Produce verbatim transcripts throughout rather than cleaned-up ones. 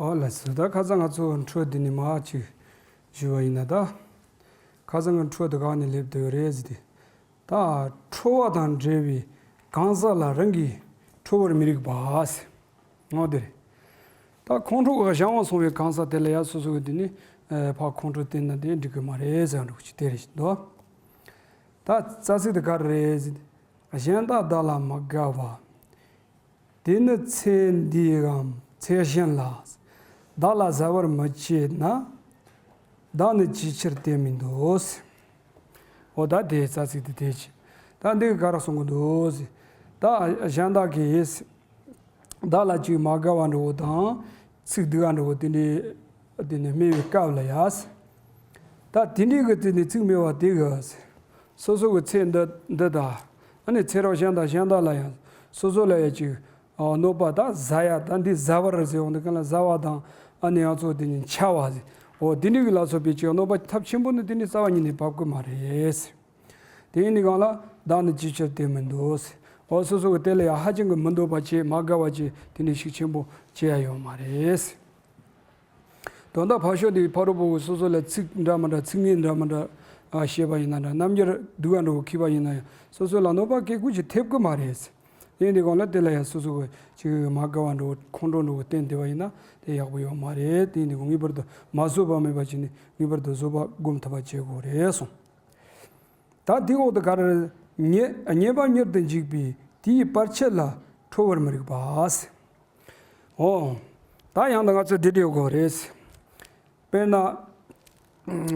ཨོ་ལགས་སོ། ད་ཁ་སང་ང་ཚོ་འཕྲོས་འདི་ནས་མར་ཅིག་ཞུས་པ་ཡིན་ན། ད་ཁ་སང་གི་འཕྲོས་འདི་གང་ནས་སླེབས་བསྡད་ཡོད་རེད་ཟེར་ཏེ། ད་ཁྲོ་བ་དང་འབྲེལ་བའི་གང་ཟག་ལ་རང་གིས་ཁྲོ་བར་མི་རིགས་པ་ཟེར། འོ་དེ་རེད། ད་ཁོང་ཁྲོ་གི་གཞན་དབང་སོང་བའི་གང་ཟག་དེ་ལ་ཡང་སོ་སོ་གི་འདི་ནི་ཨ་ཕར་ཁོང་ཁྲོ་བསྟེན་ན་དེ་འགྲིག་གི་མ་རེད་ཟེར་འགྲོ་གི་དེ་རེད་འདུག། ད་རྩ་ཚིག་དེ་ག་རེ་རེད་ཟེར་ཏེ། གཞན་དག་བདག་ལ་མ་དགའ་བ། དེ་ནི་ཚེ་འདིའམ་ཚེ་གཞན་ལ། བདག་ལ་ཟ་བར་མི་བྱེད་ན། བདག་ནི་ཅིའི་ཕྱིར་བསྟེན་མི་འདོད། འོ་ད་དེའི་རྩ་ཚིག་དེ་དེ་ཅི། ད་འདི་གི་ག་རེ་གསུང་གི་འདུག་ཟེར། ད་གཞན་དག་གིས་བདག་ལ་ཅིག་མ་དགའ་བ་འདྲ་བོ་དང་། ཚིག་སྡུག་པ་འདྲ་བོ་དེ་འདྲའི་དེ་ནི་སྨྲས་པའི་སྐབས་ལ་ཡ། ད་དེ་འདྲའི་གི་དེ་ནི་ཚིག་སྨྲས་པ་དེ་གིས། སོ་སོ་གི་ཚེ་འདི་འདི་དང་། ཨ་ནི་ཚེ་རབས་གཞན་དང་གཞན་དག་ལ་ཡང་སོ་སོ་ལ་ཡང་ཅིག་ཨ་གནོད་པ་དང་ཟ་ཡ་དང་འདི་ཟ་བར་ཟེར་འོང་དུས་གང་ལ་ཟ་བ་དང་། ཨ་ནི་ཡང་ཚོ་དེ་ནི་འཆའ་བ་ཟེར། འོ་དེ་འདྲའི་གི་ལ་སོགས་པའི་ཅིག་གནོད་པ་ཐབས་ཆེན་པོ་ནི་དེ་ནི་རྩ་བ་ཉིད་ནས་བབ་གི་མ་རེད། དེ་ཡིན་དུས་གང་ལ་བདག་ནི་ཅིའི་ཕྱིར་བསྟེན་མི་འདོད་ཟེར། འོ་སོ་སོ་གི་དེ་ལ་ཡང་ཧ་ཅང་གི་མི་འདོད་པ་བྱེད། མ་དགའ་བ་བྱེད། དེ་འདྲའི་ཤུགས་ཆེན་པོ་བྱེད་ཡ་ཡོད་མ་རེད། དོན་དག་ཕར་ཕྱོགས་དེ་ཕ་རོལ་པོ་གི་སོ་སོ་ལ་ཚིག་འདྲ་མི་འདྲ་ཚིག་ངན་འདྲ་མི་འདྲ་ཨ་བཤད་པ་ཡིན་ན་འདྲ། རྣམ་འགྱུར་སྡུག་པ་འདྲ་བོ་འཁྱེར་པ་ཡིན་ན་ཡང་སོ་སོ་ལ་གནོད་པ་གལ་ཀུན་གྱིས་ཐེབས་ཀྱི་མ་རེད། དེ་ཡིན་དུས་གང་ལ་དེ་ལ་ཡང་སོ་སོ་གི་ཅིག་མ་དགའ་བ་འདྲ་བོ་ཁོང་ཁྲོ་འདྲ་བོ་བསྟེན་བསྡད་པ་ཡིན་ན་དེ་ཡག་པོ་ཡོད་མ་རེད། དེ་ཡིན་དུས་ངེས་པར་དུ་མ་བཟོད་པ་མེད་པ་བྱས་ནས་ངེས་པར་དུ་བཟོད་པ་སྒོམ་ཐུབ་པ་བྱེད་དགོས་རེད་གསུངས། ད་དེའི་འོག་ཏུ་ག་རེ། ཉེས་ཉེས་པ་མྱུར་དུ་འཇིག་པས་དེའི་བར་ཆད་ལ་ཁྲོ་བར་མི་རིགས་པ་ཟེར། འོ། ད་ཡང་ད་ང་ཚོ་འདི་འདྲ་ཡོད་དགོས་རེད། དཔེར་ན།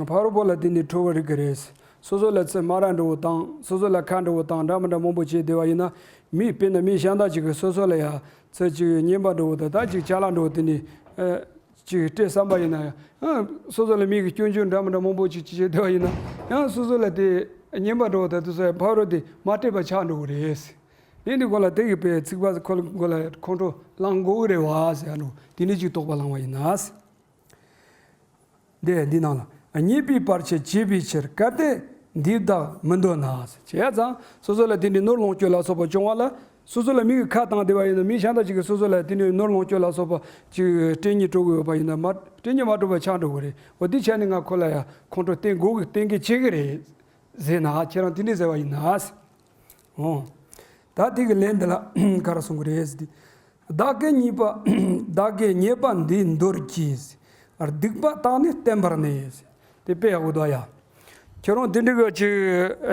ཕ་རོལ་པོ་ལ་དེ་ནི་ཁྲོ་བ་རིགས་ཀྱི་རེད། སོ་སོ་ལ་ཚེ་སྨ་ར་འདྲ་བོ་དང་སོ་སོ་ལ་ཁ་འདྲ་བོ་དང་འདྲ་མི་འདྲ་མང་པོ་བྱས་བསྡད་པ་ཡིན་ན། མི་དཔེར་ན་མི་གཞན་དག་ཅིག་གིས་སོ་སོ་ལ་ཡ་ཚེ་ཅིག་ཉེས་པ་འདྲ་བོ་དང་ད་ཅིག་ཅ་ལག་འདྲ་བོ་དེ་ནི་ཨ་ཅིག་སྤྲད་བསམ་པ་ཡིན་ན་ཡང་། ཨ་སོ་སོ་ལ་མི་གིས་སྐྱོན་བརྗོད་འདྲ་མི་འདྲ་མང་པོ་ཅིག་ཅིག་བྱས་བསྡད་པ་ཡིན་ན་ཡང་། སོ་སོ་ལ་དེ་ཉེས་པ་འདྲ་བོ་དང་དེ་ཚོ་ཡང་ཕ་རོལ་དེ་མ་སྤྲད་པ་ཆགས་འགྲོ་གི་རེད། དེ་འདི་གོ་ལ་དེ་གི་པའི་ཚིག་པ་ཁོ་ལ་གོ་ལ་ཁོང་ཁྲོ་ལངས་དགོས་གི་རེད་བ་ཟེར་ནོ། དེ་ནི་ཅིག་དོགས་པ་ལངས་པ་ཡིན་ན། འདི་འདི་ནང་ལ། ཉེས་པའི་བར་ཆད་བྱེད་པའི་ཕྱིར། གལ་ཏེ་འདི་དག་མི་འདོད་ན། བྱས་ཙང་སོ་སོ་ལ་དེ་འདྲའི་ནོར་ལོངས་སྤྱོད་ལ་སོགས་པ་བྱུང་བ་ལ། སོ་སོ་ལ་མི་གིས་ཁ་བཏང་བསྡད་པ་ཡིན་ན། མི་གཞན་དག་ཅིག་གིས་སོ་སོ་ལ་དེ་འདྲའི་ནོར་ལོངས་སྤྱོད་ལ་སོགས་པ་ཅིག་སྤྲད་སྙིང་བྲོ་གི་ཡོད་པ་ཡིན་ན། མ་སྤྲད་སྙིང་མ་བྲོ་བ་ཆགས་འགྲོ་གི་རེད། འོ་དེ་བྱས་ནས་ང་ཁོ་ལ་ཡ་ཁོང་ཁྲོ་བསྟེན་དགོས་གི་བསྟེན་གི་བྱེད་གི་རེད་ཟེར་ན། ཁྱེད་རང་དེ་འདྲའི་ཟེར་བ་ཡིན་ན། འོ། ད་དེ་གི་ལན་འདི་ལ་ག་རེ་གསུང་གི་རེད་ཟེར་ཏེ། བདག་གིས་ཉེས་པ། བདག་གིས་ཉེས་པ་འདི་འདོར་གྱིས། སྡིག་པ་དག་ནི་བསྟེན་པར་ནི། དེ་དཔེ་ཡག་པོ་འདུག་ཡ། ཁྱོད་རང་དེ་འདྲ་གི་ཅིག་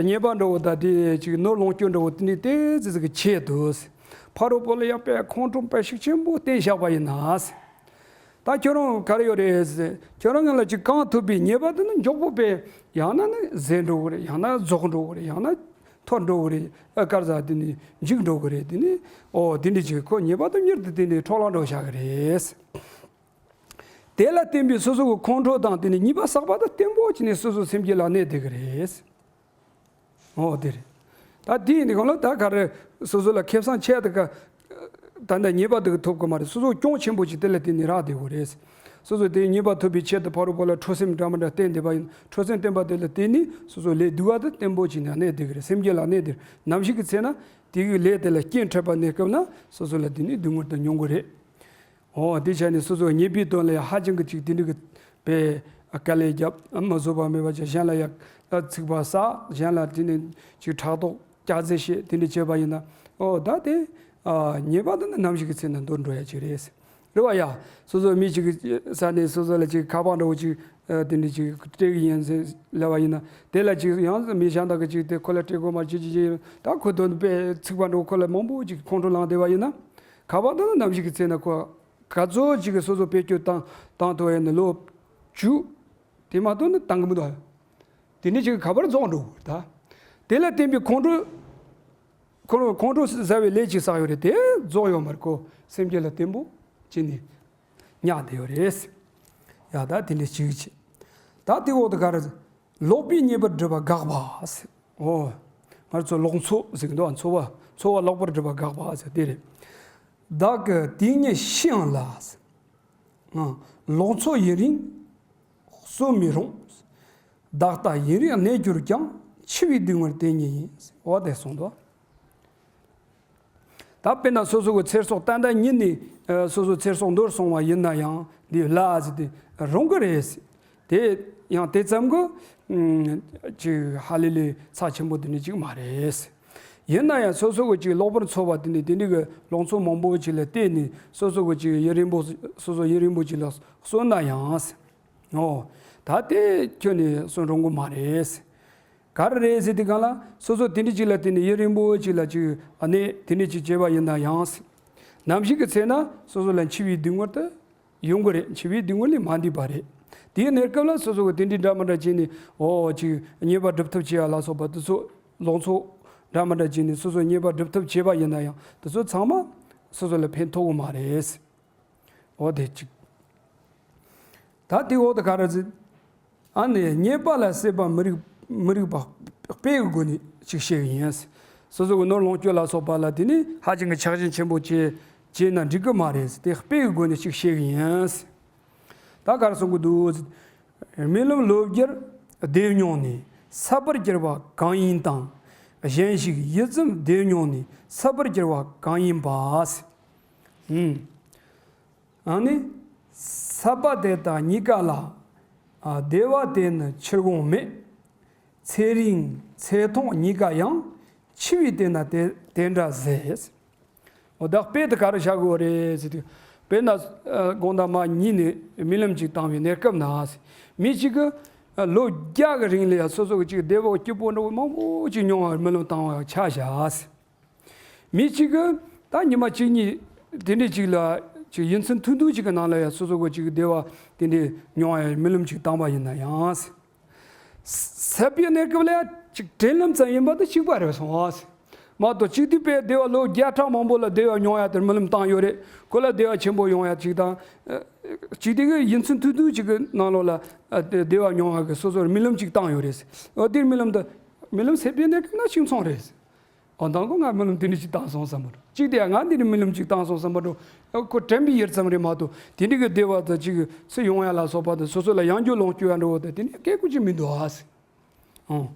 ཉེས་པ་འདྲ་བོ་དང་དེ་ཅིག་ནོར་ལོངས་སྤྱོད་འདྲ་བོ་དེ་འདྲ་དེ་ཙི་ཙི་གི་ཆེད་དུ། ཕ་རོལ་པོ་ལ་ཡང་དཔེ་ཁོང་ཁྲོ་དཔེ་ཤུགས་ཆེན་པོ་བསྟེན་བཞག་པ་ཡིན་ན། ད་ཁྱོད་རང་ག་རེ་ཡོད་རེད་ཟེར། ཁྱོད་རང་ངོས་ལ་ཅིག་གང་ཐུབ་པའི་ཉེས་པ་དེ་ནི་མགྱོགས་པོ་དཔེ། ཡང་ན་ནི་ཟད་འགྲོ་གི་རེད། ཡང་ན་རྫོགས་འགྲོ་གི་རེད། ཡང་ན་འཐོར་འགྲོ་གི་རེད། ཨ་ག་རེ་ཟ་དེ་ནི་འཇིག་འགྲོ་གི་རེད། དེ་ནི་ཨོ་དེ་འདྲ་ཅིག་ཁོ་ཉེས་པ་དེ་མྱུར་དུ་དེ་ནི་འཕྲོ་བརླག་འགྲོ་བཞག་གི་རེད། དེ་ལ་བརྟེན་པའི་སོ་སོ་གི་ཁོང་ཁྲོ་དང་དེ་ནི་ཉེས་པ་བསགས་པ་དང་བརྟན་པོ་བྱས་ནས་སོ་སོ་སེམས་རྒྱུད་ལ་གནས་བསྡད་ཀྱི་རེད། འོ་དེ་རེད། ད་དེ་ཡིན་དུས་གང་ལ་ད་ག་རེ་སོ་སོ་ལ་ཁེ་བཟང་ཆེ་དེ་ག་ད་ལྟ་ཉེས་པ་དེ་ག་ཐོབ་ཀྱི་མ་རེད། སོ་སོ་གྱོང་ཆེན་པོ་ཅིག་དེ་ལ་བརྟེན་ནས་རག་བསྡད་ཀྱི་རེད། སོ་སོ་དེ་ཉེས་པ་ཐོབ་པའི་ཆེད་དུ་ཕ་རོལ་པོ་ལ་ཁྲོ་སེམས་འདྲ་མི་འདྲ་བསྟེན་བསྡད་པ་ཡིན། ཁྲོ་སེམས་བསྟེན་པ་དེ་ལ་བརྟེན་ནས་སོ་སོ་ལས་སྡུག་པ་དེ་བརྟན་པོ་བྱས་ནས་གནས་བསྡད་ཀྱི་རེད། སེམས་རྒྱུད་ལ་གནས་བསྡད། ནམ་ཞིག་གི་ཚེ་ན་དེ་གི་ལས་དེ་ལ་རྐྱེན་འཕྲད་པ་གནས་སྐབས་ན་སོ་སོ་ལ་དེ་ནི་སྡུག་བསྔལ་དེ་མྱོང་གི་རེད། འོ་དེ་བྱས་ནས་སོ་སོ་ཉེས་པའི་དོན་ལ་ཡང་ཧ་ཅང་གི་ཅིག་དེ་འདྲ་གི་པའི་དཀའ་ལས་བརྒྱབ། མ་བཟོད་པ་མེད་པ་ཅིག་གཞན་ལ་ཡང་ཚིག་པ་ཟ། གཞན་ལ་དེ་ནས་ཅིག་ཕྲག་དོག་སྐྱག་རྫུན་བཤད། དེ་འདྲ་བྱས་པ་ཡིན་ན། འོ་ད་དེ་ཨ་ཉེས་པ་དེ་ནི་ནམ་ཞིག་གི་ཚེ་ན་འདོར་འགྲོ་ཡ་ཅིག་རེད། རེད་བ་ཡ། སོ་སོ་མི་ཅིག་གི་ས་ནས་སོ་སོ་ལ་ཅིག་ཁ་པར་འདྲ་བོ་ཅིག་ཨ་དེ་འདྲ་ཅིག་སྤྲད་གི་ཡིན་ཟེར་ལབ་པ་ཡིན་ན། དེ་ལ་ཅིག་ཡང་མི་གཞན་དག་གིས་ཅིག་དེ་ཁོ་ལ་སྤྲད་དགོས་མ་ཅིག་ཅིག་ཅིག་ཡིན། ད་ཁོ་དོན་དུ་དཔེ་ཚིག་པ་འདྲ་བོ་ཁོ་ལ་མང་པོ་ཅིག་ཁོང་ཁྲོ་ལངས་བསྡད་པ་ཡིན་ན། ཁ་པར་དེ་ནི་ནམ་ཞིག་གི་ཚེ་ན་ཁོ་ག་ཚོད་ཅིག་གིས་སོ་སོ་བེད་སྤྱོད་བཏང་བཏང་ཐུབ་ཡ་ནི་ལོ་བཅུ། དེ་མ་གཏོགས་ནི་བཏང་གི་མི་འདུག། དེ་ནི་ཅིག་ཁ་པར་རྫོགས་འགྲོ་གི་རེད་ད། དེ་ལ་བརྟེན་པའི་ཁོང་ཁྲོ། ཁོང་ཁྲོ་ཁོང་ཁྲོ་ཟ་བའི་ལས་ཅིག་བསགས་ཡོད་རེད། དེ་རྫོགས་ཡོད་མ་རེད། ཁོ་སེམས་རྒྱུད་ལ་བརྟན་པོ་བྱས་ནས་ཉལ་བསྡད་ཡོད་རེད། ཡ་ད་དེ་འདྲ་ཅིག་བྱེད། ད་དེ་འོག་ཏུ་ག་རེ། ལོག་པའི་ཉེས་པར་སྒྲིབ་པ་དགག་པ་ཟེར། འོ། ང་ཚོ་ལོག་འཚོ་ཟེར་གི་འདུག། འཚོ་བ་འཚོ་བ་ལོག་པར་སྒྲིབ་པ་དགག་པ་ཟེར་དེ་རེད། བདག་གིས་དེ་ཉིད་ཤེས་ཡང་ལ་ཟེར། ལོག་འཚོ་ཡུན་རིང་གསོན་མི་རུང་། བདག་ལྟ་ཡུན་རིང་གནས་གྱུར་ཀྱང་། འཆི་བའི་སྡུག་བསྔལ་དེ་ཉིད་ཡིན་ཟེར། འོ་དེ་གསུངས་འདུག། ད་དཔེར་ན་སོ་སོ་གི་ཚེ་སྲོག་ད་ལྟ་ཉིད་ནས་ཨ་སོ་སོ་ཚེ་སྲོག་འདོར་སོང་བ་ཡིན་ན་ཡང་། འདི་ལ་ཟེར་དེ་རུང་གི་རེད། དེ་ཡང་དེ་ཙམ་གྱི་ཨུམ་ཅིག་ཧ་ལས་ལས་ཚགས་ཆེན་པོ་དེ་འདྲ་ཅིག་མ་རེད། ཡིན་ན་ཡང་སོ་སོ་གི་ཅིག་ལོག་པར་ཚོར་བ་དེ་འདྲ་དེ་འདྲ་གི་ལོག་ཚོར་མང་པོ་ཅིག་ལ་བརྟེན་ནས་སོ་སོ་གི་ཅིག་ཡུན་རིང་པོ་སོ་སོ་ཡུན་རིང་པོ་ཅིག་ལ་གསོན་ན་ཡང་། ཨོ། ད་དེ་ཁྱོན་ནས་གསོན་རུང་གི་མ་རེད། ག་རེ་རེད་ཟེར་དུས་སྒང་ལ་སོ་སོ་དེ་འདྲ་ཅིག་ལ་བརྟེན་ནས་ཡུན་རིང་པོ་ཅིག་ལ་ཅིག་གནས་དེ་འདྲ་ཅིག་བྱས་པ་ཡིན་ན་ཡང་། ནམ་ཞིག་གི་ཚེ་ན་སོ་སོ་ལ་འཆི་བའི་སྡུག་བསྔལ་དེ་ཡོང་གི་རེད། འཆི་བའི་སྡུག་བསྔལ་ལས་མ་འདས་པ་རེད། དེའི་གནས་སྐབས་ལ་སོ་སོ་གི་དེ་འདྲའི་འདྲ་མི་འདྲ་བྱས་ནས་ཨོ་ཅིག་རྙེད་པ་སྒྲུབ་ཐབས་བྱེད་ཡ་ལ་སོགས་པ་དེ་ཚོ་ལོག་ཚོ་འདྲ་མི་འདྲ་བྱས་ནས་སོ་སོ་རྙེད་པ་སྒྲུབ་ཐབས་བྱས་པ་ཡིན་ན་ཡང་དེ་ཚོ་ཚང་མ་སོ་སོ་ལ་ཕན་ཐོགས་གི་མ་རེད། འོ་དེ་གཅིག་ད་དེའི་འོག་ཏུ་ག་རེ་ཟེར། ཨ་ནི་རྙེད་པ་ལ་སྲེད་པ་མི་རིགས་མི་རིགས་པ་དཔེ་གི་སྒོ་ནས་ཅིག་བཤད་གི་ཡིན། སོ་སོ་གི་ནོར་ལོངས་སྤྱོད་ལ་སོགས་པ་ལ་དེ་ནི་ཧ་ཅང་གི་ཆགས་ཞེན་ཆེན་པོ་བྱས་བྱས་ན་འགྲིག་གི་མ་རེད། དེ་དཔེ་གི་སྒོ་ནས་ཅིག་བཤད་གི་ཡིན། ད་ག་རེ་གསུང་གི་འདུག་རྨི་ལམ་ལོ་བརྒྱར་བདེ་མྱོང་ནས་སད་པར་གྱུར་པ་གང་ཡིན་དང་། གཞན་ཞིག་ཡིད་ཙམ་བདེ་མྱོང་ནས་སད་པར་གྱུར་པ་གང་ཡིན་པ། ཨུམ། ཨ་ནི། སད་པ་དེ་དག་གཉིས་ཀ་ལ། ཨ་བདེ་བ་དེ་ནི་ཕྱིར་འོང་མེད། ཚེ་རིང་ཚེ་ཐུང་གཉིས་ཀ་ཡང་། འཆི་བས་དེ་ན་དེ་དེ་འདྲ་ཟད། འོ་ད་དཔེ་དེ་ག་རེ་བཞག་དགོས་རེད་ཟེར་དུས། དཔེར་ན། ཨ་དགོང་དག་མ་ཉིད་ནས་རྨི་ལམ་ཅིག་བཏང་བའི་གནས་སྐབས་ན། མི་གཅིག་གིས། ཨ་ལོ་བརྒྱ་གི་རིང་ལ་ཡང་སོ་སོ་གི་ཅིག་བདེ་བ་སྐྱིད་པོ་འདྲ་བོ་མང་པོ་ཅིག་མྱོང་བ་རྨི་ལམ་བཏང་བ་ཆ་བཞག་མི་གཅིག་གིས་ད་ཉི་མ་གཅིག་གཉིས་དེ་འདྲའི་ཅིག་ལ་ཅིག་ཡུན་ཚན་ཐུང་ཐུང་ཅིག་གི་ནང་ལ་ཡང་སོ་སོ་གི་ཅིག་བདེ་བ་དེ་འདྲའི་མྱོང་ཡ་རྨི་ལམ་ཅིག་བཏང་པ་ཡིན་ན་ཡང་། སད་པའི་གནས་སྐབས་ལ་ཡང་ཅིག་དྲན་ལམ་ཙམ་ཡིན་པ་དང་གཅིག་པ་རེད་སོང་ཨ། མ་གཏོགས་གཅིག་དུས་པའི་བདེ་བ་ལོ་བརྒྱ་ཕྲག་མང་པོ་ལ་བདེ་བ་མྱོང་ཡ་དེར་རྨི་ལམ་བཏང་ཡོད་རེད། ཁོ་ལ་བདེ་བ་ཆེན་པོ་ཡོང་ཡ་ཅིག་དང་། གཅིག་དུས་ཀྱི་ཡུན་ཚན་ཐུང་ཐུང་ཅིག་གི་ནང་ལོགས་ལ་བདེ་བ་མྱོང་བ་གི་སོ་སོར་རྨི་ལམ་ཅིག་བཏང་ཡོད་རེད། འོ་དེར་རྨི་ལམ་དུ་རྨི་ལམ་སད་པའི་གནས་སྐབས་ན་ཅིག་མཚུངས་རེད། འོ་མདང་དགོང་ང་རྨི་ལམ་དེ་འདྲ་ཅིག་བཏང་སོང་བསམ་པ་འདྲ། གཅིག་དེ་ཡང་ང་འདི་འདྲ་རྨི་ལམ་ཅིག་བཏང་སོང་བསམ་པ་འདྲ། ཁོ་དྲན་པའི་ཡུལ་ཙམ་རེད་མ་གཏོགས་དེ་འདྲ་གི་བདེ་བ་དང་ཅིག་ཚུར་ཡོང་ཡ་ལ་སོགས་པ་དང་སོ་སོ་ལ་ཡང་བསྐྱར་ལོངས་སྤྱོད་ཡ་འདྲ་བོ་དང་དེ་འདྲ་སྐད་ཀུ་ཅིག་མི་འདུག་ཨ་ཟེར། ཨང་།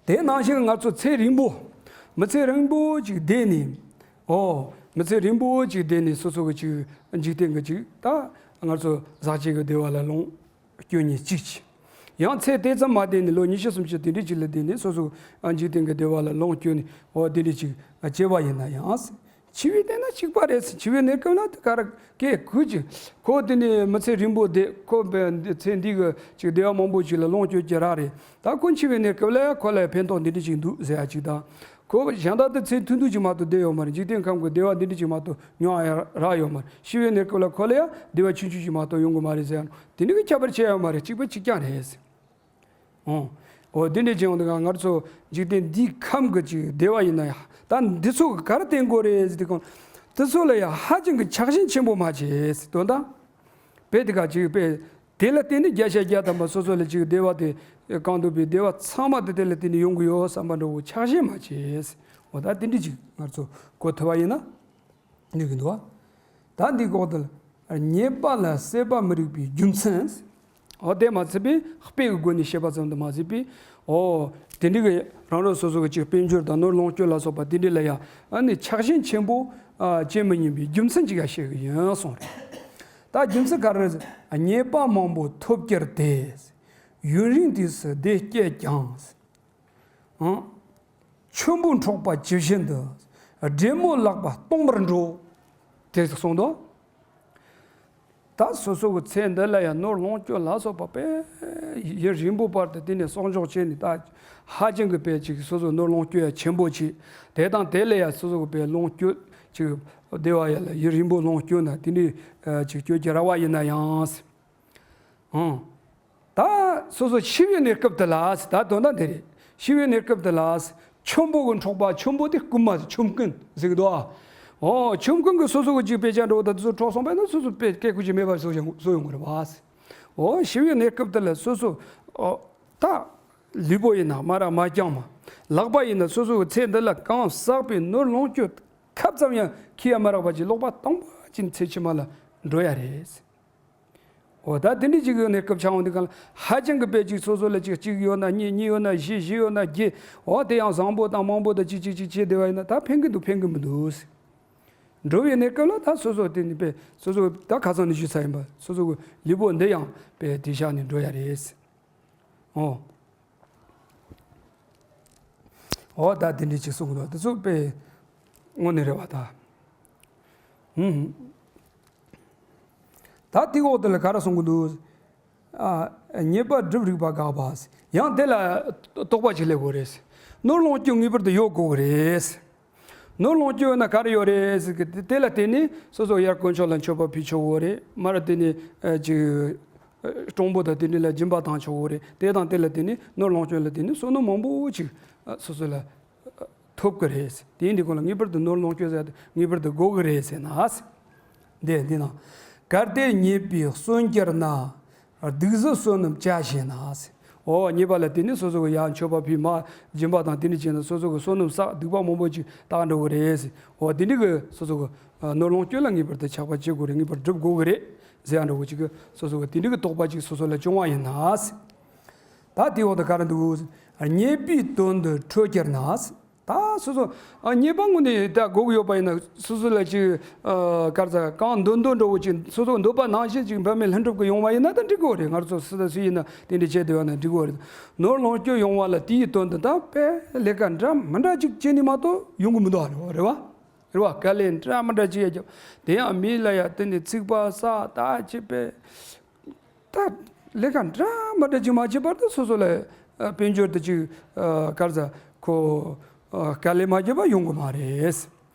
དེ་ནང་བཞིན་ང་ཚོ་ཚེ་རིང་པོ། མི་ཚེ་རིང་པོ་ཅིག་བསྡད་ནས། ཨོ། མི་ཚེ་རིང་པོ་ཅིག་བསྡད་ནས་སོ་སོ་གི་ཅིག་འཇིག་རྟེན་གི་ཅིག་ད་ང་ཚོ་ཟག་བཅས་ཀྱི་བདེ་བ་ལ་ལོངས་སྤྱོད་ཉིན་གཅིག་ཅིག་ཡང་ཚེ་དེ་ཙམ་མ་བསྡད་ནས་ལོ་ཉི་ཤུ་སུམ་ཅུ་དེ་འདྲ་ཅིག་ལ་བསྡད་ནས་སོ་སོ་འཇིག་རྟེན་གི་བདེ་བ་ལ་ལོངས་སྤྱོད་ནས་ཨོ་དེ་འདྲ་ཅིག་བྱས་པ་ཡིན་ན་ཡང་། འཆི་བའི་དེ་ན་གཅིག་པ་རེད། འཆི་བའི་གནས་སྐབས་ལ་དེ་ག་རེ་སྐད་གུས་ཀྱི། ཁོ་དེ་ནས་མི་ཚེ་རིང་པོ་བསྡད། ཁོ་བས་ཚེ་འདི་གི་ཅིག་བདེ་བ་མང་པོ་ཅིག་ལ་ལོངས་སྤྱོད་ཀྱི་རག་རེད། ད་ཁོ་འཆི་བའི་གནས་སྐབས་ལ་ཡང་ཁོ་ལ་ཡང་ཕན་ཐོགས་འདི་འདྲ་ཅིག་འདུག་ཟེར་ཡ་ཅིག་དང་། ཁོ་གཞན་དག་དེ་ཚེ་ཐུང་ཐུང་ཅིག་མ་གཏོགས་བསྡད་ཡོད་མ་རེད། འཇིག་རྟེན་ཁམས་ཀྱི་བདེ་བ་འདི་འདྲ་ཅིག་མ་གཏོགས་མྱོང་ཡ་རག་ཡོད་མ་རེད། འཆི་བའི་གནས་སྐབས་ལ་ཁོ་ལ་ཡང་བདེ་བ་ཆུང་ཆུང་ཅིག་མ་གཏོགས་ཡོང་གི་མ་རེད་ཟེར་ཡ་དེ་འདྲ་གི་ཁྱད་པར་ཕྱེ་ཡོད་མ་རེད། གཅིག་པ་གཅིག་རྐྱང་རེད། ཨོ། འོ་འདི་འདྲའི་བྱུང་འདུག་ག་ང་ཚོ་འཇིག་རྟེན་འདིའི་ཁམས་ཀྱི་ཅིག་བདེ་བ་ཡིན་ན་ཡང་ད་འདི་ཚོ་ག་རེ་བསྟན་དགོས་རེད་ཟེར་དུས་གང་། དེ་ཚོ་ལ་ཡང་ཧ་ཅང་གི་ཆགས་ཞེན་ཆེན་པོ་མ་བྱེད་ཟེར་དོན་དག་དཔེ་དེ་ག་ཅིག་དཔེ་དེ་ལ་བརྟེན་ནས་བརྒྱ་ཆ་བརྒྱ་ཐམ་པ་སོ་སོ་ལ་ཅིག་བདེ་བ་དེ་གང་ཐུབ་པའི་བདེ་བ་ཚང་མ་དེ་དེ་ལ་བརྟེན་ནས་ཡོང་གི་ཡོད་བསམ་པ་འདྲ་བོ་ཆགས་ཞེན་མ་བྱེད་ཟེར། འོ་ད་དེ་འདྲའི་ཅིག་ང་ཚོ་གོ་ཐུབ་པ་ཡིན་ན། ནུས་ཀྱི་འདུག་བ། ད་འདི་འོག་ཏུ་རྙེད་པ་ལ་སྲེད་པ་མི་རིགས་པའི་རྒྱུ་མཚན། འོ་དེ་མ་ཚད་པའི་དཔེ་གི་སྒོ་ནས་བཤད་པ་ཙམ་དུ་མ་ཟད་པའི། འོ། དེ་འདྲ་གི་རང་རང་སོ་སོ་གི་ཅིག་དཔལ་འབྱོར་དང་ནོར་ལོངས་སྤྱོད་ལ་སོགས་པ་དེ་འདྲ་ལ་ཡང་ཨ་ནི་ཆགས་ཞེན་ཆེན་པོ་ཨ་བྱེད་མི་ཉན་པའི་རྒྱུ་མཚན་ཅིག་ཡང་བཤད་གི་ཡིན་གསུངས་རེད། ད་རྒྱུ་མཚན་ག་རེ་རེད། རྙེད་པ་མང་པོ་ཐོབ་ཀྱང་དེ། ཡུན་རིང་དུས་སུ་བདེ་སྐྱེད་ཀྱང་། ཨང་། ཆུན་པོ་འཕྲོག་པ་ཇི་བཞིན་དུ། སྒྲེན་མོ་ལག་པ་སྟོང་པར་འགྲོ། དེ་གསུངས་འདུག་ད་སོ་སོ་གི་ཚེ་འདི་ལ་ཡང་ནོར་ལོངས་སྤྱོད་ལ་སོགས་པ་དཔེ་ཡུན་རིང་པོ་བར་དུ་དེ་ནས་གསོག་འཇོག་བྱས་ནས་ད་ཧ་ཅང་གི་དཔེ་ཅིག་སོ་སོ་ནོར་ལོངས་སྤྱོད་ཡ་ཆེན་པོ་བྱས། དེ་དང་དེ་ལས་ཡང་སོ་སོ་གི་དཔེ་ལོངས་སྤྱོད་ཅིག་བདེ་བ་ཡ་ལ་ཡུན་རིང་པོ་ལོངས་སྤྱོད་ན་དེ་འདྲའི་ཅིག་སྤྱོད་ཀྱི་ར་བ་ཡིན་ན་ཡང་། ཨང་། ད་སོ་སོ་འཆི་བའི་གནས་སྐབས་དེ་ལ་ད་དོན་དག་དེ་རེད། འཆི་བའི་གནས་སྐབས་དེ་ལ་ཆུན་པོ་གི་འཕྲོག་པ། ཆུན་པོ་དེ་རྐུན་མ་ཆུན་རྐུན་ཟེར་གི་འདུག་ཨ། ཨོ་ཆུན་རྐུན་གི་སོ་སོ་གི་ཅིག་དཔེ་ཆ་འདྲ་བོ་ད་དེ་ཚོ་འཕྲོག་སོང་པས་ན་སོ་སོ་དཔེ་སྐད་ཁུ་ཅིག་མེད་པར་བཟོ་ཡོང་བཟོ་ཡོང་གི་རེད་བ། ཨོ་འཆི་བའི་གནས་སྐབས་དེ་ལ་སོ་སོ་ཨོ་ད་ལུས་པོ་ཡིན་ན་མ་ར་མ་རྐྱང་མ། ལག་པ་ཡིན་ན་སོ་སོ་གི་ཚེ་འདི་ལ་གང་བསགས་པའི་ནོར་ལོངས་སྤྱོད་ཁབ་ཙམ་ཡང་འཁྱེར་ཡ་མ་རག་པ་ཅིག་ལོག་པ་དང་པོ་ཅིག་ཚེ་ཕྱི་མ་ལ་འགྲོ་ཡ་རེད། འོ་ད་དེ་འདྲ་ཅིག་གི་གནས་སྐབས་ཆགས་འོང་དུས་གང་ལ་ཧ་ཅང་གི་དཔེ་ཅིག་སོ་སོ་ལ་ཅིག་གཅིག་ཡོད་ན་གཉིས། གཉིས་ཡོད་ན་བཞི། བཞི་ཡོད་ན་བརྒྱད། འོ་དེ་ཡང་བཟང་པོ་དང་མང་པོ་དང་ཅིག་ཅིག་ཅིག་བྱས་བསྡད་པ་ཡིན་ན་ད་ཕན་གི་འདུག་ཕན་གི་མི་འདུག་འགྲོ་བའི་གནས་སྐབས་ལ་ད་སོ་སོ་དེ་ནི་པས་སོ་སོ་ད་ཁ་སང་ནས་ཞུས་ཚར་ཡིན་པ། སོ་སོ་གི་ལུས་པོ་འདི་ཡང་པས་དེ་བཞག་ནས་འགྲོ་ཡ་རེད། ཨོ། ཨོ་ད་དེ་འདྲ་ཅིག་གསུང་གི་འདུག་དེ་ཚོ་པས་དངོས་གནས་རེད་བ་ད། ཧུམ། ད་དེའི་འོག་དེ་ལ་ག་རེ་གསུང་གི་འདུག་ཨ། ཉེས་པ་སྒྲུབ་རིགས་པ་དགག་པ། ཡང་དེ་ལ་དོགས་པ་ཅིག་སླེབས་དགོས་རེད། ནོར་ལོངས་སྤྱོད་ངེས་པར་དུ་ཡོད་དགོས་ཀྱི་རེད། ནོར་ལོངས་སྤྱོད་ཡོད་ན་ག་རེ་ཡོད་རེད་ཟེར་གི་དེ་ལ་བརྟེན་ནས་སོ་སོ་ཡར་དཀོན་མཆོག་ལ་མཆོད་པ་ཕུལ་ཆོག་གི་རེད། མར་དེ་ནས་ཨ་ཅིག་ཨ་སྤྲང་པོ་དང་དེ་འདྲ་ལ་སྦྱིན་པ་བཏང་ཆོག་གི་རེད། དེ་དང་དེ་ལ་བརྟེན་ནས་ནོར་ལོངས་སྤྱོད་ལ་བརྟེན་ནས་བསོད་ནམས་མང་པོ་ཅིག་ཨ་སོ་སོ་ལ་ཐོབ་ཀྱི་རེད། དེ་ཡིན་དུས་ཁོང་ལ་ངེས་པར་དུ་ནོར་ལོངས་སྤྱོད་ཟེར་ཡ་དེ་ངེས་པར་དུ་དགོས་ཀྱི་རེད་ཟེར་ན། འདི་འདི་ན། གལ་ཏེ་ཉེས་པའི་བསོད་གྱུར་ན། སྡིག་གཟུགས་བསོད་ནམས་བྱ་ཞེ་ན། འོ་ཉེས་པ་ལ་བརྟེན་ནས་སོ་སོ་གི་ཡང་མཆོད་པ་ཕུལ་མ་སྦྱིན་པ་དང་དེ་འདྲ་བྱས་ན་སོ་སོ་གི་བསོད་ནམས་བསགས་སྡིག་པ་མང་པོ་ཅིག་དག་འགྲོ་གི་རེད་ཟེར། འོ་དེ་འདྲ་གི་སོ་སོ་གི་ནོར་ལོངས་སྤྱོད་ལ་ངེས་པར་དུ་ཆགས་པ་བྱེད་དགོས་རེད། ངེས་པར་སྒྲུབ་དགོས་ཀྱི་རེད་ཟེར་ཡ་འདྲ་བོ་ཅིག་གི་སོ་སོ་གི་དེ་འདྲ་གི་དོགས་པ་ཅིག་སོ་སོ་ལ་བྱུང་བ་ཡིན་ན། ད་དེའི་འོག་ཏུ་ག་རེ་འདུག་ཉེས་པའི་དོན་དུ་ཁྲོས་གྱུར་ན། ད་སོ་སོ་ཨ་ཉེས་པ་དངོས་ནས་ད་དགོས་ཀྱི་ཡོད་པ་ཡིན་ན་སོ་སོ་ལ་ཅིག་ཨ་ག་རེ་ཟེར་གང་འདོད་འདོད་འདྲ་བོ་ཅིག་སོ་སོ་འདོད་པ་ནང་བཞིན་ཅིག་འབད་མེད་ལྷུན་གྲུབ་ཀྱི་ཡོང་བ་ཡིན་ན་ད་འགྲིག་གི་རེད། ང་ཚོ་སུ་དང་སུ་ཡིན་ན་དེ་འདྲ་བྱས་བསྡད་པ་ན་འགྲིག་གི་རེད། ནོར་ལོངས་སྤྱོད་ཡོང་བ་ལ་དེའི་དོན་དུ་ད་དཔེ་ལས་ཀ་འདྲ་མི་འདྲ་ཅིག་བྱེད་ནི་མ་གཏོགས་ཡོང་གི་མི་འདུག་ཨ་རེད་བ། རེད་བ། དཀའ་ལས་འདྲ་མི་འདྲ་ཅིག་ཡ་རྒྱབ། དེ་ཡང་མི་ལ་ཡ་དེ་ནས་ཚིག་པ་ཟ་ད་ཅི་པས། ད་ལས་ཀ་འདྲ་མི་འདྲ་ཅིག་མ་བྱས་བར་དུ་སོ་སོ་ལ་ཨ་དཔལ་འབྱོར་དེ་ཅིག་ཨ་ག་རེ་ཟེར་ཁོ་ཨ་དཀའ་ལས་མ་བརྒྱབ་པ་ཡོང་གི་མ་རེད།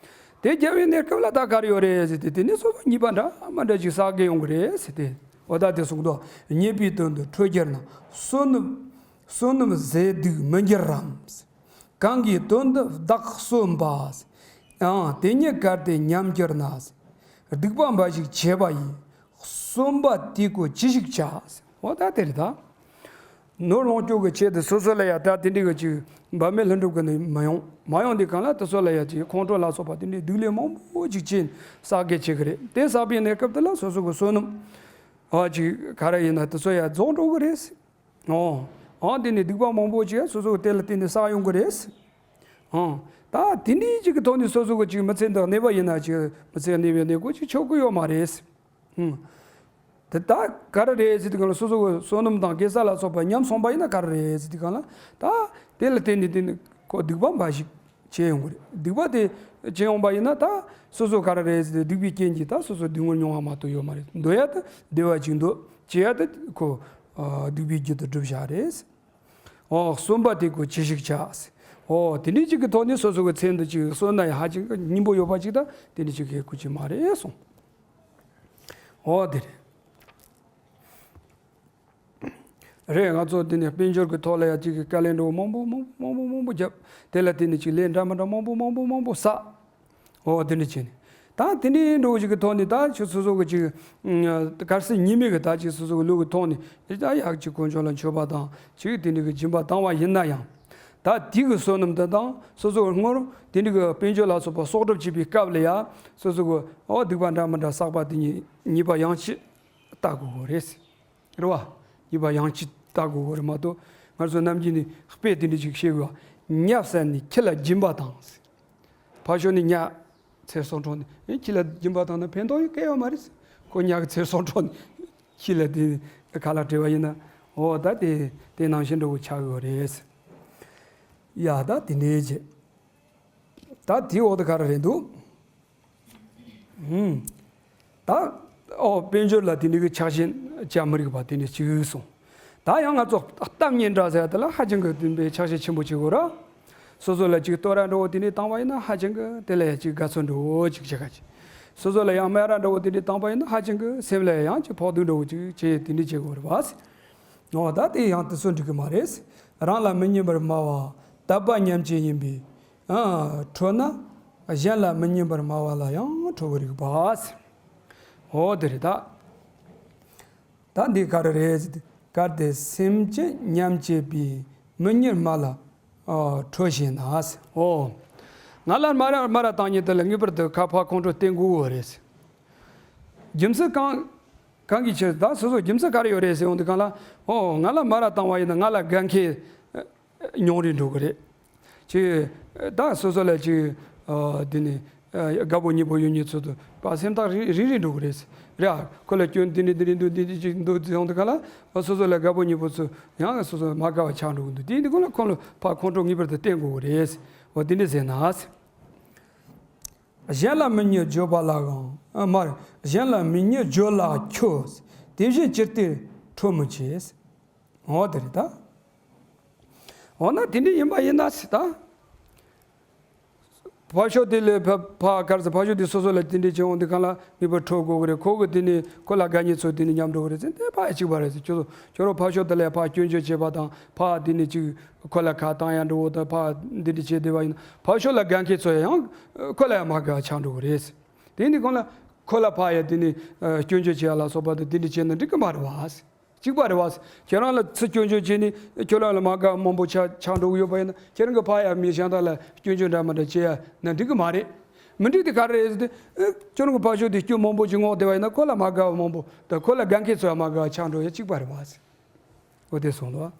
དེ་བརྒྱབ་པའི་གནས་སྐབས་ལ་ད་ག་རེ་ཡོད་རེད་ཟེར་ཏེ་དེ་ནས་སོ་སོ་ཉེས་པ་འདྲ་མི་འདྲ་ཅིག་བསགས་ཀྱི་ཡོང་གི་རེད་ཟེར་ཏེ། འོ་ད་དེ་གསུངས་འདུག་ཉེས་པའི་དོན་དུ་ཁྲོས་གྱུར་ན། བསོད་ནམས་བསོད་ནམས་ཟད་སྡུག་མི་འགྱུར་རམ། གང་གི་དོན་དུ་བདག་གསོན་པ། ཡང་དེ་ཉིད་གལ་ཏེ་ཉམས་གྱུར་ན། སྡིག་པ་འབའ་ཞིག་བྱས་པ་ཡིས། གསོན་པ་དེ་ཀོ་ཅི་ཞིག་བྱ། འོ་ད་དེ་རེད་ད། ནོར་ལོངས་སྤྱོད་ཀྱི་ཆེད་དུ་སོ་སོ་ལ་ཡ་ད་དེ་འདྲའི་གི་ཅིག་འབད་མེད་ལྷུན་གྲུབ་ཀྱི་ནི་མ་ཡོང་། མ་ཡོང་དུས་གང་ལ་དེ་ཚོ་ལ་ཡ་ཅིག་ཁོང་ཁྲོ་ལ་སོགས་པ་དེ་འདྲའི་སྡིག་ལས་མང་པོ་ཅིག་བྱས་བསགས་གི་བྱེད་ཀྱི་རེད། དེ་བསགས་པའི་གནས་སྐབས་དེ་ལ་སོ་སོ་གི་བསོད་ནམས་ཨ་ཅིག་ག་རེ་ཡིན་ན་དེ་ཚོ་ཡ་རྫོགས་འགྲོ་གི་རེད། ཨོ། ཨང་དེ་ནས་སྡིག་པ་མང་པོ་ཅིག་སོ་སོ་གི་དེ་ལ་བརྟེན་ནས་བསགས་ཡོང་གི་རེད། ཨང་། ད་དེ་འདྲའི་ཅིག་གི་ཐོག་ནས་སོ་སོ་གི་ཅིག་མི་ཚེ་འདི་གནས་པ་ཡིན་ན་ཅིག་མི་ཚེ་གནས་པའི་གནས་སྐོར་ཅིག་ཆོག་གི་ཡོད་མ་རེད། ཨང་། དེ་ད་ག་རེ་རེད་ཟེར་དུས་གང་ལ་སོ་སོ་གི་བསོད་ནམས་དང་དགེ་རྩ་ལ་སོགས་པ་ཉམས་སོང་པ་ཡིན་ན་ག་རེ་རེད་ཟེར་དུས་གང་ལ་ད་དེ་ལ་བརྟེན་ནས་བརྟེན་ནས་ཁོ་སྡིག་པ་འབའ་ཞིག་བྱས་ཡོང་གི་རེད། སྡིག་པ་དེ་བྱས་ཡོང་པ་ཡིན་ན་ད་སོ་སོ་ག་རེ་རེད་ཟེར་ཏེ་སྡིག་པའི་རྐྱེན་གྱིས་ད་སོ་སོ་སྡུག་བསྔལ་མྱོང་བ་མ་གཏོགས་ཡོད་མ་རེད། འདོད་ཡ་ད་བདེ་བ་ཅིག་འདོད། བྱེད་ཡ་ད་ཁོ་ཨ་སྡིག་པའི་རྒྱུ་དེ་སྒྲུབ་བྱ་རེད། ཨོ་གསོན་པ་དེ་ཀོ་ཅི་ཞིག་བྱ། ཨོ་དེ་འདྲའི་ཅིག་གི་ཐོག་ནས་སོ་སོ་གི་མཚན་དུ་ཅིག་གསོན་ན་ཡང་ཧ་ཅང་གི་སྙིང་པོ་ཡོད་པ་ཅིག་ད་དེ་འདྲ་ཅིག་གི་ཁུ་ཅི་མ་རེད་གསུངས། ཨོ་དེ་རེད། རེད། ང་ཚོ་འདི་ནས་དཔལ་འབྱོར་གྱི་ཐོག་ལ་ཡ་གཅིག་གི་དཀའ་ལས་འགྲོ་མང་པོ་མང་པོ་མང་པོ་མང་པོ་བརྒྱབ། དེ་ལ་བརྟེན་ནས་གཅིག་ལས་འདྲ་མི་འདྲ་མང་པོ་མང་པོ་མང་པོ་བསགས། འོ་དེ་འདྲ་བྱས་ནས་ད་དེ་འདྲའི་འགྲོ་གཅིག་གི་ཐོག་ནས་ད་ཁྱོད་སོ་སོ་གི་གཅིག་གལ་སྲིད་ཉེས་མེད་ཀྱི་ད་གཅིག་སོ་སོ་གི་ལུས་ཀྱི་ཐོག་ནས་ད་ཡག་གཅིག་དཀོན་མཆོག་ལ་མཆོད་པ་དང་གཅིག་དེ་འདྲ་གི་སྦྱིན་པ་བཏང་བ་ཡིན་ན་ཡང་། ད་དེ་གི་བསོད་ནམས་དེ་དང་སོ་སོ་གི་སྔོན་དེ་འདྲ་གི་དཔལ་འབྱོར་ལ་སོགས་པ་གསོག་སྒྲུབ་བྱེད་པའི་སྐབས་ལ་ཡ་སོ་སོ་གི་འོ་སྡིག་པ་འདྲ་མི་འདྲ་བསགས་པ་དེ་ཉེས་ཉེས་པ་ཡང་ཅིག་ལྟ་དགོས་གོ་རེད། རེད་བ། ཉེས་པ་ཡང་ཅིག་ལྟ་དགོས་གོ་རེད་མ་གཏོགས་ང་ཚོ་ནམ་རྒྱུན་ནས་དཔེ་དེ་འདྲ་ཅིག་བཤད་དགོས་བ། ཉ་བསད་ནས་ཁྱི་ལ་སྦྱིན་པ་བཏང་། ཕར་ཞོག་ནས་ཉ་ཚེ་སྲོག་འཕྲོག་ནས་ཨེ་ཁྱི་ལ་སྦྱིན་པ་བཏང་ན་ཕན་ཐོགས་ཡོད་སྐལ་ཡོད་མ་རེད། ཁོ་ཉ་གི་ཚེ་སྲོག་འཕྲོག་ནས་ཁྱི་ལ་དེ་ཁ་ལག་སྤྲད་པ་ཡིན་ན་འོ་ད་དེ་དེ་ནང་བཞིན་འདྲ་བོ་ཆགས་ཡོད་རེད། ཡ་ད་དེ་འདྲའི་རྗེས། ད་དེའི་འོག་ཏུ་ག་རེ་རེད་འདུག་ཧུམ། ད་ཨོ་དཔལ་འབྱོར་ལ་དེ་འདྲའི་གི་ཆགས་ཞེན་བྱ་མི་རིགས་པ་དེ་འདྲ་བྱུང་སོང་། ད་ཡང་ང་ཚོ་གཏམ་སྙན་གྲགས་ཟེར་ཡ་དེ་ལ་ཧ་ཅང་གི་བདེན་པའི་ཆགས་ཞེན་ཆེན་པོ་བྱེད་དགོས་ར། སོ་སོ་ལ་ཅིག་བསྟོད་ར་འདྲ་བོ་དེ་འདྲ་བཏང་བ་ཡིན་ན་ཧ་ཅང་གི་དེ་ལ་ཡང་ཅིག་དགའ་ཚོར་འདྲ་བོ་ཅིག་བྱེད་ག་ཅིག་སོ་སོ་ལ་ཡང་སྨད་ར་འདྲ་བོ་དེ་འདྲ་བཏང་བ་ཡིན་ན་ཧ་ཅང་གི་སེམས་ལ་ཡང་ཅིག་ཕོག་ཐུག་འདྲ་བོ་ཅིག་བྱེད་དེ་འདྲ་བྱེད་དགོས་རེད་བ། ཨོ་ད་དེ་ཡང་དེ་ཚོ་འགྲིག་གི་མ་རེད། རང་ལ་མི་སྙན་པར་སྨྲ་བ་དད་པ་ཉམས་བྱེད་ཡིན་པས། ཨ་ཁྲོ་ན། གཞན་ལ་མི་སྙན་པར་སྨྲ་བ་ལ་ཡང་ཁྲོ་བར་རིགས་པ། འོ་དེ་རེད་ད། ད་འདི་ག་རེ་རེད། གལ་ཏེ་སེམས་ཅན་ཉམས་བྱེད་པའི་མི་སྙན་སྨྲ་ལ་ཨ་ཁྲོ་ཞེ་ན། འོ། ང་ལ་སྨ་ར་སྨ་ར་བཏང་མཁན་དེ་ལ་ངེས་པར་དུ་ཁ་ཕར་ཁོང་ཁྲོ་བསྟེན་དགོས་རེད། རྒྱུ་མཚན་གང་གང་གི་ཕྱིར་ད་སོ་སོ་རྒྱུ་མཚན་ག་རེ་ཡོད་རེད་ཟེར་ཡོང་དུས་གང་ལ། འོ་ང་ལ་སྨ་ར་བཏང་བ་ཡིན་ན་ང་ལ་དགའ་མཁན་ཉུང་རུ་འགྲོ་གི་རེད། ཅིག་ད་སོ་སོ་ལ་ཅིག་ཨ་དེ་ནི་ དགའ་པོ་ཉེ་པོ་ཡོད་མཁན་ཚོ་དང་ཕར་སེམས་ཐག་རིང་རིང་རིང་འགྲོ་གི་རེད། རེད་ཨ། ཁོ་ལ་སྐྱོན་འདི་འདྲ་འདི་འདྲ་འདུག་འདི་འདྲ་ཅིག་འདུག་ཟེར་ཡོང་དུས་ག་ལ་སོ་སོ་ལ་དགའ་པོ་ཉེ་པོ་ཚོ་ཡང་སོ་སོ་མ་དགའ་བ་ཆགས་འགྲོ་གི་འདུག་དེ་འདི་ཁོ་ལ་ཕར་ཁོང་ཁྲོ་ངེས་པར་དུ་བསྟེན་དགོས་གི་རེད། འོ་དེ་འདྲ་ཟེར་ན། གཞན་ལ་མི་སྙན་བརྗོད་པ་ལའང་། ཨ་མ་རེད། གཞན་ལ་མི་སྙན་བརྗོད་ལ་ཁྱོད། དེ་བཞིན་ཅི་སྟེ་ཁྲོ་མི་བྱེད། འོ་དེ་རེད་ད། འོ་ན་དེ་འདྲ་ཡིན་པ་ཡིན་ན་ཟེར་ད། ཕར་ཕྱོགས་དེ་ལས་ཕ་ཕ་གར་ཟེར་ཕར་ཕྱོགས་དེ་སོ་སོ་ལ་དེ་འདྲ་བྱེད་འོང་དུས་གང་ལ་ངེས་པར་ཁྲོ་དགོས་ཀྱི་རེད། ཁོ་གི་དེ་ནི་ཁོ་ལ་དགའ་མཁན་ཚོ་དེ་ནི་མཉམ་འགྲོ་གི་རེད་ཟེར་དེ་ཕ་གཅིག་པ་རེད་ཟེར། ཁྱོད་ཁྱོད་རང་ཕར་ཕྱོགས་དེ་ལ་ཕར་སྐྱོན་བརྗོད་བྱེད་པ་དང་ཕ་དེ་ནི་གཅིག་ཁོ་ལ་ཁ་བཏང་ཡ་འགྲོ་བོ་དང་ཕ་འདི་འདྲ་བྱེད་བསྡད་པ་ཡིན་ན་ཕར་ཕྱོགས་ལ་དགའ་མཁན་ཚོ་ཡང་ཁོ་ལ་ཡང་མ་དགའ་བ་ཆགས་འགྲོ་གི་རེད། དེ་ནི་གང་ལ་ཁོ་ལ་ཕ་ཡ་དེ་ནི་སྐྱོན་བརྗོད་བྱེད་ཡ་ལ་སོགས་པ་དང་དེ་འདྲ་བྱས་ན་འགྲིག་གི་མ་རེད་བ། གཅིག་པ་རེད་བ། ཁྱེད་རང་ལ་ཚུར་སྐྱོན་བརྗོད་བྱས་ནས་ཁྱོད་རང་ལ་མ་དགའ་བ་མང་པོ་ཆགས་ཆགས་འགྲོ་གི་ཡོད་པ་ཡིན་ན་ཁྱེད་རང་གི་ཕ་ཡ་མི་གཞན་དག་ལ་སྐྱོན་བརྗོད་འདྲ་མི་འདྲ་བྱེད་ཡ་ན་འགྲིག་གི་མ་རེད། མི་འགྲིག་དེ་ག་རེ་རེད་ཟེར་ཏེ། ཨེ། ཁྱོད་རང་གི་ཕ་ཕྱོགས་དེ་སྐྱོན་མང་པོ་ཅིག་མངགས་བསྡད་པ་ཡིན་ན་ཁོ་ལ་མ་དགའ་བ་མང་པོ་དང་ཁོ་ལ་དགའ་མཁན་ཚོ་ཡང་མ་དགའ་བ་ཆགས་འགྲོ་ཡ་གཅིག་པ་རེད་བ། འོ་དེ་སོང་ལོ།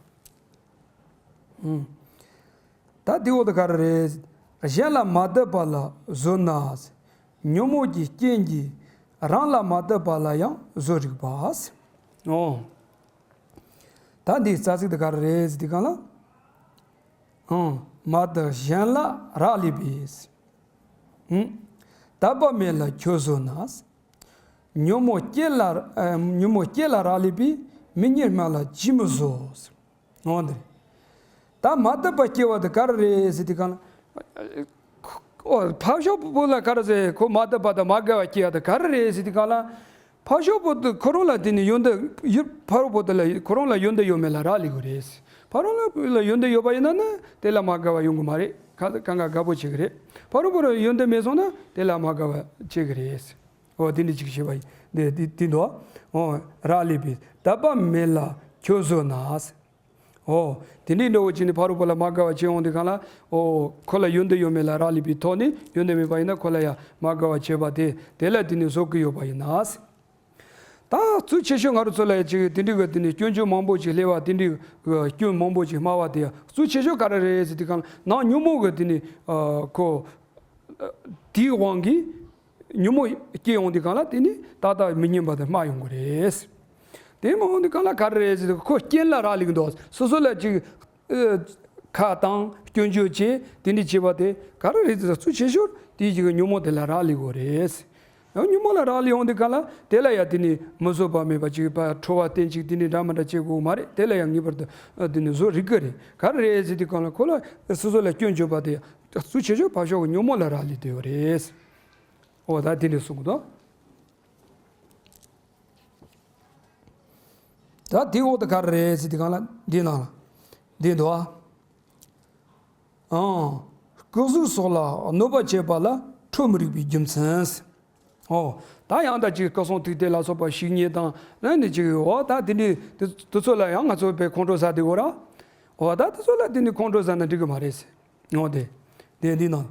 ཨང་། ད་དེའི་འོག་ཏུ་ག་རེ་རེད། གཞན་ལ་མ་བསྡད་པ་ལ་བཟོད་ན། ཉོན་མོངས་ཀྱི་རྐྱེན་གྱིས་རང་ལ་མ་བསྡད་པ་ལ་ཡང་བཟོད་རིགས་པ། འོ། ད་འདིའི་རྩ་ཚིག་དེ་ག་རེ་རེད་ཟེར་དུས་གང་ལ། ཨང་། མ་བསྡད་གཞན་ལ་རག་ལས་པས། ཨང་། དད་པ་མེད་ལ་ཁྱོད་བཟོད་ན། ཉོན་མོངས་སྐྱེ་ལ་ཨ། ཉོན་མོངས་སྐྱེ་ལ་རག་ལས་པས། མི་སྙན་སྨྲ་ལ་ཅིས་མི་བཟོད། འོ་འདིར། ད་མ་དད་པ་སྐྱེ་བ་དེ་ག་རེ་རེད་ཟེར་དུས་གང་ལ། ཨོ། ཕར་ཕྱོགས་པོ་ལ་ག་རེ་ཟེར། ཁོ་མ་དད་པ་དང་མ་དགའ་བ་སྐྱེ་བ་དེ་ག་རེ་རེད་ཟེར་དུས་གང་ལ། ཕར་ཕྱོགས་པོ་དེ་ཁོ་རང་ལ་དེ་ནི་ཡོན་ཏན་ཡོད། ཕ་རོལ་པོ་དེ་ལ་ཁོ་རང་ལ་ཡོན་ཏན་ཡོད་མེད་ལ་རག་ལས་དགོས་རེད། ཕ་རོལ་པོ་ལ་ཡོན་ཏན་ཡོད་པ་ཡིན་ན་ནི་དེ་ལ་མ་དགའ་བ་ཡོང་གི་མ་རེད། ག་གང་ག་དགའ་པོ་བྱེད་གི་རེད། ཕ་རོལ་པོ་ལ་ཡོན་ཏན་མེད་སོང་ན་དེ་ལ་མ་དགའ་བ་བྱེད་གི་རེད། འོ་དེ་འདྲ་ཅིག་བྱེད་པ་ཡིན། འདི་འདི་འདི་འདུག་འོ། རག་ལས་པས་དད་པ་མེད་ལ་ཁྱོད་བཟོད་ན། འོ། དེ་འདྲའི་འདྲ་བོ་བྱས་ནས་ཕ་རོལ་པོ་ལ་མ་དགའ་བ་བྱེད་འོང་དུས་གང་ལ། འོ། ཁོ་ལ་ཡོན་ཏན་ཡོད་མེད་ལ་རག་ལས་པའི་ཐོག་ནས་ཡོན་ཏན་མེད་པ་ཡིན་ན་ཁོ་ལ་ཡང་མ་དགའ་བ་བྱེད་པ་དེ་དེ་ལ་དེ་ནི་བཟོད་ཀྱི་ཡོད་པ་ཡིན་ན། ད་གཙོ་ཆེ་ཤོས་ང་རང་ཚོ་ལ་ཡང་ཅིག་དེ་འདྲའི་གི་དེ་ནི་སྐྱོན་བརྗོད་མང་པོ་ཅིག་སླེབས་པ་དེ་འདྲའི་གི་སྐྱོན་མང་པོ་ཅིག་སྨྲ་བ་དེ་ཡང་གཙོ་ཆེ་ཤོས་ག་རེ་རེད་ཟེར་དུས་གང་ལ་ནང་ཉོན་མོངས་གི་དེ་ནི་ཁོ། དེའི་དབང་གིས། ཉོན་མོངས་སྐྱེ་ཡོང་དུས་གང་ལ་དེ་ནི་ཏག་ཏག་མི་སྙན་པ་དེ་སྨྲ་ཡོང་གི་རེད། དེ་མ་འོང་དུས་གང་ལ་ག་རེ་རེད་ཟེར་ཁོ་རྐྱེན་ལ་རག་ལས་ཀྱི་འདུག་སོ་སོ་ལ་ཅིག་ཨ། ཁ་བཏང་སྐྱོན་བརྗོད་བྱེད་དེ་འདྲ་བྱེད་པ་དེ་ག་རེ་རེད་ཟེར་གཙོ་ཆེ་ཤོས་དེའི་ཅིག་ཉོན་མོངས་དེ་ལ་རག་ལས་དགོས་རེད། ཡང་ཉོན་མོངས་ལ་རག་ལས་ཡོང་དུས་གང་ལ་དེ་ལ་ཡང་དེ་ནི་མི་བཟོད་པ་མེད་པ་ཅིག་ཕར་ཁྲོ་བ་བསྟེན་ཅིག་དེ་ནི་འདྲ་མི་འདྲ་བྱེད་དགོས་མ་རེད། དེ་ལ་ཡང་ངེས་པར་དུ་ཨ། དེ་ནི་བཟོད་རིགས་ཀྱི་རེད། ག་རེ་རེད་ཟེར་དུས་གང་ལ་ཁོ་ལ་སོ་སོ་ལ་སྐྱོན་བརྗོད་པ་དེ་གཙོ་ཆེ་ཤོས་ཕར་ཕྱོགས་ཀྱི་ཉོན་མོངས་ལ་རག་ལས་བསྡད་ཡོད་རེད། འོ་ད་དེ་འདྲ་གསུང་གི་འདུག་ད་དེའི་འོག་ཏུ་ག་རེ་རེད་ཟེར་དུས་གང་ལ་འདི་ནང་ལ་འདི་འདུག་ཨ། ཨང་། སྐུ་གཟུགས་སོགས་ལ་གནོད་པ་བྱེད་པ་ལ་ཁྲོ་མི་རིགས་པའི་རྒྱུ་མཚན། འོ། ད་ཡང་ད་ཅིག་སྐུ་གསུང་ཐུགས་རྟེན་ལ་སོགས་པ་བཤིག་ཉེས་དང་ཨ་ནི་ཅིག་འོ་ད་དེ་འདྲའི་དེ་དེ་ཚོ་ལ་ཡང་ང་ཚོ་དཔེ་ཁོང་ཁྲོ་ཟ་བསྡད་ཡོད་ར། འོ་ད་དེ་ཚོ་ལ་དེ་འདྲའི་ཁོང་ཁྲོ་ཟ་ན་འགྲིག་གི་མ་རེད་ཟེར། འོ་དེ། དེ་འདི་ནང་།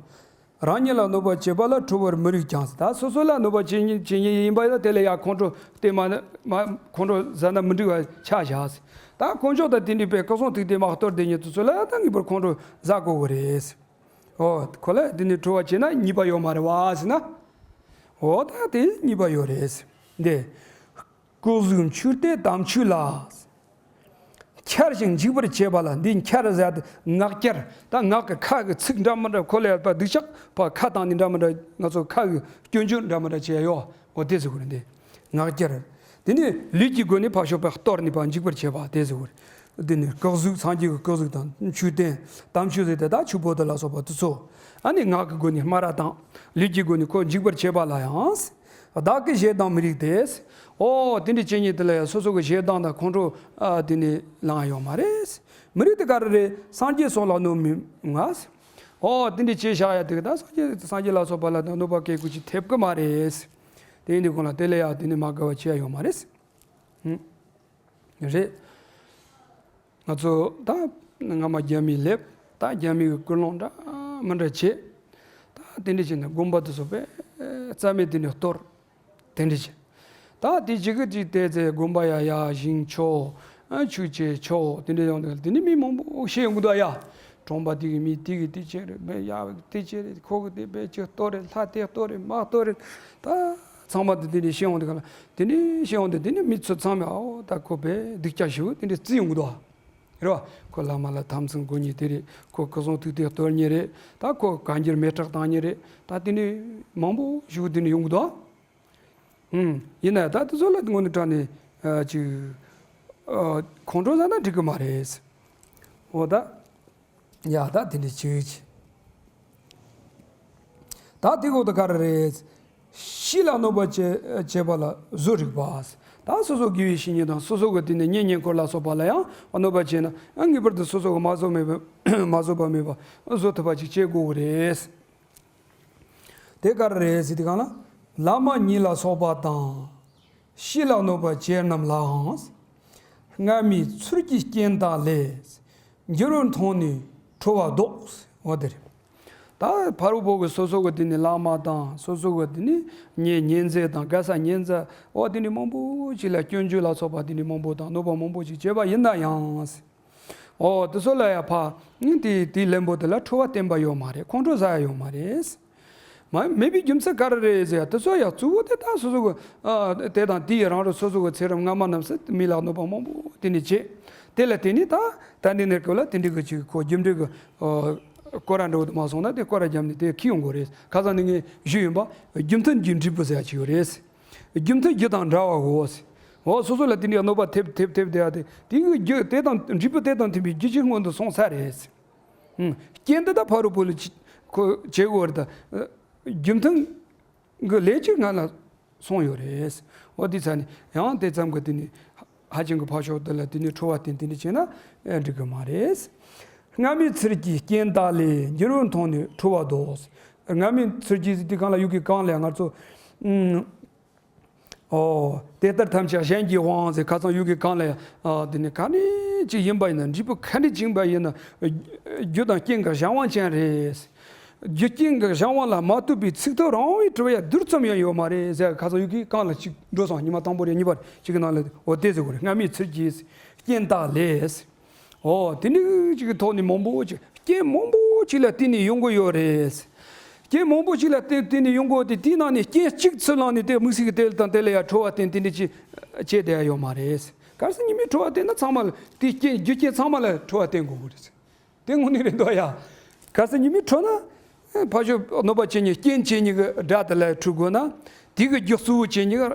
རང་ཉིད་ལ་གནོད་པ་བྱེད་པ་ལ་ཁྲོ་བར་མི་རིགས་ཀྱང་ཟེར། ད་སོ་སོ་ལ་གནོད་པ་བྱེད་ཉེན་བྱེད་ཉེན་ཡིན་པ་ཡིན་ན་དེ་ལ་ཡང་ཁོང་ཁྲོ་བསྟེན་མ་མ་ཁོང་ཁྲོ་ཟ་ན་མི་འགྲིག་པ་ཆགས་བཞག་ཟེར། ད་དཀོན་མཆོག་དང་དེ་འདྲའི་དཔེ་སྐུ་གསུང་ཐུགས་རྟེན་མ་གཏོར་བསྡད་ཉེན་དེ་ཚོ་ལ་ད་ངེས་པར་ཁོང་ཁྲོ་ཟ་དགོས་ཀྱི་རེད་ཟེར། འོ། ཁོ་ལ་དེ་ནི་ཁྲོ་བ་བྱས་ན་ཉེས་པ་ཡོད་མ་རེད་བ་ཟེར་ན། འོ་ད་དེ་ཉེས་པ་ཡོད་རེད་ཟེར། འདི། སྐུ་གཟུགས་མཆོད་རྟེན་དམ་ཆོས་ལ། འཁྱར་ཞིང་འཇིག་པར་བྱེད་པ་ལ། འདི་འཁྱར་ཟེར་ཏེ་ངག་འཁྱར། ད་ངག་གི་ཁ་གི་ཚིག་འདྲ་མི་འདྲ་ཁོ་ལ་ཡོད་པ་སྡུག་ཅག་པ་ཁ་བཏང་ནི་འདྲ་མི་འདྲ་ང་ཚོ་ཁ་གི་སྐྱོན་བརྗོད་འདྲ་མི་འདྲ་བྱེད་ཡ་ཡོད། འོ་དེ་ཟེར་དགོས་རེད་འདི། ངག་འཁྱར། དེ་ནས་ལུས་ཀྱི་སྒོ་ནས་ཕར་ཕྱོགས་པ་གཏོར་ནས་པ་འཇིག་པར་བྱེད་པ་དེ་ཟེར་དགོས་རེད། དེ་ནས་སྐུ་གཟུགས་སངས་རྒྱས་ཀྱི་སྐུ་གཟུགས་དང་མཆོད་རྟེན་དམ་ཆོས་ཟེར་ཏེ་ད་ཆུ་བོ་དེ་ལ་སོགས་པ་དེ་ཚོ། ཨ་ནི་ངག་གི་སྒོ་ནས་སྨ་ར་དང་། ལུས་ཀྱི་སྒོ་ནས་ཁོ་འཇིག་པར་བྱེད་པ་ལ་ཡང་། བདག་གི་ཞེ་སྡང་མི་རིགས་ཏེ། ཨོ། དེ་འདྲ་བྱེད་ཉིད་དེ་ལ་ཡང་སོ་སོ་གི་ཞེ་སྡང་དང་ཁོང་ཁྲོ་ཨ་དེ་ནི་ལངས་ཡོད་མ་རེད། མི་རིགས་དེ་ག་རེ་རེད། སངས་རྒྱས་སོགས་ལ་གནོད་མི་ང་། ཨོ། དེ་འདྲ་བྱས་བཞག་ཡ་དེ་ག་ད་སངས་རྒྱས་སངས་རྒྱས་ལ་སོགས་པ་ལ་གནོད་པ་སྐྱེལ་དགོས་ཅིག་ཐེབས་གི་མ་རེད། དེ་ཡིན་དུས་ཁོང་ལ་དེ་ལ་ཡང་དེ་ནི་མ་དགའ་བ་བྱེད་ཡ་ཡོད་མ་རེད། ཧུམ། རེད། ང་ཚོ་ད་སྔ་མ་རྒྱ་མི་སླེབས། ད་རྒྱ་མི་གི་ཀུན་སློང་འདྲ་མི་འདྲ་བྱེད། ད་དེ་འདྲ་བྱས་ནས་དགོན་པ་དེ་ཚོ་དཔེ་རྩ་མེད་དེ་ནས་གཏོར། དེ་འདྲ་བྱེད། ད་དེ་གཅིག་གི་གཅིག་བལྟས་ཚེ་དགོན་པ་ཡ་ཡ་ཞིང་ཆོག་ཨ་ཆོས་བྱེད་ཆོག་དེ་འདྲ་ཡོང་དུས་དེ་ནས་མི་མང་པོ་ཤི་ཡོང་གི་འདུག་ཡ། གྲོང་པ་དེ་གི་མི་དེ་གི་དེ་ཅི་རེད། མི་ཡག་དེ་ཅི་རེད། ཁོ་གི་དེ་དཔེ་ཅི་ལྟོ་རེད། ལྷ་དེ་ལྟོ་རེད། མ་ལྟོ་རེད། ད་ཚང་མ་དེ་དེ་ནས་ཤེས་འོང་དེ་ག་ལ། དེ་ནས་ཤེས་འོང་དེ་དེ་ནས་མི་ཚོ་ཚང་མས་ཨའོ་ད་ཁོ་དཔེ་སྡུག་ཅག་ཞིག་དེ་འདྲ་བརྩི་ཡོང་གི་འདུག་ཨ། རེད་བ། ཁོ་བླ་མ་ལ་ཐམ་ཚིང་དགོས་ཉེ་དེ་རེད། ཁོ་སྐུ་གསུང་ཐུགས་དེ་གཏོར་ཉེ་རེད། ད་ཁོ་བཀའ་འགྱུར་མེ་སྲེག་བཏང་ཉེ་རེད། ད་དེ་ནས་མང་པོ་ཞིག་དེ་ནས་ཡོང་གི་འདུག་ཨ། ཨུམ། ཡིན་ན་ད་དེ་ཚོ་ལ་དངོས་གནས་དྲང་ནས་ཨ་ཅིག་ཨ་ཁོང་ཁྲོ་ཟ་ན་འགྲིག་གི་མ་རེད། འོ་ད། ཡ་ད་དེ་འདྲ་ཅིག་ད་དེ་གོ་ད་ག་རེ་རེད། གཤིས་ལ་གནོད་པ་བྱེད་བྱེད་པ་ལ་བཟོ་རིག་པ། ད་སོ་སོ་དགེ་བའི་བཤེས་གཉེན་དང་སོ་སོ་གི་དེ་ནས་གཉེན་ཉེ་འཁོར་ལ་སོགས་པ་ལ་ཡང་གནོད་པ་བྱས་ན་ངེས་པར་དུ་སོ་སོ་གི་མ་བཟོ་མེད་པ་མ་བཟོ་བ་མེད་པ་བཟོ་ཐུབ་པ་ཅིག་བྱེད་དགོས་གི་རེད། དེ་ག་རེ་རེད་ཟེར་དུས་གང་ལ། བླ་མ་ཉིད་ལ་སོགས་པ་དང་། གཤིས་ལ་གནོད་པ་བྱེད་རྣམས་ལའང་། སྔ་མའི་ཚུལ་གྱི་རྐྱེན་དག་ལས། འགྱུར་བར་མཐོང་ནས་ཁྲོ་བ་ལྡོག། འོ་དེ་རེད། ད་ཕ་རོལ་པོ་གི་སོ་སོ་གི་དེ་ནི་བླ་མ་དང་སོ་སོ་གི་དེ་ནི་ཉེ་ཉེ་ཚན་དང་དགའ་ས་ཉེ་ཚན་འོ་དེ་ནི་མང་པོ་ཅིག་ལ་སྐྱོན་བརྗོད་ལ་སོགས་པ་དེ་ནི་མང་པོ་དང་གནོད་པ་མང་པོ་ཅིག་བྱས་པ་ཡིན་ན་ཡང་། ཨོ་དེ་ཚོ་ལ་ཡ་ཕ། དེ་དེའི་ལན་པོ་དེ་ལ་ཁྲོ་བ་བསྟེན་པ་ཡོད་མ་རེད། ཁོང་ཁྲོ་ཟ་ཡ་ཡོད་མ་རེད། མ་མེད་པའི་རྒྱུ་མཚན་ག་རེ་རེད་ཟེར་ཡ་དེ་ཚོ་ཡ་གཙོ་བོ་དེ་ད་སོ་སོ་གི་ཨ་དེ་དང་དེ་ཡི་རང་རེ་སོ་སོ་གི་ཚེ་རབས་སྔ་མ་རྣམས་སུ་མི་ལ་གནོད་པ་མང་པོ་དེ་ནི་བྱེད། དེ་ལ་དེ་ནི་ད་ད་འདི་ནས་ཀོ་ལ་དེ་འདྲི་གི་ཅིག་ཁོ་རྒྱུ་འབྲས་གི་ཨ་སྐོར་ར་འགྲོ་དུ་མ་སོང་ན་དེ་སྐོར་ར་རྒྱབ་ནས་དེ་ཁི་ཡོང་དགོས་རེད། ཁ་སང་ནི་ངས་ཞུས་ཡིན་པ་རྒྱུ་མཐུན་གྱི་འབྲས་བུ་ཟེར་ཡ་ཅིག་ཡོད་རེད། རྒྱུ་མཐུན་རྒྱུ་དང་འདྲ་བའོ། འོ་སོ་སོ་ལ་དེ་འདྲའི་གནོད་པ་ཐེབས་ཐེབས་ཐེབས་བསྡད་ཡ་དེ་དེ་གི་རྒྱུ་དེ་དང་འབྲས་བུ་དེ་དང་མཐུན་པའི་རྒྱུ་ཅིག་སྔོན་དུ་སོང་ས་རེད། ཧུམ། རྐྱེན་འདི་དག་ཕ་རོལ་པོ་ལ་ཅི་ཁོ་བྱེད་དགོས་རེད་ད། རྒྱུ་མཐུན་གི་ལས་ཅིག་ང་ལ་སོང་ཡོད་རེད། འོ་དེ་ཚ་ནི་ཡང་དེ་ཙམ་གི་དེ་ནི་ཧ་ཅང་གི་ཕ་ཤོག་དེ་ལ་དེ་ནི་ཁྲོ་བ་བསྟེན་དེ་ནི་བྱས་ན་འགྲིག་གི་མ་རེད། སྔ་མའི་ཚུལ་གྱི་རྐྱེན་དག་ལས་འགྱུར་བར་མཐོང་ནས་ཁྲོ་བ་ལྡོག། སྔ་མའི་ཚུལ་གྱི་དེ་གང་ལ་ཡུལ་གྱི་གང་ལ་ང་ཚོ། ཨོ། དེ་ལྟར་ཐམས་ཅད་གཞན་གྱི་དབང་ཟེར་ཁ་སང་ཡུལ་གྱི་གང་ལ་ཡང་། ཨ་དེ་ནི་ག་ནས་ཅིག་ཡིན་པ་ཡིན་ན་འབྲས་བུ་ག་འདྲ་ཅིག་ཡིན་པ་ཡིན་ན། རྒྱུ་དང་རྐྱེན་གྱི་གཞན་དབང་ཅན་རེད། རྒྱུ་རྐྱེན་གྱི་གཞན་དབང་ལ་མ་ལྟོས་པའི་ཚིག་ཐོ་རང་བའི་གྲུབ་ཡ་རྡུལ་ཙམ་ཡང་ཡོད་མ་རེད་ཟེར་ཁ་སང་ཡུལ་གྱི་གང་ལ་ཅིག་འགྲོ་སོང་ཉི་མ་དང་པོ་རེད་གཉིས་པ་རེད་ཅིག་གི་ནང་ལ་འོ་དེ་ཟེར་དགོས་རེད། སྔ་མའི་ཚུལ་གྱི་རྐྱེན་དག་ལས། ཨོ། དེ་འདྲ་ཅིག་གི་ཐོག་ནས་མང་པོ་ཅིག་རྐྱེན་མང་པོ་ཅིག་ལ་བརྟེན་ནས་ཡོང་གི་ཡོད་རེད། རྐྱེན་མང་པོ་ཅིག་ལ་བརྟེན་བརྟེན་ནས་ཡོང་གི་ཡོད་དེ་དེའི་ནང་ནས་རྐྱེན་གཅིག་ཚུར་བླངས་ནས་དེ་དམིགས་བསལ་གྱི་དེ་དང་དེ་ལ་ཡང་ཁྲོ་བ་བརྟེན་དེ་འདྲ་ཅིག་བྱས་བསྡད་ཡ་ཡོད་མ་རེད། གལ་སྲིད་ཉི་མའི་ཁྲོ་བ་བརྟེན་ན་ཚང་མ་ལ་དེ་རྐྱེན་རྒྱུ་རྐྱེན་ཚང་མ་ལ་ཁྲོ་བ་བརྟེན་དགོས་ཀྱི་རེད། དེ་དངོས་གནས་རེད་འདུག་ཡ། གལ་སྲིད་ཉི་མའི་ཁྲོ་ན་ཕ་ཤོ་གནོད་པ་བྱེད་ཉེ་རྐྱེན་བྱེད་ཉེ་གི་དགྲ་དེ་ལ་འཁྲུལ་དགོས་ན་དེ་གི་རྒྱུ་གཙོ་བོ་བྱེད་ཉེ་གི་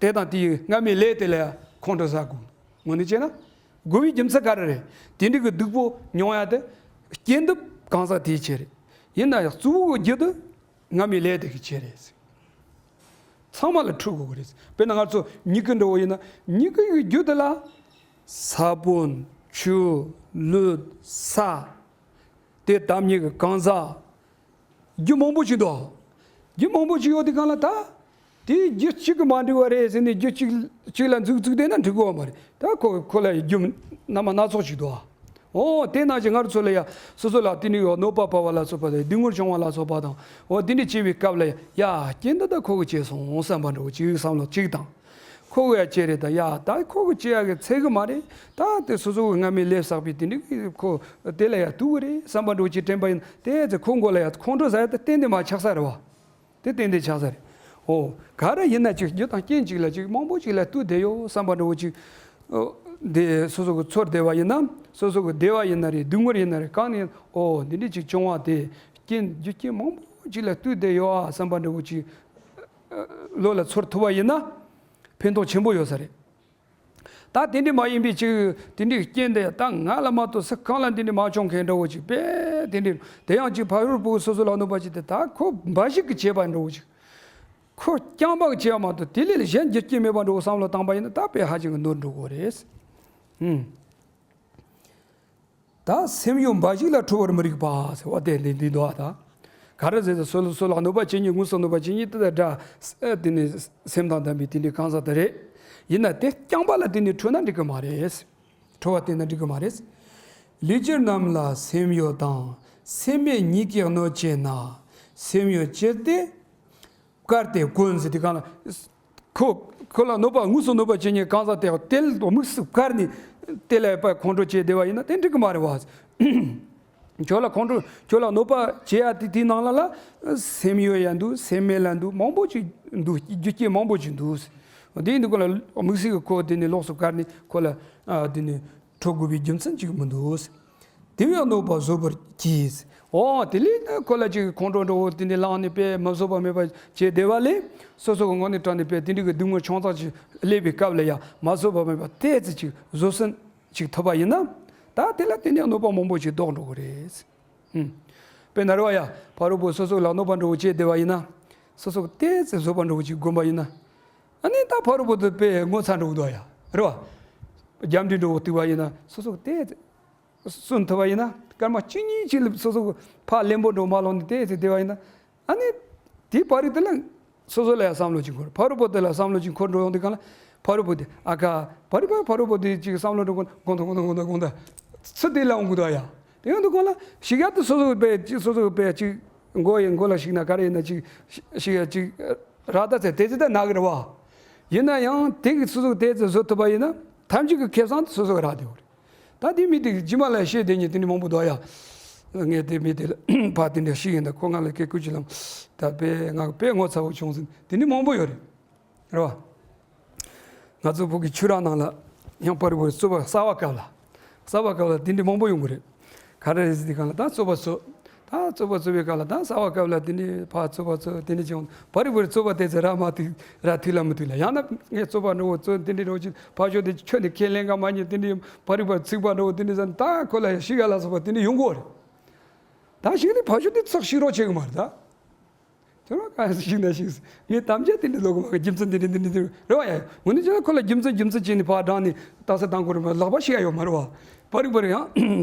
དེ་དང་དེའི་སྔ་མའི་ལས་དེ་ལ་ཁོང་ཁྲོ་ཟ་དགོས། དངོས་གནས་བྱས་ན། དགོས་པའི་རྒྱུ་མཚན་ག་རེ་རེད། དེ་འདྲ་གི་སྡུག་པོ་མྱོང་ཡ་དེ། རྐྱེན་དེ་གང་ཟག་དེའི་ཆེད་རེད། ཡིན་ན་ཡང་གཙོ་བོ་གི་རྒྱུ་དེ་སྔ་མའི་ལས་དེ་གི་ཆེད་རེད། ཚང་མ་ལ་འཁྲུལ་དགོས་ཀྱི་རེད། དཔེར་ན་ང་ཚོ་མྱིག་གི་འདྲ་བོ་ཡིན་ན་མྱིག་གི་རྒྱུ་དེ་ལ་ས་བོན། ཆུ། ལུད། ས། དེ་དག་ཉིད་ཀྱི་གང་ཟག་རྒྱུ་མང་པོ་ཞིག་འདུག་རྒྱུ་མང་པོ་ཞིག་ཡོད་དེ་གང་ལ་ད། དེའི་རྒྱུ་གཅིག་གི་མ་འགྲིག་པ་རེད་ཟེར་ནས་རྒྱུ་གཅིག་གཅིག་ལ་འཛུགས་འཛུགས་བསྡད་ན་འགྲིག་གི་ཡོད་མ་རེད། ད་ཁོ་ཁོ་ལ་རྒྱུ་རྣམ་པ་སྣ་ཚོགས་ཤིག་འདུག་ཨོ་དེ་ནང་བཞིན་ང་རང་ཚོ་ལ་ཡ་སོ་སོ་ལ་དེ་ནི་ཡོད་གནོད་པ་བབས་པ་ལ་སོགས་པ་དང་སྡུག་བསྔལ་བྱུང་བ་ལ་སོགས་པ་དང་ཨོ་དེ་འདྲ་བྱེད་པའི་སྐབས་ལ་ཡ་རྐྱེན་འདི་ད་ཁོ་གི་བྱས་སོང་བསམ་པ་འདྲ་བོ་གཅིག་བསམ་བློ་གཅིག་དང་། ཁོ་གི་ཡ་བྱས་རེད་ད་ཡ་ད་ཁོ་གི་བྱེད་ཡ་གི་ཚད་གི་མ་རེད། ད་དེ་སོ་སོ་གི་སྔ་མའི་ལས་བསགས་པའི་དེ་འདྲ་གི་ཁོ་དེ་ལ་ཡ་ཐུག་གི་རེད་བསམ་པ་འདྲ་བོ་གཅིག་དྲན་པ་ཡིན་དེ་ཚེ་ཁོ་མགོ་ལ་ཡ་ཁོང་ཁྲོ་ཟ་ཡ་ད་གཏན་ནས་མ་ཆགས་ས་རེད་བ། དེ་ཏན་ཏན་ཆགས་ས་རེད། ཨོ། ག་རེ་ཡིན་ན་ཅིག་རྒྱུ་དང་རྐྱེན་ཅིག་ལ་ཅིག་མང་པོ་ཅིག་ལ་ལྟོས་བསྡད་ཡོད་བསམ་པ་འདྲ་བོ་ཅིག་ཨོ། འདི་སོ་སོ་གི་ཚོར་བསྡད་པ་ཡིན་ན་སོ་སོ་གི་བདེ་བ་ཡིན་ན་རེད་སྡུག་བསྔལ་ཡིན་ན་རེད་གང་ཡིན་ཨོ་འདི་འདྲ་ཅིག་བྱུང་བ་དེ་རྐྱེན་རྒྱུ་རྐྱེན་མང་པོ་ཅིག་ལ་ལྟོས་བསྡད་ཡོད་ཨ་བསམ་པ་འདྲ་བོ་ཅིག་བློ་ལ་ཚོར་ཐུབ་པ་ཡིན་ན་ཕན་ཐོགས་ཆེན་པོ་ཡོད་ས་རེད། ད་དེ་འདྲ་མ་ཡིན་པའི་ཅིག་དེ་འདྲའི་རྐྱེན་དེ་ད་ང་ལ་མ་གཏོགས་སུ་གང་ལ་འདི་འདྲ་མ་བྱུང་མཁན་འདྲ་བོ་ཅིག་པས་དེ་འདྲ་དེ་ཡང་ཅིག་ཕ་ཡུལ་བུ་སོ་སོ་ལ་གནོད་པ་ཅིག་དེ་ད་ཁོ་འབའ་ཞིག་གི་བྱས་པ་འདྲ་བོ་ཅིག་ཁོ་རྐྱང་པ་གི་བྱས་པ་མ་གཏོགས་དེ་ལས་གཞན་རྒྱུ་རྐྱེན་མེད་པ་འདྲ་བོ་བསམ་བློ་བཏང་པ་ཡིན་ན་ད་དཔེ་ཧ་ཅང་གི་ནོར་འགྲོ་གི་རེད། ཧུམ། ད་སེམས་ཡོད་འབའ་ཞིག་ལ་ཁྲོ་བར་མི་རིགས་པ་ཟེར་བ་དེ་འདི་འདི་འདུག་ཨ་ད། ག་རེ་ཟེར་ན་སོ་སོ་སོ་ལ་གནོད་པ་བྱེད་ཉེ་དངོས་སུ་གནོད་པ་བྱེད་ཉེ་དེ་དང་འདྲ། དེ་ནི་སེམས་དང་ལྡན་པའི་དེ་འདྲའི་གང་ཟག་དེ་རེད། ཡིན་ན་དེ་རྐྱང་པ་ལ་དེ་ནི་ཁྲོ་ན་འགྲིག་གི་མ་རེད། ཁྲོ་བ་བསྟེན་ན་འགྲིག་གི་མ་རེད། ལུས་ཅན་རྣམས་ལ་སེམས་ཡོད་དང་སེམས་མེད་གཉིས་ཀྱིས་གནོད་བྱེད་ན། སེམས་ཡོད་ཅི་སྟེ། བཀར་ཏེ་གོན་ཟེར་དེ་གང་ལ། ཁོ་ཁོ་ལ་གནོད་པ་དངོས་སུ་གནོད་པ་བྱེད་ཉེ་གང་ཟག་དེ་དེ་ལ་དམིགས་སུ་བཀར་ནས་དེ་ལ་ཡང་ཁོང་ཁྲོ་བྱས་བསྡད་པ་ཡིན་ན་དེ་འགྲིག་གི་མ་རེད་བ། ཁྱོད་ལ་ཁོང་ཁྲོ་ཁྱོད་ལ་གནོད་པ་བྱེད་ཡ་དེ་དེའི་ནང་ལ་ལ་སེམས་ཡོད་ཡ་འདུག་སེམས་མེད་ལ་འདུག་མང་པོ་ཅིག་འདུག་རྒྱུ་རྐྱེན་མང་པོ་ཅིག་འདུག་དེ་ཡིན་དུས་ཁོ་ལ་དམིགས་བསལ་གྱི་ཁོ་དེ་ནས་ལོགས་སུ་བཀར་ནས་ཁོ་ལ་ཨ་དེ་ནས་ཁྲོ་དགོས་པའི་རྒྱུ་མཚན་ཅིག་མི་འདུག་དེ་བས་གནོད་པ་བཟོད་པར་གྱིས། འོ་དེ་ལས་ཁོ་ལ་ཅིག་ཁོང་ཁྲོ་འདྲ་བོ་དེ་འདྲ་ལངས་ནས་དཔེ་མི་བཟོད་པ་མེད་པ་བྱས་བསྡད་པ་ལས་སོ་སོ་གི་ངོས་ནས་དྲངས་ནས་དཔེ་དེ་འདྲ་གི་སྡུག་བསྔལ་ཆུང་ཙག་ཅིག་སླེབས་པའི་སྐབས་ལ་ཡང་མ་བཟོད་པ་མེད་པ་ཏོག་ཙམ་ཅིག་བཟོད་བསྲན་ཅིག་ཐོབ་པ་ཡིན་ན། ད་དེ་ལ་དེ་ནས་གནོད་པ་མང་པོ་ཞིག་ལྡོག་འགྲོ་གི་རེད། ཧུམ། དཔེར་ན་རེད་བ་ཡ། ཕ་རོལ་པོ་སོ་སོ་ལ་གནོད་པ་འདྲ་བོ་བྱས་བསྡད་པ་ཡིན་ན། སོ་སོ་ཏོག་ཙམ་བཟོད་པ་འདྲ་བོ་ཅིག་བསྒོམས་པ་ཡིན་ན། ཨ་ནི་ད་ཕ་རོལ་པོ་དེ་དཔེ་ངོ་ཚ་འགྲོ་གི་འདུག་ཡ། རེད་བ། རྒྱབ་འདྲེ་འདྲ་བོ་གཏུགས་པ་ཡིན་ན་སོ་སོ་ཏོག་ཙམ་བསྲུང་ཐུབ་པ་ཡིན་ན། སྐར་མ་གཅིག་གཉིས་ཅིག་ལ་སོ་སོ་ཕར་གླེན་པོ་འདྲ་བོ་མ་ལོག་ནས་ཏོག་ཙམ་བསྡད་པ་ཡིན་ན། ཨ་ནི་དེའི་བར་རིག་དེ་ལ་སོ་སོ་ལ་ཡང་བསམ་བློ་ཅིག་འཁོར། ཕ་རོལ་པོ་དེ་ལ་བསམ་བློ་ཅིག་འཁོར་འགྲོ་ཡོང་དུས་གང་ལ་ཕ་རོལ་པོ་དེ་ཨ་ཁ་བ་རི་བ་ཕ་རོལ་པོ་དེ་ཅིག་བསམ་བློ་འགྲོ་དགོང་དག་དགོང་དག་དགོང་དག་དགོང་དག་ཚུར་དེ་ལ་འོང་གི་འདུག་ཡ། དེ་ཡོང་དུས་གང་ལ་ཤི་ཡ་དེ་སོ་སོ་གི་དཔེ་ཅིག་སོ་སོ་གི་དཔེ་ཅིག་མགོ་ཡི་མགོ་ལ་ཤི་ན་ག་རེ་ཡིན་ན་ཅིག་ཤི་ཡ་ཅིག་ར་ད་ཚེ་དེ་ཚེ་ད་ན་གི་རེད་བ། ཡིན་ན་ཡང་དེ་གི་སོ་སོ་གི་དེ་ཚེ་བཟོད་ཐུབ་པ་ཡིན་ན་ཐམས་ཅད་ཀྱི་ཁེ་བཟང་དེ་སོ་སོ་གི་རག་བསྡད་ཡོད་རེད། ད་དེ་མི་དེ་རྗེས་མ་ལ་བཤད་དེ་ཉིད་དེ་འདྲ་མང་པོ་འདུག་ཡ། ངས་དེ་མི་དེ་ལ་ཕ་དེ་འདྲ་ཤི་ཡིན་ད་ཁོ་ང་ལ་སྐད་སྐུལ་ཅི་ལམ། ད་དཔེ་ང་དཔེ་ངོ་ཚ་བོ་བྱུང་ཟིན་དེ་འདྲ་མང་པོ་ཡོད་རེད། རེད་བ། ང་ཚོ་བོད་ཀྱི་ཆོས་ར་ནང་ལ་ཡང་པར་བར་རྩོད་པ་གསར་བ་སྐབས་ལ། གསར་བ་སྐབས་ལ་དེ་འདྲ་མང་པོ་ཡོང་གི་རེད། ག་རེ་རེད་ཟེར་དུས་གང་ལ་ད་རྩོད་པ་རྩོད། ད་རྩོད་པ་རྩོད་པའི་སྐབས་ལ་ད་གསར་བ་སྐབས་ལ་དེ་འདྲའི་ཕར་རྩོད་པ་རྩོད་དེ་འདྲ་བྱུང་བར་བར་རྩོད་པ་དེ་ཚོ་ར་མ་ཐུག་ར་ཐུག་ལ་མི་ཐུག་ལ་ཡང་ན་ངས་རྩོད་པ་འགྲོ་བོ་རྩོད་དེ་འདྲ་འགྲོ་ཅིག་ཕར་ཕྱོགས་དེ་ཁས་ལེན་ག་མ་ཉན་དེ་འདྲའི་བར་བར་ཚིག་པ་འགྲོ་བོ་དེ་འདྲ་ཟེར་ད་ཁོ་ལ་ཡང་ཤི་ག་ལ་སོགས་པ་དེ་འདྲ་ཡོང་གི་རེད། ད་ཞིག་ནི་ཕར་ཕྱོགས་དེ་ཚགས་ཤིག་རོགས་བྱེད་གི་མ་རེད་ད། ཁྱོད་རང་ག་ཞིག་ན་ཞིག་ངས་དམ་བཅའ་དེ་འདྲ་ལོག་གི་མ་གི་རྒྱུ་མཚན་དེ་འདྲ་འདི་འདྲ་འདི་རེད་བ་ཡ། འོ་ནི་ཅི་ན་ཁོ་ལ་རྒྱུ་མཚན་རྒྱུ་མཚན་བྱས་ནས་ཕར་དྲངས་ནས་རྟགས་གསལ་བཏང་དགོས་རེད་མ་ལག་པ་ཤི་ཡ་ཡོད་མ་རེད་བ། པར་རིག་པར་ཡང་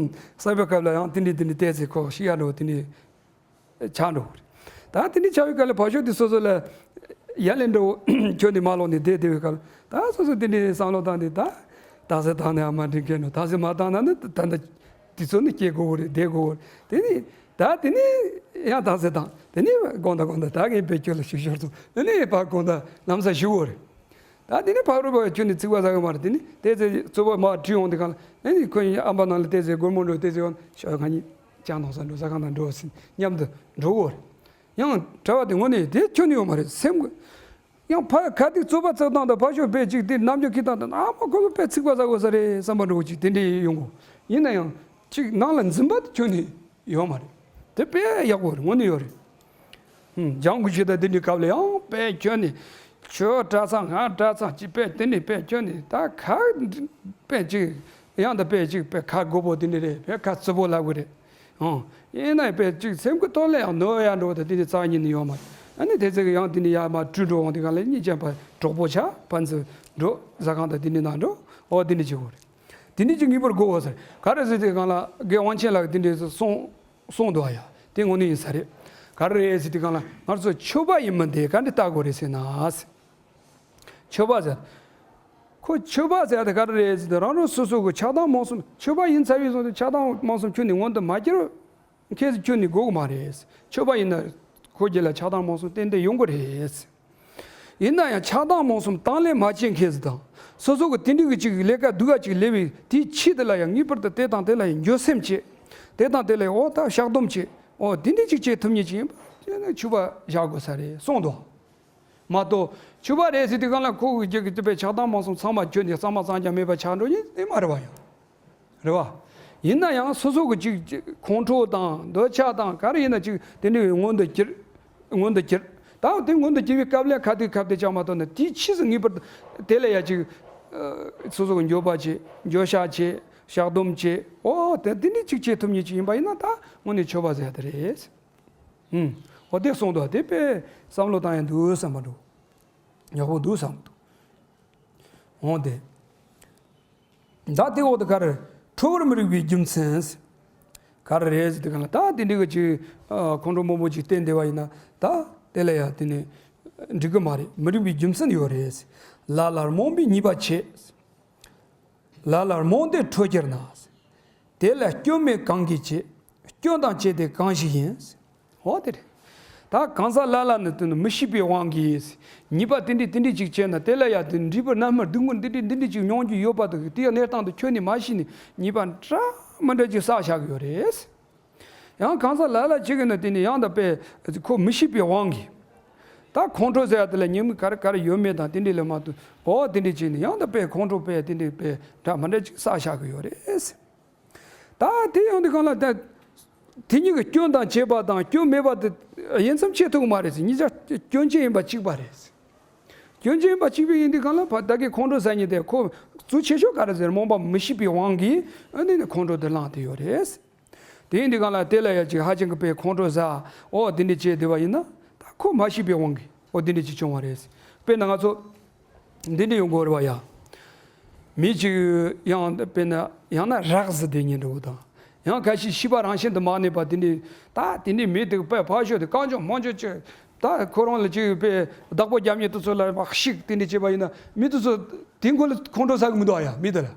གསར་པའི་སྐབས་ལ་ཡང་དེ་འདྲ་དེ་འདྲ་བལྟས་ཚེ་ཁོ་ཤི་ཡ་འགྲོ་དེ་འདྲ་ཆགས་འགྲོ་གི་རེད། ད་དེ་འདྲ་ཆགས་པའི་སྐབས་ལ་ཕར་ཕྱོགས་དེ་སོ་སོ་ལ་ཡ་ལན་འགྲོ་ཁྱོད་ནི་མ་ལོག་ནས་བསྡད་བསྡད་པའི་སྐབས་ལ་ད་སོ་སོ་དེ་འདྲ་བསམ་བློ་བཏང་ནས་ད་རྟགས་གསལ་བཏང་ནས་ཨ་མ་འདྲི་མཁན་ནོ་རྟགས་གསལ་མ་བཏང་ན་ནི་ད་ད་དེ་ཚོ་ནི་སྐྱེ་དགོས་གི་རེད་བསྡད་དགོས་གི་རེད་དེ་ནི། ད་དེ་ནས་ཡང་རྟགས་གསལ་བཏང་། དེ་ནས་དགོངས་དག་དགོངས་དག་ད་ངས་དཔེ་ཁྱོད་ལ་ཞུ་ཞོར་སོང་། དེ་ནས་ཕར་དགོངས་དག་ལམ་སང་ཞུ་བོ་རེད། ད་དེ་ནས་ཕ་རོལ་པོ་ཁྱོད་ནས་ཚིག་པ་ཟ་གི་མ་རེད། དེ་ནས་དེ་ཚེ་རྩོད་པ་མ་བྲིས་ཡོང་དེ་གང་ལ་དེ་ནས་ཁོ་ཡིན་ཨམ་པ་ནང་ལ་དེ་ཚེ་སྒོར་མོ་འགྲོ་དེ་ཚེ་ཡོང་ཤོག་ང་གཉིས་ཅང་ནང་ས་འགྲོ་ཟ་ཁང་དང་འགྲོ་ཟིན་མཉམ་དུ་འགྲོ་བོ་རེད། ཡང་གྲྭ་བ་དེ་དངོས་གནས་དེ་ཁྱོད་ནས་ཡོང་མ་རེད་སེམས་གི་ཡང་ཕ་ཁ་ཐུག་རྩོད་པ་རྩོད་སྟངས་དང་ཕ་ཤོག་དཔེ་གཅིག་དེ་རྣམ་འགྱུར་ཁྱེར་སྟངས་དང་ཨ་མ་ཁོ་ཚོ་དཔེ་ཚིག་པ་ཟ་དགོས་ས་རེད་བསམ་པ་འདྲ་བོ་གཅིག་དེ་འདྲས་ཡོང་གོ། ཡིན་ན་ཡང་གཅིག་ནང་ལ་འཛིན་པ་དེ་ཁྱོན་ནས་ཡོད་མ་རེད། དེ་དཔེ་ཡག་པོ་རེད་དངོས་གནས་ཡོད་རེད། ཧུམ། ལྗང་གུ་ཞིག་དང་དེ་འདྲའི་སྐབས་ལ་ཡང་དཔེ་ཁྱོན་ནས་ཁྱོད་གྲྭ་ཚང་ང་གྲྭ་ཚང་གཅིག་དཔེ་དེ་འདྲས་དཔེ་ཁྱོན་ནས་ད་ཁ་དཔེ་གཅིག་ཡང་ད་དཔེ་གཅིག་དཔེ་ཁ་དགོད་པོ་དེ་འདྲས་རེད་དཔེ་ཁ་རྩུབ་པོ་ལབ་གི་རེད། ཨོ། ཡིན་ན་དཔེ་གཅིག་སེམས་ཀྱི་ཐོག་ལ་ཡང་ནོར་ཡ་འགྲོ་བ་དང་དེ་འདྲའི་རྩ་ཉིད་ནས་ཡོད་མ་རེད། ཨ་ནི་དེ་ཚེ་གི་ཡང་དེ་འདྲའི་ཡར་མར་བྲོས་འགྲོ་འོང་དེ་ག་ལ་གཉིས་ཅན་པ་གྲོགས་པོ་ཆགས་ཕན་ཚུན་འགྲོ་ཟ་ཁང་དང་དེ་འདྲའི་ནང་འགྲོ་ཨོ་དེ་འདྲ་བྱེད་དགོས་རེད། དེ་འདྲ་ཅིག་ངེས་པར་དགོས་པ་ཟེར་ག་རེ་ཟེར་དེ་གང་ལ་དགེ་དབང་ཆེན་ལགས་དེ་འདྲའི་གསུང་གསུང་འདུག་ཨ་ཡ་དེ་དངོས་གནས་ཡིན་ས་རེད། ག་རེ་རེད་ཟེར་དེ་གང་ལ་ང་ཚོ་ཆོས་པ་ཡིན་མིན་དེ་ག་འདྲ་ལྟ་དགོས་རེད་ཟེར་ན། ཆོས་པ་ཟེར། ཁོ་ཆོས་པ་ཟེར་ཡ་དེ་ག་རེ་རེད་ཟེར་ཏེ་རང་རང་སོ་སོ་གི་ཆགས་སྡང་རྨོངས་གསུམ་ཆོས་པ་ཡིན་ཚར་བའི་བཟུང་སྟེ་ཆགས་སྡང་རྨོངས་གསུམ་ཁྱོན་ནས་མངོན་དུ་མ་གྱུར་མཁན་ཟེར་ཁྱོན་ནས་དགོས་ཀྱི་མ་རེད། ཆོས་པ་ཡིན་ན་ཁོ་རྒྱུད་ལ་ཆགས་སྡང་རྨོངས་གསུམ་ཏན་ཏན་ཡོང་གི་རེད། ཡིན་ན་ཡང་ཆགས་སྡང་རྨོངས་གསུམ་དང་ལེན་མ་བྱེད་མཁན་ཟེར་དང་སོ་སོ་གི་དེ་འདྲའི་གི་ཅིག་ལས་ཀ་སྡུག་ག་ཅིག་ལས་པའི་དེའི་ཆེད་དུ་ལ་ཡང་ངེས་པར་དུ་དེ་དང་དེ་ལ་ཡང་འགྱོད་སེམས་བྱེད། དེ་དང་དེ་ལ་ཡང་འོ་ད་བཤགས་སྡོམ་བྱེད། འོ་དེ་འདྲའི་ཅིག་བྱེད་ཐུབ་མཁན་ཅིག་ཡིན་པ་ཆོས་པ་བཞག་དགོས་ས་རེད་གསུངས་འདུག་མ་གཏོགས་ཆོས་པ་རེད་ཟེར་དུས་གང་ལ་ཁོ་གི་རྒྱུད་ཀྱི་དེ་པའི་ཆགས་སྡང་རྨོངས་གསུམ་ཚང་མ་ཁྱོན་ནས་གཙང་མ་གཙང་རྐྱང་མེད་པ་ཆགས་འགྲོ་ཉིན་དེ་མ་རེད་བ་ཡང་། རེད་བ། ཡིན་ན་ཡང་སོ་སོ་གི་ཅིག་ཅིག་ཁོང་ཁྲོ་དང་འདོད་ཆགས་དང་ག་རེ་ཡིན་ན་ཅིག་དེ་འདྲའི་མངོན་དུ་གྱུར། མངོན་དུ་གྱུར། ད་དེ་མངོན་དུ་གྱུར་བའི་སྐབས་ལ་ཁ་ཐུག་ཁ་ཐུག་ཅང་མ་གཏོགས་ན་དེའི་ཕྱིས་སུ་ངེས་པར་དུ་དེ་ལ་ཡ་ཅིག་སོ་སོ་གི་འགྱོད་པ་བྱེད་འགྱོད་བཤགས་བྱེད་བཤགས་སྡོམ་བྱེད་འོ་དེ་དེ་འདྲའི་ཅིག་བྱེད་ཐུབ་མཁན་ཅིག་ཡིན་པ་ཡིན་ན་ད་དངོས་གནས་ཆོས་པ་ཟེར་ཡ་དེ་རེད། ཧུམ། འོ་དེ་གསུངས་འདུག་དེ་དཔེ་བསམ་བློ་བཏང་ཡ་འདུག་བསམ་པ་འདུག་ཡག་པོ་འདུག་བསམ་འདུག་འོ་དེ། ད་དེ་འོག་ཏུ་ག་རེ། ཁྲོ་བར་མི་རིགས་པའི་རྒྱུ་མཚན། ག་རེ་རེད་ཟེར་དུས་གང་ལ་ད་དེ་འདྲའི་གི་ཅིག་ཁོང་ཁྲོ་མང་པོ་ཅིག་བསྟན་བསྡད་པ་ཡིན་ན་ད་དེ་ལ་ཡ་དེ་ནི་འགྲིག་གི་མ་རེད། མི་རིགས་པའི་རྒྱུ་མཚན་ཡོད་རེད། ལ་ལར་རྨོངས་པའི་ཉེས་པ་ཆེ། ལ་ལར་རྨོངས་ཏེ་ཁྲོ་གྱུར་ན། དེ་ལ་སྐྱོན་མེད་གང་གིས་བྱེད། སྐྱོན་དང་བཅས་ཏེ་གང་ཞིག་ཡིན། འོ་དེ་རེད། ད་གང་ཟག་ལ་ལ་ནི་དེ་ནི་མི་ཤེས་པའི་དབང་གིས་ཉེས་པ་དེ་འདྲས་དེ་འདྲས་ཅིག་བྱས་ན་དེ་ལ་ཡ་དེ་འདྲིས་པའི་རྣམ་སྨིན་སྡུག་བསྔལ་འདི་འདྲས་འདི་འདྲས་ཅིག་མྱོང་རྒྱུ་ཡོད་པ་དང་དེའི་གནས་སྟངས་དེ་ཁྱོན་ནས་མ་ཤེས་ནས་ཉེས་པ་འདྲ་མི་འདྲ་ཅིག་བསགས་བཞག་གི་ཡོད་རེད། ཡང་གང་ཟག་ལ་ལ་གཅིག་གིས་ནི་དེ་ནི་ཡང་དག་པའི་ཁོ་མི་ཤེས་པའི་དབང་གིས། ད་ཁོང་ཁྲོ་ཟེར་ཡ་དེ་ལ་ཉེས་དམིགས་ག་རེ་ག་རེ་ཡོད་མེད་དང་དེ་འདྲ་ལ་མ་ལྟོས་པ་དེ་འདྲ་བྱས་ནས་ཡང་དག་པའི་ཁོང་ཁྲོ་དཔེ་དེ་འདྲ་དཔེ་འདྲ་མི་འདྲ་ཅིག་བསགས་བཞག་གི་ཡོད་རེད། ད་དེ་ཡོང་དུས་གང་ལ་ད་དེ་གཉིས་ཀྱི་སྐྱོན་དང་བཅས་པ་དང་སྐྱོན་མེད་པ་དེ་དབྱེ་མཚམས་ཕྱེ་ཐུབ་ཀྱི་མ་རེད་ཟེར། གཉིས་ཆ་སྐྱོན་ཅན་ཡིན་པ་གཅིག་པ་རེད། སྐྱོན་ཅན་ཡིན་པ་གཅིག་པ་ཡིན་དུས་གང་ལ་ཕ་ད་གི་ཁོང་ཁྲོ་ཟ་མཁན་དེ་ཁོ་གཙོ་ཆེ་ཤོས་ག་རེ་ཟེར། རྨོངས་པ་མི་ཤེས་པའི་དབང་གིས་ཨ་ནི་ནི་ཁོང་ཁྲོ་དེ་ལངས་དེ་ཡོད་རེད། དེ་ཡིན་དུས་གང་ལ་དེ་ལ་ཡ་ཅིག་ཧ་ཅང་གི་དཔེ་ཁོང་ཁྲོ་ཟ་འོ་དེ་འདྲ་བྱས་བསྡད་པ་ཡིན་ན་ད་ཁོ་མ་ཤེས་པའི་དབང་གིས་འོ་དེ་འདྲ་ཅིག་བྱུང་བ་རེད། དཔེར་ན་ང་ཚོ་འདི་འདྲ་ཡོང་གི་ཡོད་རེད་པ་ཡ། མི་གཅིག་ཡང་དཔེར་ན་ཡང་ན་རགས་ཟེར་དེ་ཉིན་འགྲོ་དང་། ཡང་ཁ་ཤས་ཤེས་པ་རང་བཞིན་དུ་མ་གནས་པ་དེ་འདྲའི་ད་དེ་འདྲའི་མི་དེ་དཔེ་ཕར་ཞོག་དེ་རྐང་ཅོག་མང་ཅོག་ཅིག་ད་ཁོ་རང་ལ་ཅིག་དཔེ་བདག་པོ་རྒྱབ་མཁན་དེ་ཚོ་ལ་མ་ཤིག་དེ་འདྲ་བྱས་པ་ཡིན་ན་མི་དེ་ཚོ་དེ་ཁོ་ལ་ཁོང་ཁྲོ་ཟ་གི་མི་འདུག་ཨ་ཡ། མི་དེ་ལ།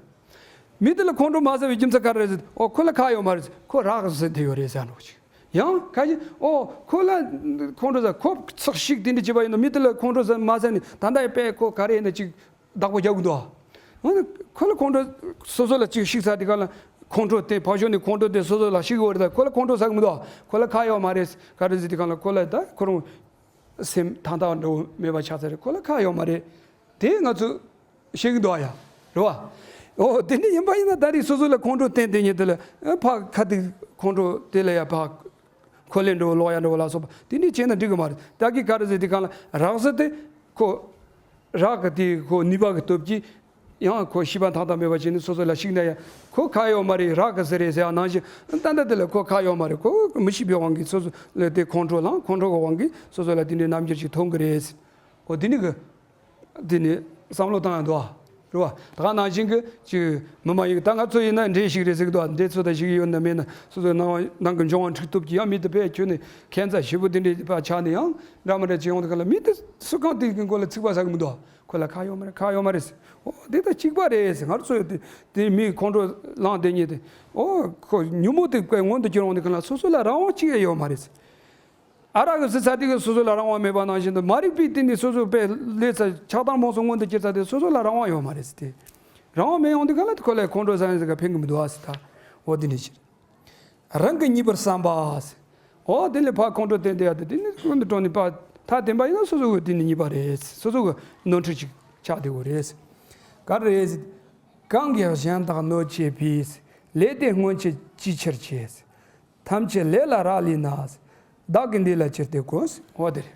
མི་དེ་ལ་ཁོང་ཁྲོ་མ་ཟ་བའི་རྒྱུ་མཚན་ག་རེ་རེད་ཟེར། ཨོ་ཁོ་ལ་ཁག་ཡོད་མ་རེད་ཟེར། ཁོ་རགས་ཟེར་དེ་ཡོད་རེད་ཟེར་ནོ་ཅིག་ཡང་ཁ་ཅིག་ཨོ་ཁོ་ལ་ཁོང་ཁྲོ་ཟ་ཁོ་ཚག་ཤིག་དེ་འདྲ་བྱས་པ་ཡིན་ན་མི་དེ་ལ་ཁོང་ཁྲོ་ཟ་མ་ཟ་ནི་ད་ལྟ་ཡི་དཔེ་ཁོ་ག་རེ་ཡིན་ན་ཅིག་བདག་པོ་རྒྱག་གི་འདུག་ཨ། འོ་ན་ཁོ་ལ་ཁོང་ཁྲོ་སོ་སོ་ལ་ཅིག་ཤིག་ས་དེ་ག་ལ་ཁོང་ཁྲོ་དེ་ཕར་ཞོག་ནས་ཁོང་ཁྲོ་དེ་སོ་སོ་ལ་ཤིག་ཡོད་རེད། ད་ཁོ་ལ་ཁོང་ཁྲོ་ཟ་གི་མི་འདུག་ཨ། ཁོ་ལ་ཁག་ཡོད་མ་རེད་ག་རེ་ཟེར་དེ་ག་ལ་ཁོ་ལ་ད་ཁོ་རང་སེམས་ཐང་ཐང་འགྲོ་མེད་པ་ཆགས་ཚར་རེད། ཁོ་ལ་ཁག་ཡོད་མ་རེད། དེ་ང་ཚོས་ཤེས་ཀྱི་འདུག་ཨ་ཡ། རེད་བ། ཨོ་དེ་འདྲ་ཡིན་པ་ཡིན་ན་ད་རེས་སོ་སོ་ལ་ཁོང་ཁྲོ་བསྟན་དེ་ཉིད་དེ་ལ་ཕ་ཁ་ཐུག་ཁོང་ཁྲོ་དེ་ལ་ཡ་ཕ་ཁོ་ལས་འགྲོ་ལོག་ཡ་འགྲོ་ལ་སོགས་པ་དེ་འདྲ་བྱས་ན་འགྲིག་གི་མ་རེད། ད་གི་ག་རེ་ཟེར་དེ་གང་ལ་རགས་ཟེར་དེ་ཁོ་རག་གི་དེ་ཁོ་ནུས་པ་གི་སྟོབས་ཀྱིས་ཡང་ཁོ་ཤེས་པ་ཐང་ཐང་མེད་པ་བྱས་ནས་སོ་སོ་ལ་ཤིག་ན་ཡ་ཁོ་ཁག་ཡོད་མ་རེད། རག་གི་ཟེར་རེད་ཟེར་ཡ་ནང་བཞིན་ད་ལྟ་དེ་ལ་ཁོ་ཁག་ཡོད་མ་རེད། ཁོ་མི་ཤེས་པའི་དབང་གིས་སོ་སོ་ལ་དེ་ཁོང་ཁྲོ་ལངས་ཁོང་ཁྲོ་གི་དབང་གིས་སོ་སོ་ལ་དེ་འདྲའི་རྣམ་འགྱུར་ཞིག་ཐོན་གི་རེད། ཨོ་དེ་ནི་གི་དེ་ནི་བསམ་བློ་བཏང་ཡ་འདུག་ཨ། རེད་བ། ད་ག་ནང་བཞིན་གི་ཅིག་མི་མ་ཡིན་ད་ང་ཚོ་ཡིན་ན་འདྲེ་ཞིག་རེད་ཟེར་གི་འདུག་ཨ། འདྲེ་ཚོ་ད་ཞིག་ཡོད་ན་མེད་ན་སོ་སོའི་ནང་ནང་གི་འབྱུང་བ་འཁྲུག་སྟོབས་ཀྱིས་ཡང་མི་དེ་དཔེ་ཁྱོད་ནི་ཁྱད་མཚར་ཞེ་པོ་དེ་འདྲའི་པ་ཆགས་ནས་ཡང་འདྲ་མི་འདྲ་ཅིག་ཡོང་དུས་ག་ལ་མི་དེ་སུ་གང་དེ་གི་མགོ་ལ་ཚིག་པ་ཟ་གི་མི་འདུག་ཨ། ཁོ་ལ་ཁག་ཡོད་མ་རེད། ཁག་ཡོད་མ་རེད་ཟེར། ཨོ་དེ་ད་གཅིག་པ་རེད་ཟེར། ང་ཚོ་དེ་དེ་མི་ཁོང་ཁྲོ་ལངས་དེ་ཉིད་དེ་ཨོ་ཁོ་ཉོན་མོངས་དེ་སྔོན་དུ་གྱུར་འོང་དུས་ག་ལ་སོ་སོ་ལ་རང་དབང་གཅིག་ཡང་ཡོད་མ་རེད་ཟེར། ཨ་རག་གི་ཟི་ཚ་དེ་གི་སོ་སོ་ལ་རང་དབང་མེད་པ་ནང་བཞིན་དུ་མ་རིག་པའི་སྟེང་ནས་སོ་སོ་དཔེ་ལས་ཚ་ཆགས་སྡང་རྨོངས་གསུམ་མངོན་དུ་གྱུར་ཚ་དེ་སོ་སོ་ལ་རང་དབང་ཡོད་མ་རེད་ཟེར་ཏེ། རང་དབང་མེད་ཡོང་དུས་ག་ལ་ཁོ་ལས་ཁོང་ཁྲོ་ཟ་ཡིན་ཟེར་ག་ཕན་གི་མི་འདུག་ཨ་ཟེར་ད། འོ་དེ་འདྲ་ཞིག་རང་གི་ཉེས་པར་བསམ་པ་ཟེར། འོ་དེ་ལས་ཕར་ཁོང་ཁྲོ་བསྟན་དེ་ཡ་དེ་དེ་ནི་ཀུན་ཏུ་གྲོལ་ནས་ཕར་ཐ་དན་པ་ཡིན་ན་སོ་སོ་གི་དེ་ནི་ཉེས་པ་རེད་ཟེར། སོ་སོ་གི་ནོར་འཁྲུལ་ཅིག་ཆགས་བསྡད་ཡོད་རེད་ཟེར། ག་རེ་རེད་ཟེར། གང་གིས་གཞན་དག་གནོད་བྱེད་པའི་ཟེར། ལས་དེ་སྔོན་ཆད་ཅིའི་ཕྱིར་བྱས་ཟེར། ཐམས་ཅད་ལས་ལ་རག་ལས་ན། བདག་གིས་འདི་ལ་ཅི་སྟེ་གོམས། འོ་དེ་རེད།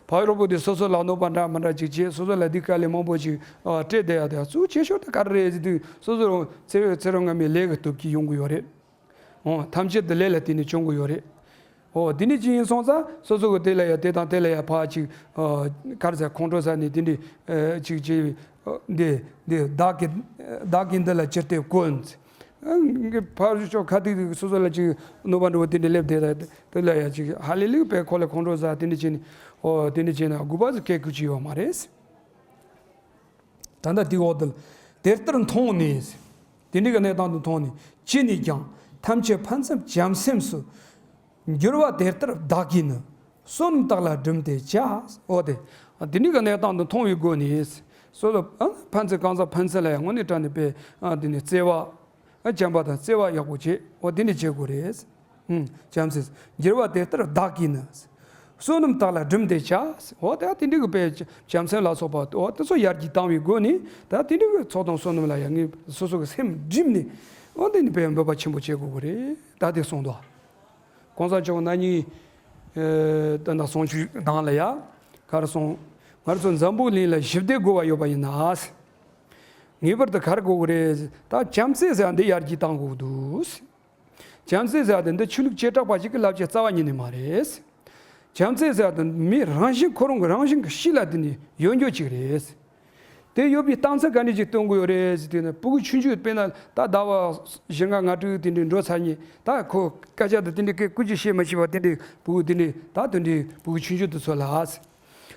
ཕ་རོལ་པོ་དེ་སོ་སོ་ལ་གནོད་པ་འདྲ་མི་འདྲ་ཅིག་བྱས། སོ་སོ་ལ་སྡིག་དཀའ་ལས་མང་པོ་ཅིག་ཨ་སྤྲད་བསྡད་ཡ་དེ་གཙོ་ཆེ་ཤོས་དེ་ག་རེ་རེད་ཟེར་དུས་སོ་སོ་རང་ཚེ་ཚེ་རབས་སྔ་མའི་ལས་ཀྱི་སྟོབས་ཀྱིས་ཡོང་གི་ཡོད་རེད། འོ་ཐམས་ཅད་དེ་ལས་ལ་བརྟེན་ནས་བྱུང་གི་ཡོད་རེད། འོ་དེ་འདྲ་ཅིག་ཡིན་སོང་ཙང་སོ་སོ་གི་དེ་ལ་ཡ་དེ་དང་དེ་ལ་ཡ་ཕར་ཅིག་ཨ་ག་རེ་ཟེར་ཁོང་ཁྲོ་ཟ་ནས་དེ་འདྲ་ཨ་ཅིག་བྱས་ཨ་འདི་འདི་བདག་གིས་བདག་གིས་འདི་ལ་ཅི་སྟེ་གོམས། ཨ་ངས་ཕར་ཕྱོགས་ཁ་ཐུག་སོ་སོ་ལ་ཅིག་གནོད་པ་འགྲོ་བ་དེ་འདྲ་སླེབས་བསྡད་ད་དེ་ལ་ཡ་ཅིག་ཧ་ལས་ལེགས་པས་ཁོ་ལ་ཁོང་ཁྲོ་ཟ་དེ་འདྲ་བྱས་ནས་ཨོ་དེ་འདྲ་བྱས་ན་དགོས་པ་ཟེར་སྐད་ཁུར་ཅིག་ཡོད་མ་རེད། ད་ལྟ་དེའི་འོག་ཏུ་དེ་ལྟར་མཐོང་ནས་དེ་འདྲ་གི་གནས་སྟངས་དུ་མཐོང་ནས་ཅི་ནས་ཀྱང་ཐམས་ཅད་ཕན་ཚུན་བྱམས་སེམས་སུ། འགྱུར་བ་དེ་ལྟར་བདག་གིས་ནི། བསོད་ནམས་དག་ལ་བསྒྲིམས་ཏེ་བྱ། འོ་དེ། དེ་འདྲའི་གི་གནས་སྟངས་འདི་མཐོང་བའི་སྒོ་ནས། སོ་སོ་ཨ་ཕན་ཚུན་གང་ཟག་ཕན་ཚུན་ལ་ཡང་དངོས་གནས་དྲང་གནས་དཔེ་ཨ་དེ་ནས་བརྩེ་བ། ཨ་བྱམས་པ་དང་བརྩེ་བ་ཡག་པོ་བྱེད། འོ་དེ་འདྲ་བྱེད་དགོས་རེད། ཨུམ། བྱམས་སེམས། འགྱུར་བ་དེ་ལྟར་བདག་གིས་ནི། བསོད་ནམས་དག་ལ་བསྒྲིམས་ཏེ་བྱ། འོ་ད་དེ་འདྲའི་གི་དཔེ་བྱམས་སེམས་ལ་སོགས་པ་འོ་དེ་ཚོ་ཡར་རྒྱས་བཏང་བའི་སྒོ་ནས་ད་དེ་འདྲའི་གི་ཚོགས་དང་བསོད་ནམས་ལ་ཡང་ངས་སོ་སོ་གི་སེམས་བསྒྲིམས་ནས་འོ་དེ་ནས་དཔེ་འབད་པ་ཆེན་པོ་བྱེད་དགོས་ཀྱི་རེད། ད་དེ་གསུངས་འདུག་གོང་ས་མཆོག་ན་ནིང་ཨེ་ད་ནང་གསུང་ཆོས་ནང་ལ་ཡ་ག་རེ་གསུངས། ང་རང་ཚོ་འཛམ་བུ་གླིང་ལ་ཞི་བདེ་དགོས་པ་ཡོད་པ་ཡིན་ན། ངེས་པར་དུ་ག་རེ་དགོས་ཀྱི་རེད། ད་བྱམས་བརྩེ་ཟེར་བ་འདི་ཡར་རྒྱས་གཏང་དགོས་ཀྱི་འདུག་བྱམས་བརྩེ་ཟེར་བ་འདི་ཆོས་ལུགས་བྱེ་བྲག་པ་ཞིག་གི་བསླབ་བྱ་རྩ་བ་ཉིད་ནས་མ་རེད། བྱམས་བརྩེ་ཟེར་བ་འདི་མི་རང་བཞིན་ཁོ་རང་གི་རང་བཞིན་གྱི་གཤིས་ལ་དེ་ནི་ཡོད་རྒྱུ་ཅིག་རེད། དེ་ཡོད་པའི་རྟགས་མཚན་ག་འདྲ་ཅིག་སྟོན་དགོས་ཡོད་རེད་ཟེར་དུས་ན། ཕྲུ་གུ་ཆུང་ཆུང་དཔེར་ན་ད་ཟླ་བ་བཞི་ལྔ་ལྔ་དྲུག་དེ་འདྲའི་འགྲོ་ཚར་ནས་ད་ཁོ་སྐད་ཆ་དང་དེ་འདྲའི་སྐད་ཀུན་གྱིས་བཤད་མི་ཤེས་པ་དེ་འདྲའི་ཕྲུ་གུ་དེ་འདྲའི་ད་དེ་འདྲའི་ཕྲུ་གུ་ཆུང་ཆུང་དེ་ཚོ་ལ།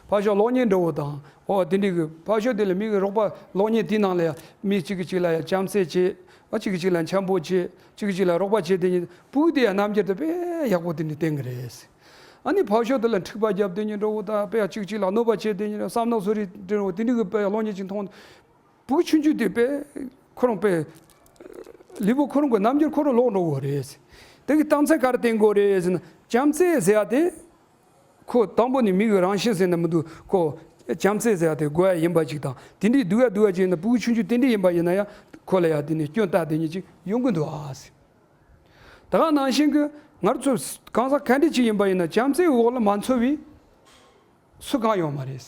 ཕར་ཕྱོགས་གློག་བརྙན་འདྲ་བོ་དང་འོ་དེ་འདྲའི་གི་ཕར་ཕྱོགས་དེ་ལ་མི་གི་རོགས་པ་གློག་བརྙན་དེའི་ནང་ལ་ཡང་མི་གཅིག་གིས་གཅིག་ལ་ཡང་བྱམས་བརྩེ་བྱེད། ཨ་གཅིག་གིས་གཅིག་ལ་འཆམ་པོ་བྱེད། གཅིག་གིས་གཅིག་ལ་རོགས་པ་བྱེད། དེ་ཉིད་ཕྲུ་གུ་དེ་ཡང་རྣམ་འགྱུར་དེ་དཔེ་ཡག་པོ་དེ་འདྲ་བསྟན་གི་རེད། ཨ་ནི་ཕར་ཕྱོགས་དེ་ལ་འཁྲིག་པ་རྒྱབ་དེ་ཉིད་འགྲོ་བོ་དང་དཔེ་ཡང་གཅིག་གཅིག་ལ་གནོད་པ་བྱེད་དེ་ཉིད་བསམ་ནག་སོ་རི་འདྲ་བོ་དེ་འདྲ་གི་དཔེ་ཡང་གློག་བརྙན་ཅིག་མཐོང་། ཕྲུ་གུ་ཆུང་ཆུང་དེ་དཔེ་ཁོ་རང་དཔེ་ལུས་པོ་ཁོ་རང་གི་རྣམ་འགྱུར་ཁོ་རང་ལོག་འགྲོ་བོ་རེད། དེ་གི་རྟགས་མཚན་ག་རེ་བསྟན་དགོས་རེད་ཟེར་ན། བྱམས་བརྩེ་ཟེར་ཡ་དེ་ཁོ་དང་པོ་ནས་མི་གི་རང་བཞིན་ཟེར་ན་མི་འདུག་ཁོ་བྱམས་བརྩེ་ཟེར་ཡ་དེ་དགོས་ཡ་ཡིན་པ་ཅིག་དང་། དེ་འདྲའི་སྡུག་ཡ་སྡུག་ཡ་ཅིག་ཡིན་ན་ཕྲུ་གུ་ཆུང་ཆུང་དེ་འདྲ་ཡིན་པ་ཡིན་ན་ཡང་ཁོ་ལ་ཡ་དེ་ནས་སྐྱོན་བཏགས་དེ་ཉིད་ཅིག་ཡོང་གི་འདུག་ཨ་ཟེར། ད་ག་ནང་བཞིན་གི་ང་རང་ཚོ་གང་ཟག་ག་འདྲ་ཅིག་ཡིན་པ་ཡིན་ན་བྱམས་བརྩེའི་འོག་ལ་མ་འཚོ་བའི་སུ་གང་ཡོད་མ་རེད།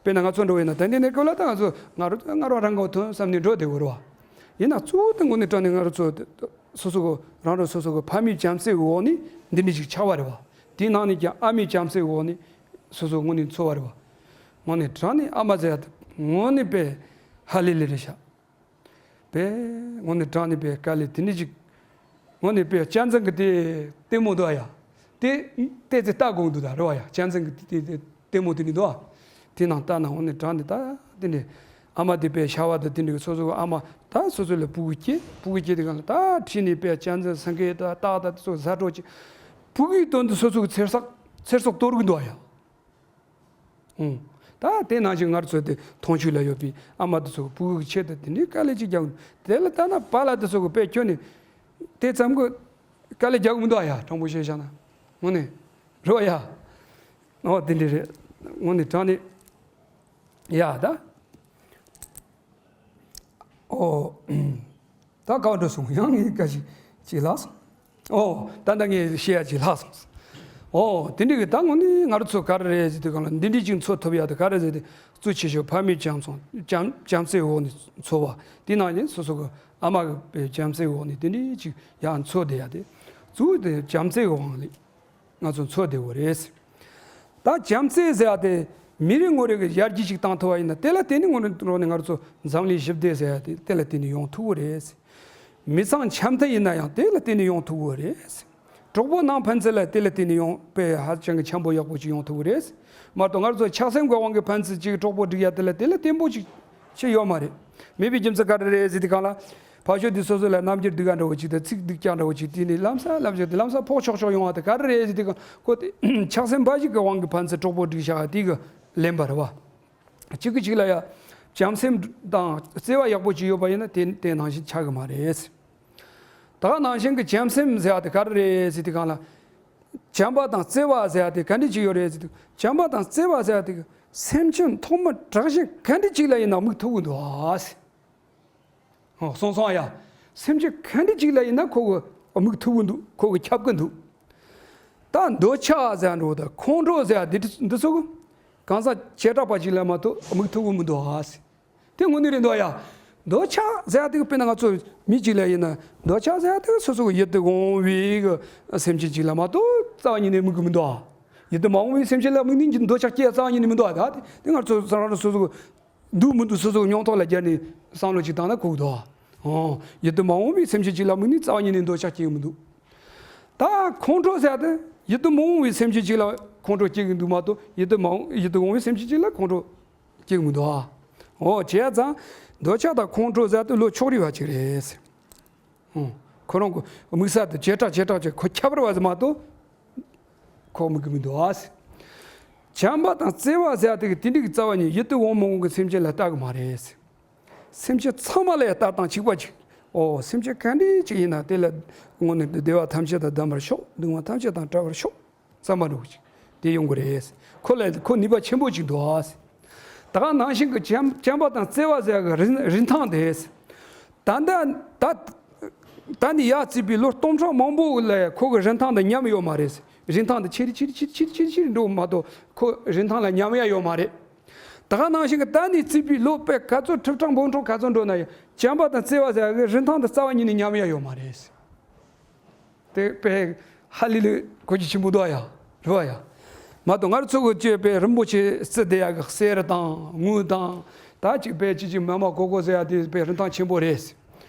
དཔེར་ན་ང་ཚོ་འགྲོ་བས་ན་ད་ནི་གནས་སྐབས་ལ་ད་ང་ཚོ་ང་རང་ང་རང་རང་ག་ཐོན་བསམ་ནས་འགྲོ་བདེ་བོ་རེད་བ། ཡིན་ན་གཙོ་བོ་དེ་དངོས་གནས་དྲང་གནས་ང་རང་ཚོ་སོ་སོ་གི་རང་རང་སོ་སོ་གི་ཕ་མའི་བྱམས་བརྩེའི་འོག་ནས་འདི་འདྲ་ཞིག་ཆགས་པ་རེད་བ། དེའི་ནང་ནས་ཀྱང་ཨ་མའི་བྱམས་བརྩེའི་འོག་ནས་སོ་སོ་དངོས་གནས་འཚོ་བ་རེད་བ། དངོས་གནས་དྲང་གནས་ཨ་མ་ཟེར་ཡ་དེ་དངོས་གནས་དཔེ་ཧ་ལས་ལས་རེད་ཤག་དཔེ་དངོས་གནས་དྲང་གནས་དཔེ་དཀའ་ལས་དེ་འདྲ་ཅིག་དངོས་གནས་དཔེ་གཅན་གཟན་གྱི་དེ་ལྟད་མོ་འདུག་ཡ། དེ་བལྟས་ཚེ་ལྟ་དགོས་འདུག་ད་རེད་བ་ཡ། གཅན་གཟན་གྱི་དེ་དེ་ལྟད་མོ་དེ་འདྲ་འདུག་དེ་ནང་ལྟ་ན་དངོས་གནས་དྲང་གནས་ད་དེ་འདྲ་ཨ་མ་དེ་དཔེ་ཤ་བ་དང་དེ་འདྲ་གི་སོ་སོ་གི་ཨ་མ་ད་སོ་སོ་ལ་ཕྲུ་གུ་སྐྱེས་ཕྲུ་གུ་སྐྱེས་དེ་གང་ལ་ད་ཁྲིད་ནས་དཔེ་གཅན་གཟན་སེང་གེ་ད་སྟག་ད་དེ་ཚོ་ཟ་འགྲོ་ཅིག་ཕྲུ་གུའི་དོན་དུ་སོ་སོ་གི་ཚེ་སྲོག་ཚེ་སྲོག་གཏོར་གི་འདུག་ཡ། ཨུང་། ད་དེ་ནང་བཞིན་ང་རང་ཚོ་དེ་མཐོང་ཆོས་ལ་ཡོད་པའི་ཨ་མ་དེ་ཚོ་ཕྲུ་གུ་གི་ཆེད་དུ་དེ་འདྲའི་དཀའ་ལས་ཅིག་རྒྱག་དགོས། དེ་ལ་ལྟ་ན་པཱ་ལགས་དེ་ཚོ་གི་དཔེ་ཁྱོན་ནས་དེ་ཙམ་གི་དཀའ་ལས་རྒྱག་གི་མི་འདུག་ཨ་ཡ། དྲང་པོ་བཤད་བཞག་ན་དངོས་གནས་རེད་བ་ཡ། ཨོ་དེ་འདྲ་རེད། དངོས་གནས་དྲང་གནས་ཡ་ད། ཨོ། ད་ག་བ་འགྲོ་སོང་། ཡང་ངས་བཀའ་ཞིག་ཅིག་ལྷག་སོང་། ཨོ། ད་ལྟ་ངས་བཤད་ཡ་ཅིག་ལྷག་སོང་། ཨོ། དེ་འདྲ་གི་ད་དངོས་གནས་ང་རང་ཚོ་ག་རེ་རེད་ཟེར་དུས་གང་ལ་འདི་འདྲ་ཅིག་འཚོ་ཐུབ་ཡ་དེ་ག་རེ་ཟེར་དུས་གཙོ་ཆེ་ཤོས་ཕ་མའི་བྱམས་སོང་བྱམས་བྱམས་བརྩེའི་འོག་ནས་འཚོ་བ། དེ་ནང་བཞིན་སོ་སོ་གི་ཨ་མ་གི་བྱམས་བརྩེའི་འོག་ནས་དེ་འདྲ་ཅིག་ཡང་འཚོ་བསྡད་ཡ་དེ་གཙོ་བོ་དེ་བྱམས་བརྩེའི་དབང་ལས། ང་ཚོ་འཚོ་བདེ་བོ་རེད། ད་བྱམས་བརྩེ་ཟེར་ཡ་དེ་མི་རེ་ངོ་རེ་གི་ཡར་རྒྱས་ཤིག་བཏང་ཐུབ་པ་ཡིན་ན་དེ་ལ་བརྟེན་ནས་ངོ་རེ་ནས་ང་ཚོ་འཛམ་གླིང་ཞི་བདེ་ཟེར་ཡ་དེ་དེ་ལ་བརྟེན་ནས་ཡོང་ཐུབ་ཀྱི་རེད། མི་ཚང་འཆམ་མཐུན་ཡིན་ན་ཡང་དེ་ལ་བརྟེན་ནས་ཡོང་ཐུབ་ཀྱི་རེད། གྲོགས་པོ་ནང་ཕན་ཚུན་ལ་དེ་ལ་བརྟེན་ནས་ཡོང་དཔེ་ཧ་ཅང་གི་འཆམ་པོ་ཡག་པོ་ཅིག་ཡོང་ཐུབ་ཀྱི་རེད། མ་གཏོགས་ང་ཚོ་ཆགས་སེམས་ཀྱི་དབང་གིས་ཕན་ཚུན་གཅིག་གྲོགས་པོ་སྒྲིག་ཡ་དེ་ལ་དེ་ལ་བརྟན་པོ་ཅིག་ཅིག་ཡོད་མ་རེད། མེད་པའི་རྒྱུ་མཚན་ག་རེ་རེད་ཟེར་དུས་གང་ལ། ཕར་ཕྱོགས་དེ་སོ་སོ་ལ་རྣམ་འགྱུར་སྡུག་ག་འདྲ་བོ་ཅིག་དང་ཚིག་སྡུག་ཅག་འདྲ་བོ་ཅིག་དེ་ནས་ལམ་སང་ལམ་སང་དེ་ལམ་སང་ཕོག་ཆོག་ཆོག་ཡོང་བ་དེ་ག་རེ་རེད་ཟེར་དུས་གང་ཁོ་དེ་ཆགས་སེམས་འབའ་ཞིག་གི་དབང་གིས་ཕན་ཚུན་གྲོགས་པོ་སྒྲིག་བཞག་དེ་གི་ལན་པ་རེད་བ། གཅིག་གིས་གཅིག་ལ་ཡ་བྱམས་སེམས་དང་བརྩེ་བ་ཡག་པོ་ཅིག་ཡོད་པ་ཡིན་ན་དེ་དེ་ནང་བཞིན་ཆགས་གི་མ་རེད། ད་ག་ནང་བཞིན་གི་བྱམས་སེམས་ཟེར་བ་དེ་ག་རེ་རེད་ཟེར་དུས་གང་ལ། བྱམས་པ་དང་བརྩེ་བ་ཟེར་བ་དེ་ག་འདྲ་ཅིག་ཡོད་རེད་ཟེར་དུས་བྱམས་པ་དང་བརྩེ་བ་ཟེར་བ་དེ་གི་སེམས་ཅན་ཐོག་མ་དྲག་ཞན་ག་འདྲ་ཅིག་ལ་ཡིན་ན་དམིགས་ཐུབ་ཀྱི་འདུག་ཨ་ཟེར། ཨོ་སོང་སོང་ཡ། སེམས་ཅན་ག་འདྲ་ཅིག་ལ་ཡིན་ན་ཁོ་གི་དམིགས་ཐུབ་ཀྱི་འདུག་ཁོ་གི་ཁྱབ་ཀྱི་འདུག་ད་འདོད་ཆགས་ཟེར་འགྲོ་ད་ཁོང་ཁྲོ་ཟེར་འདི་འདི་ཚོ་གི་གང་ཟག་བྱེ་བྲག་པ་ཅིག་ལ་མ་གཏོགས་དམིགས་ཐུབ་ཀྱི་མི་འདུག་ཨ་ཟེར། དེ་དངོས་གནས་རེད་འདུག་ཡ། འདོད་ཆགས་ཟེར་ཡ་དེ་གི་དཔེར་ན་ང་ཚོ་མི་གཅིག་ལ་ཡིན་ན་འདོད་ཆགས་ཟེར་ཡ་དེ་གི་སོ་སོ་གི་ཡིད་དུ་འོང་བའི་གི་སེམས་ཅན་གཅིག་ལ་མ་གཏོགས་རྩ་བ་ཉིད་ནས་དམིགས་ཀྱི་མི་འདུག་ཨ། ཡིད་དུ་མ་འོང་བའི་སེམས་ཅན་ལ་དམིགས་ནས་འདོད་ཆགས་སྐྱེ་ཡ་རྩ་བ་ཉིད་ནས་མི་འདུག་ཨ། ད་དེ་དེ་ང་ཚོ་རང་རང་སོ་སོ་གི་འདུག་མི་འདུག་སོ་སོ་གི་མྱོང་ཐོག་ལ་སྦྱར་ནས་བསམ་བློ་ཅིག་བཏང་ན་གོ་གི་འདུག་ཨ། ཨོ། ཡིད་དུ་མ་འོང་བའི་སེམས་ཅན་གཅིག་ལ་དམིགས་ནས་རྩ་བ་ཉིད་ནས་འདོད་ཆགས་སྐྱེ་གི་མི་འདུག་ད་ཁོང་ཁྲོ་ཟེར་ཡ་དེ་ཡིད་དུ་མ་འོང་བའི་སེམས་ཅན་གཅིག་ལ་ཁོང་ཁྲོ་སྐྱེ་གི་འདུག་མ་གཏོགས་ཡིད་དུ་མ་འོང་ཡིད་དུ་འོང་བའི་སེམས་ཅན་གཅིག་ལ་ཁོང་ཁྲོ་སྐྱེ་གི་མི་འདུག་ཨ། འོ་བྱས་ཙང་འདོད་ཆགས་དང་ཁོང་ཁྲོ་ཟེར་དུས་ལོ་ཕྱོགས་རིས་པ་ཅིག་རེད། ཨོ། ཁོ་རང་གི་དམིགས་ས་དེ་བྱེ་བྲག་བྱེ་བྲག་ཅིག་ཁོ་ཁྱབ་པ་ཟེར་མ་གཏོགས་ཁོ་དམིགས་གི་མི་འདུག་ཨ། བྱམས་པ་དང་བརྩེ་བ་ཟེར་ཡ་དེ་གི་དེ་འདྲ་གི་རྩ་བ་ཉིད་ཡིད་དུ་འོང་མ་འོང་གི་སེམས་ཅན་ལ་ལྟ་གི་མ་རེད། སེམས་ཅན་ཚང་མ་ལ་ཡང་ལྟ་སྟངས་གཅིག་པ་ཅིག་ཨོ། སེམས་ཅན་ག་འདྲ་ཅིག་ཡིན་ན་དེ་ལ་དངོས་གནས་བདེ་བ་ཐམས་ཅད་དང་ལྡན་པར་ཤོག་སྡུག་བསྔལ་ཐམས་ཅད་དང་བྲལ་བར་ཤོག་བསམ་པ་འདྲ་བོ་ཅིག་དེ་ཡོང་གི་རེད། ཁོ་ལ་ཁོ་ནུས་པ་ཆེན་པོ་ཅིག་འདུག་ཨ། ད་ག་ནང་བཞིན་གྱི་བྱམས་བྱམས་པ་དང་བརྩེ་བ་ཟེར་ཡ་གི་རིན་རིན་ཐང་དེ། ད་ལྟ་ད་ད་ནི་ཡར་བརྩིས་པའི་ལོ་སྟོང་ཕྲག་མང་པོ་ལ་ཁོ་གི་རིན་ཐང་དེ་ཉམས་ཡོད་མ་རེད། རིན་ཐང་དེ་ཆེ་རུ་ཆེ་རུ་ཆེ་རུ་ཆེ་རུ་ཆེ་རུ་འགྲོ་མ་གཏོགས་ཁོ་རིན་ཐང་ལ་ཉམས་ཡ་ཡོད་མ་རེད། ད་ག་ནང་བཞིན་གྱི་ད་ནི་བརྩིས་པའི་ལོ་དཔེ་ག་ཚོད་ཁྲི་ཕྲག་འབུམ་ཕྲག་ག་ཚོད་འགྲོ་ན་ཡང་བྱམས་པ་དང་བརྩེ་བ་ཟེར་ཡ་གི་རིན་ཐང་དེ་རྩ་བ་ཉིད་ནས་ཉམས་ཡ་ཡོད་མ་རེད། དེ་དཔེ་ཧ་ལས་ལས་གོ་རྒྱུ་ཆེན་པོ་འདུག་ཡ། རེད་བ་ཡ། མ་གཏོགས་ང་རང་ཚོ་གི་ཅེས་དཔེ་རིན་པོ་ཆེ་བརྩི་བསྡད་ཡ་གི་གསེར་དང་དངུལ་དང་ད་ཅིག་དཔེ་ཅིག་ཅིག་མ་མ་གོ་གོ་ཟེར་ཡ་དེ་དཔེ་རིན་ཐང་ཆེན་པོ་རེད།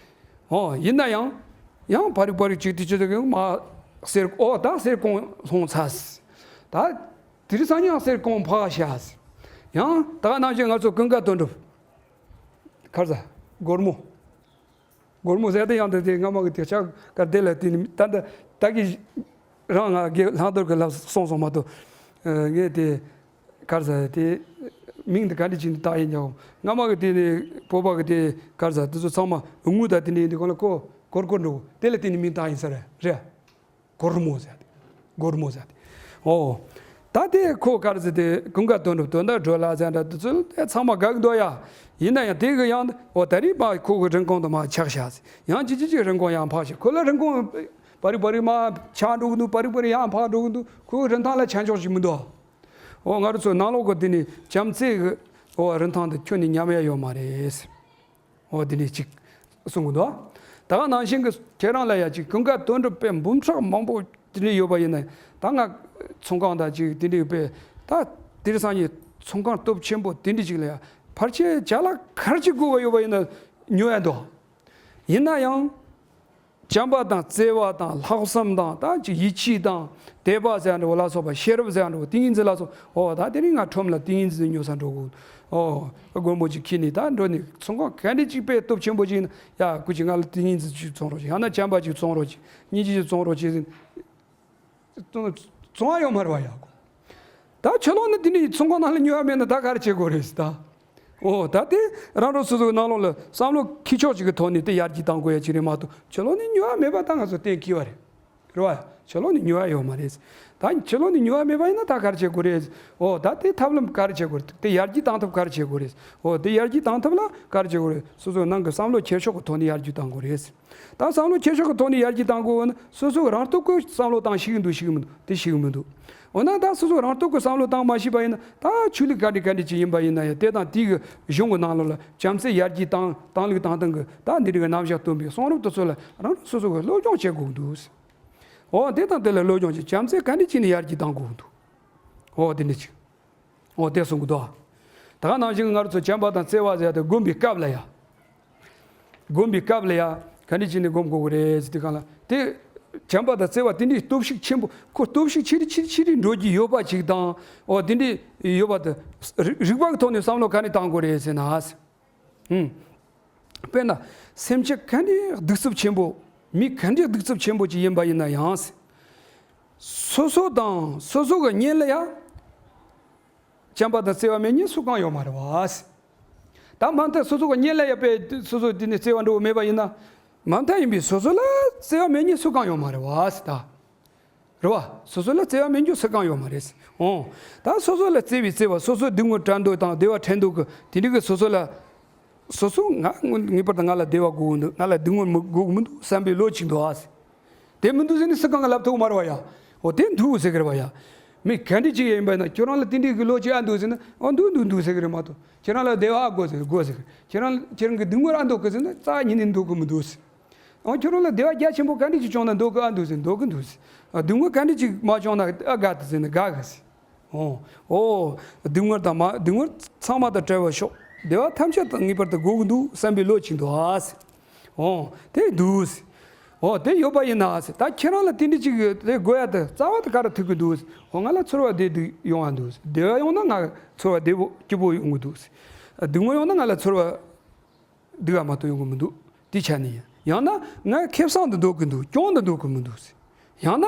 ཨོ་ཡིན་ན་ཡང་ཡང་ཕ་རིག་ཕ་རིག་ཅིག་དེ་ཅི་ཟེར་གི་མ་གསེར་ཨོ་ད་གསེར་གོང་ལྷུང་ཚར། ད་དེ་རིང་སང་ཉིན་གསེར་གོང་ཕར་བཞག་ཡང་ད་ག་ནང་བཞིན་ང་ཚོ་ཀུན་དགའ་དོན་གྲུབ་ཁར་ཟ་སྒོར་མོ། སྒོར་མོ་ཟེར་དེ་ཡང་དེ་དེ་སྔ་མ་གི་དེ་ཆག་གར་དེ་ལ་དེ་ནི་ད་ད་ད་གི་རང་ང་གི་ལྷག་འདོར་གི་ལབ་སོང་སོང་མ་གཏོགས། ངས་དེ་གར་ཟ་དེ་མིང་དེ་ག་འདྲ་ཅིག་བཏགས་ཡིན་ཀྱང་སྔ་མ་གི་དེ་ནི་བོད་པ་གི་དེ་གར་ཟ་དེ་ཚོ་ཚང་མ་དངུལ་དང་དེ་ནི་ཡིན་དེ་གོ་ལ་ཁོ་གོར་གོར་འགྲོ་དེ་ལ་དེ་ནི་མིང་བཏགས་ཡིན་ས་རེད་རེད། སྒོར་མོ་ཟེར་ཏེ། སྒོར་མོ་ཟེར་ཏེ། ཨོ། ད་དེ་ཁོ་ག་རེ་ཟེར་ཏེ་ཀུན་དགའ་དོན་གྲུབ་དོན་དག་སྒྲོལ་ལ་ཟེར་འདྲ་དེ་ཚོ་ཚང་མ་དགའ་གི་འདུག་ཡ། ཡིན་ན་ཡང་དེ་གི་ཡང་ཨོ་ད་རེས་མ་ཁོ་གི་རིན་གོང་དུ་མ་ཆག་བཞག་ཟེར། ཡང་ཅི་ཅི་ཅི་རིན་གོང་ཡང་འཕར་ཞིག་ཁོ་ལ་རིན་གོང་པ་རི་པ་རི་མ་ཆག་འགྲོ་གི་འདུག་པ་རི་པ་རི་ཡང་འཕར་འགྲོ་གི་འདུག་ཁོ་གི་རིན་ཐང་ལ་ཆ་འཇོག་ཞིག་མི་འདུག་ཨོ་ང་རང་ཚོ་ནང་ལོགས་གི་དེ་ནི་བྱམས་བརྩེ་གི་ཨོ་རིན་ཐང་དེ་ཁྱོན་ནས་ཉམས་ཡ་ཡོད་མ་རེད། ཨོ་དེ་ནི་གཅིག་གསུང་གི་འདུག་ད་ག་ནང་བཞིན་གི་ཁྱེད་རང་ལ་ཡ་གཅིག་ཀུན་དགའ་དོན་གྲུབ་དཔེ་འབུམ་ཕྲག་མང་པོ་དེ་འདྲ་ཡོད་པ་ཡིན་ན་ད་ང་ཚོང་ཁང་དང་གཅིག་དེ་འདྲ་ཡོད་པས། ད་དེང་སང་ཉིན་ཚོང་ཁང་སྟོབས་ཆེན་པོ་དེ་འདྲ་གཅིག་ལ་ཡ་ཕལ་ཆེར་ཅ་ལག་ག་རེ་གཅིག་དགོས་པ་ཡོད་པ་ཡིན་ན་ཉོ་ཡ་འདུག་ཡིན་ན་ཡང་། བྱམས་པ་དང་བརྩེ་བ་དང་ལྷག་བསམ་དང་ད་ཅིག་ཡིད་ཆེས་དང་དད་པ་ཟེར་ཡ་འདྲ་བོ་ལ་སོགས་པ་ཤེས་རབ་ཟེར་ཡ་འདྲ་བོ་ཏིང་ངེ་འཛིན་ལ་སོགས་ཨོ་ད་དེ་རིང་ང་ཁྲོམ་ལ་ཏིང་ངེ་འཛིན་ཉོ་ས་འགྲོ་དགོས། ཨོ་སྒོར་མོ་ཅིག་ཁྱེར་ནས་ད་འགྲོ་ནས་ཚོང་ཁང་ག་འདྲ་ཅིག་དཔེ་སྟོབས་ཆེན་པོ་ཅིག་ཡིན་ན་ཡ་སྐུ་མཁྱེན་ང་ལ་ཏིང་ངེ་འཛིན་ཅིག་བཙོང་རོགས་ཅིག་ཡང་ན་བྱམས་པ་ཅིག་བཙོང་རོགས་ཅིག་སྙིང་རྗེ་ཅིག་བཙོང་རོགས་ཅིག་ཟེར། བཙོང་བ་ཡོད་མ་རེད་བ་ཡ། ད་ཁྱོད་ལོག་ནི་དེ་འདྲའི་ཚོང་ཁང་ནང་ལ་ཉོ་བ་མེད་ན་ད་ག་རེ་བྱེད་དགོས་རེད་ཟེར་ད། ཨོ་ད་དེ་རང་རང་སོ་སོའི་ནང་ལོགས་ལ་བསམ་བློ་འཁྱེར་ཕྱོགས་ཅིག་གི་ཐོག་ནས་དེ་ཡར་རྒྱས་གཏང་དགོས་ཡ་ཅིག་རེད་མ་གཏོགས་ཁྱོད་ལོག་ནི་ཉོ་བ་མེད་པ་ད་ང་ཚོ་གཏན་འཁེལ་བ་རེད། རེད་བ། ཁྱོད་ལོག་ནི་ཉོ་བ་ཡོད་མ་རེད་ཟེར། ད་ཁྱོད་ལོག་ནི་ཉོ་བ་མེད་པ་ཡིན་ན་ད་ག་རེ་བྱེད་དགོས་རེད་ཟེར། ཨོ་ད་དེ་ཐབས་ལམ་ག་རེ་བྱེད་དགོས་རེད། དེ་ཡར་རྒྱས་གཏང་ཐབས་ག་རེ་བྱེད་དགོས་རེད་ཟེར། ཨོ་དེ་ཡར་རྒྱས་གཏང་ཐབས་ལ་ག་རེ་བྱེད་དགོས་རེད། སོ་སོའི་ནང་གི་བསམ་བློ་འཁྱེར་ཕྱོགས་ཀྱི་ཐོག་ནས་ཡར་རྒྱས་གཏང་དགོས་རེད་ཟེར། ད་བསམ་བློ་འཁྱེར་ཕྱོགས་ཀྱི་ཐོག་ནས་ཡར་རྒྱས་གཏང་དགོས་ན་སོ་སོ་གི་རང་སྟོབས་ཀྱི་བསམ་བློ་བཏང་ཤེས་ཀྱི་འདུག་ཤེས་ཀྱི་མི་འདུག་དེ་ཤེས་ཀྱི་མི་འདུག་འོ་ན་ད་སོ་སོ་རང་སྟོབས་ཀྱི་བསམ་བློ་བཏང་མ་ཤེས་པ་ཡིན་ན་ད་ཆོས་ལུགས་ག་འདྲ་ག་འདྲ་ཅིག་ཡིན་པ་ཡིན་ན་ཡང་དེ་དང་དེའི་གི་གཞུང་གི་ནང་ལོགས་ལ་བྱམས་བརྩེ་ཡར་རྒྱས་བཏང་བཏང་ལུགས་བཏང་སྟངས་ཀྱི་ད་འདི་འདྲ་གི་རྣམ་གཞག་སྟོན་པའི་གསུང་རབ་དེ་ཚོ་ལ་རང་རང་སོ་སོ་གི་སློབ་སྦྱོང་བྱེད་དགོས་ཀྱི་འདུག་འོ་དེ་དང་དེ་ལ་སློབ་སྦྱོང་བྱེད་བྱམས་བརྩེ་ག་འདྲ་བྱས་ནས་ཡར་རྒྱས་གཏང་དགོས་ཀྱི་འདུག་འོ་དེ་འདྲ་ཅིག་འོ་དེ་གསུང་གི་འདུག་ད་ག་ནང་བཞིན་ང་རང་ཚོ་བྱམས་པ་དང་བརྩེ་བ་ཟེར་ཡ་དེ་སྒོམ་པའི་སྐབས་ལ་ཡ། སྒོམ་པའི་སྐབས་ལ་ཡ་ག་འདྲ་བྱས་ནས་སྒོམ་དགོས་ཀྱི་རེད་ཟེར་དུས་སྒང་ལ་དེ། བྱམས་པ་དང་བརྩེ་བ་དེ་འདྲའི་སྟོབས་ཤུགས་ཆེན་པོ་ཁོ་སྟོབས་ཤུགས་ཆེ་རུ་ཆེ་རུ་ཆེ་རུ་འགྲོ་གི་ཡོད་པ་ཅིག་དང་འོ་དེ་འདྲའི་ཡོད་པ་དེ་རིག་རིག་པ་གི་ཐོག་ནས་བསམ་བློ་ག་འདྲ་བཏང་དགོས་རེད་ཟེར་ན། ཧུམ། དཔེར་ན། སེམས་ཅན་ག་འདྲའི་གདུག་རྩུབ་ཆེན་པོ། མི་ག་འདྲའི་གདུག་རྩུབ་ཆེན་པོ་ཅིག་ཡིན་པ་ཡིན་ན་ཡང་། སོ་སོ་དང་སོ་སོ་གི་གཉེན་ལ་ཡང་། བྱམས་པ་དང་བརྩེ་བ་མེད་མཁན་སུ་གང་ཡོད་མ་རེད་བ། ད་མ་མཐའ་སོ་སོ་གི་གཉེན་ལ་ཡང་དཔེ་སོ་སོ་དེ་ནས་བརྩེ་བ་འདྲ་བོ་མེད་པ་ཡིན་ན། མ་མཐའ་ཡིན་པའི་སོ་སོ་ལ་བརྩེ་བ་མེད་མཁན་སུ་གང་ཡོད་མ་རེད་བ་ད། རེད་བ། སོ་སོ་ལ་བརྩེ་བ་མེད་རྒྱུ་སུ་གང་ཡོད་མ་རེད། འོང་། ད་སོ་སོ་ལ་བརྩེ་བའི་བརྩེ་བ་སོ་སོའི་སྡུག་བསྔལ་བྲལ་འདོད་དང་བདེ་བ་འཕྲད་འདོད་ཀྱི་དེ་འདྲ་གི་སོ་སོ་ལ། སོ་སོ་ང་ངེས་པར་དུ་ང་ལ་བདེ་བ་དགོས་ཀྱི་འདུག་ང་ལ་སྡུག་བསྔལ་མི་དགོས་ཀྱི་མི་འདུག་བསམ་པའི་བློ་ཅིག་འདུག་ཨ། དེ་མི་འདུག་ཟེར་ནས་སུ་གང་ག་ལབ་ཐུབ་མ་རེད་བ་ཡ། འོ་དེ་འདུག་ཟེར་གི་རེད་བ་ཡ། མི་ག་འདྲ་ཅིག་ཡིན་པ་ཡིན་ན་ཁྱོད་རང་ལ་དེ་འདྲའི་གི་བློ་ཅིག་ཨ་འདུག་ཟེར་ན་འོ་འདུག་འདུག་འདུག་ཟེར་གི་རེད་མ་གཏོགས་ཁྱེད་རང་ལ་བདེ་བ་ཨ་དགོས་ཟེར་དགོས་ཟེར་གི་ཁྱེད་རང་ཁྱེད་རང་གི་སྡུག་བསྔལ་ཨ་འདོད་གི་ཟེར་ན་རྩ་ཉིད་ནས་འདོད་གི་མི་འདུག་ཟེར། འོ་ཁྱོད་རང་ལ་བདེ་བ་རྒྱ་ཆེན་པོ་ག་འདྲ་ཅིག་བྱུང་ན་འདོད་གི་ཨ་འདུག་ཟེར་འདོད་གི་འདུག་ཟེར། སྡུག་བསྔལ་ག་འདྲ་ཅིག་མ་བྱུང་ན་ཨ་དགའ་དེ་ཟེར་ན་དགའ་གི་ཟེར། འོ། འོ། སྡུག་བསྔལ་དང་མ་སྡུག་བསྔལ་ཚང་མ་དང་བྲལ་བར་ཤོག་བདེ་བ་ཐམས་ཅད་དང་ངེས་པར་དུ་དགོས་ཀྱི་འདུག་བསམ་པའི་བློ་ཅིག་འདུག་ཨ་ཟེར། འོ། དེ་འདུག་ཟེར། འོ་དེ་ཡོད་པ་ཡིན་ན་ཟེར། ད་ཁྱེད་རང་ལ་དེ་འདྲ་ཅིག་དེ་དགོས་ཡ་དེ་རྩ་བ་དེ་ག་རེ་ཐུག་གི་འདུག་ཟེར། འོ་ང་ལ་ཚོར་བ་བདེ་སྡུག་ཡོང་བ་འདུག་ཟེར། བདེ་བ་ཡོང་ན་ང་ཚོར་བ་བདེ་པོ་སྐྱིད་པོ་ཡོང་གི་འདུག་ཟེར། སྡུག་བསྔལ་ཡོང་ན་ང་ལ་ཚོར་བ་སྡུག་ག་མ་གཏོགས་ཡོང་གི་མི་འདུག་དེ་ཆ་ནས་ཡིན། ཡང་ན་ང་ཁེ་བཟང་དུ་འདོད་ཀྱི་འདུག་གྱོང་དུ་འདོད་ཀྱི་མི་འདུག་ཟེར། ཡང་ན་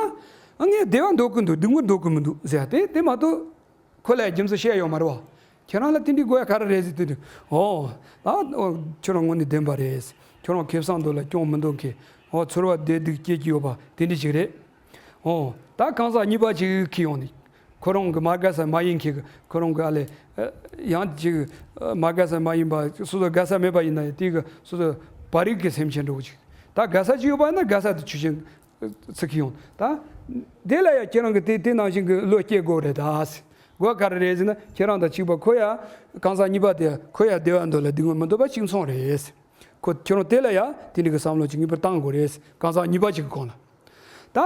ངས་བདེ་བ་འདོད་ཀྱི་འདུག་སྡུག་བསྔལ་འདོད་ཀྱི་མི་འདུག་ཟེར་ཡ་དེ་དེ་མ་གཏོགས་ཁོ་ལ་རྒྱུ་མཚན་བཤད་ཡོད་མ་རེད་བ། ཁྱེད་རང་ལ་དེ་འདྲའི་དགོས་ཡ་ག་རེ་རེད་ཟེར་དུས་དུས་ཨོ། ད་ཨོ་ཁྱོད་རང་དངོས་གནས་བདེན་པ་རེད། ཁྱོད་རང་ཁེ་བཟང་འདོད་ལ་གྱོང་མི་འདོད་མཁན་ཨོ་ཚོར་བ་བདེ་སྡུག་སྐྱེ་གི་ཡོད་པ་དེ་འདྲ་ཞིག་རེད། ཨོ། ད་གང་ཟག་གཉིས་པ་ཅིག་ཁྱེར་ཡོང་ནས། ཁོ་རང་གི་མ་དགའ་ས་མ་ཡིན་མཁན་གྱི་ཁོ་རང་གི་ཨ་ལས། ཡང་ཅིག་མ་དགའ་ས་མ་ཡིན་པ་སོ་སོ་དགའ་ས་མེད་པ་ཡིན་ན་ཡང་དེ་གི་སོ་སོ་བར་རིག་གི་སེམས་ཅན་འདྲ་བོ་ཅིག་ད་དགའ་ས་ཅིག་ཡོད་པ་ཡིན་ན་དགའ་ས་དེ་ཆུ་ཆེན་ཚིག་གི་ཡོང་ད། དེ་ལ་ཡང་ཁྱེད་རང་གི་དེ་དེ་ནང་བཞིན་གི་བློ་སྐྱེ་དགོས་རེད་ད། དགོས་ག་རེ་རེད་ཟེར་ན་ཁྱེད་རང་དང་གཅིག་པ་ཁོ་ཡང་གང་ཟག་གཉིས་པ་དེ་ཁོ་ཡང་བདེ་བ་འདོད་ལ་སྡུག་བསྔལ་མི་འདོད་པ་གཅིག་མཚུངས་རེད། ཁོ་ཁྱོད་རང་དེ་ལ་ཡང་དེ་འདྲ་གི་བསམ་བློ་ཅིག་ངེས་པར་བཏང་དགོས་རེད། གང་ཟག་གཉིས་པ་ཅིག་གི་སྒང་ལ། ད།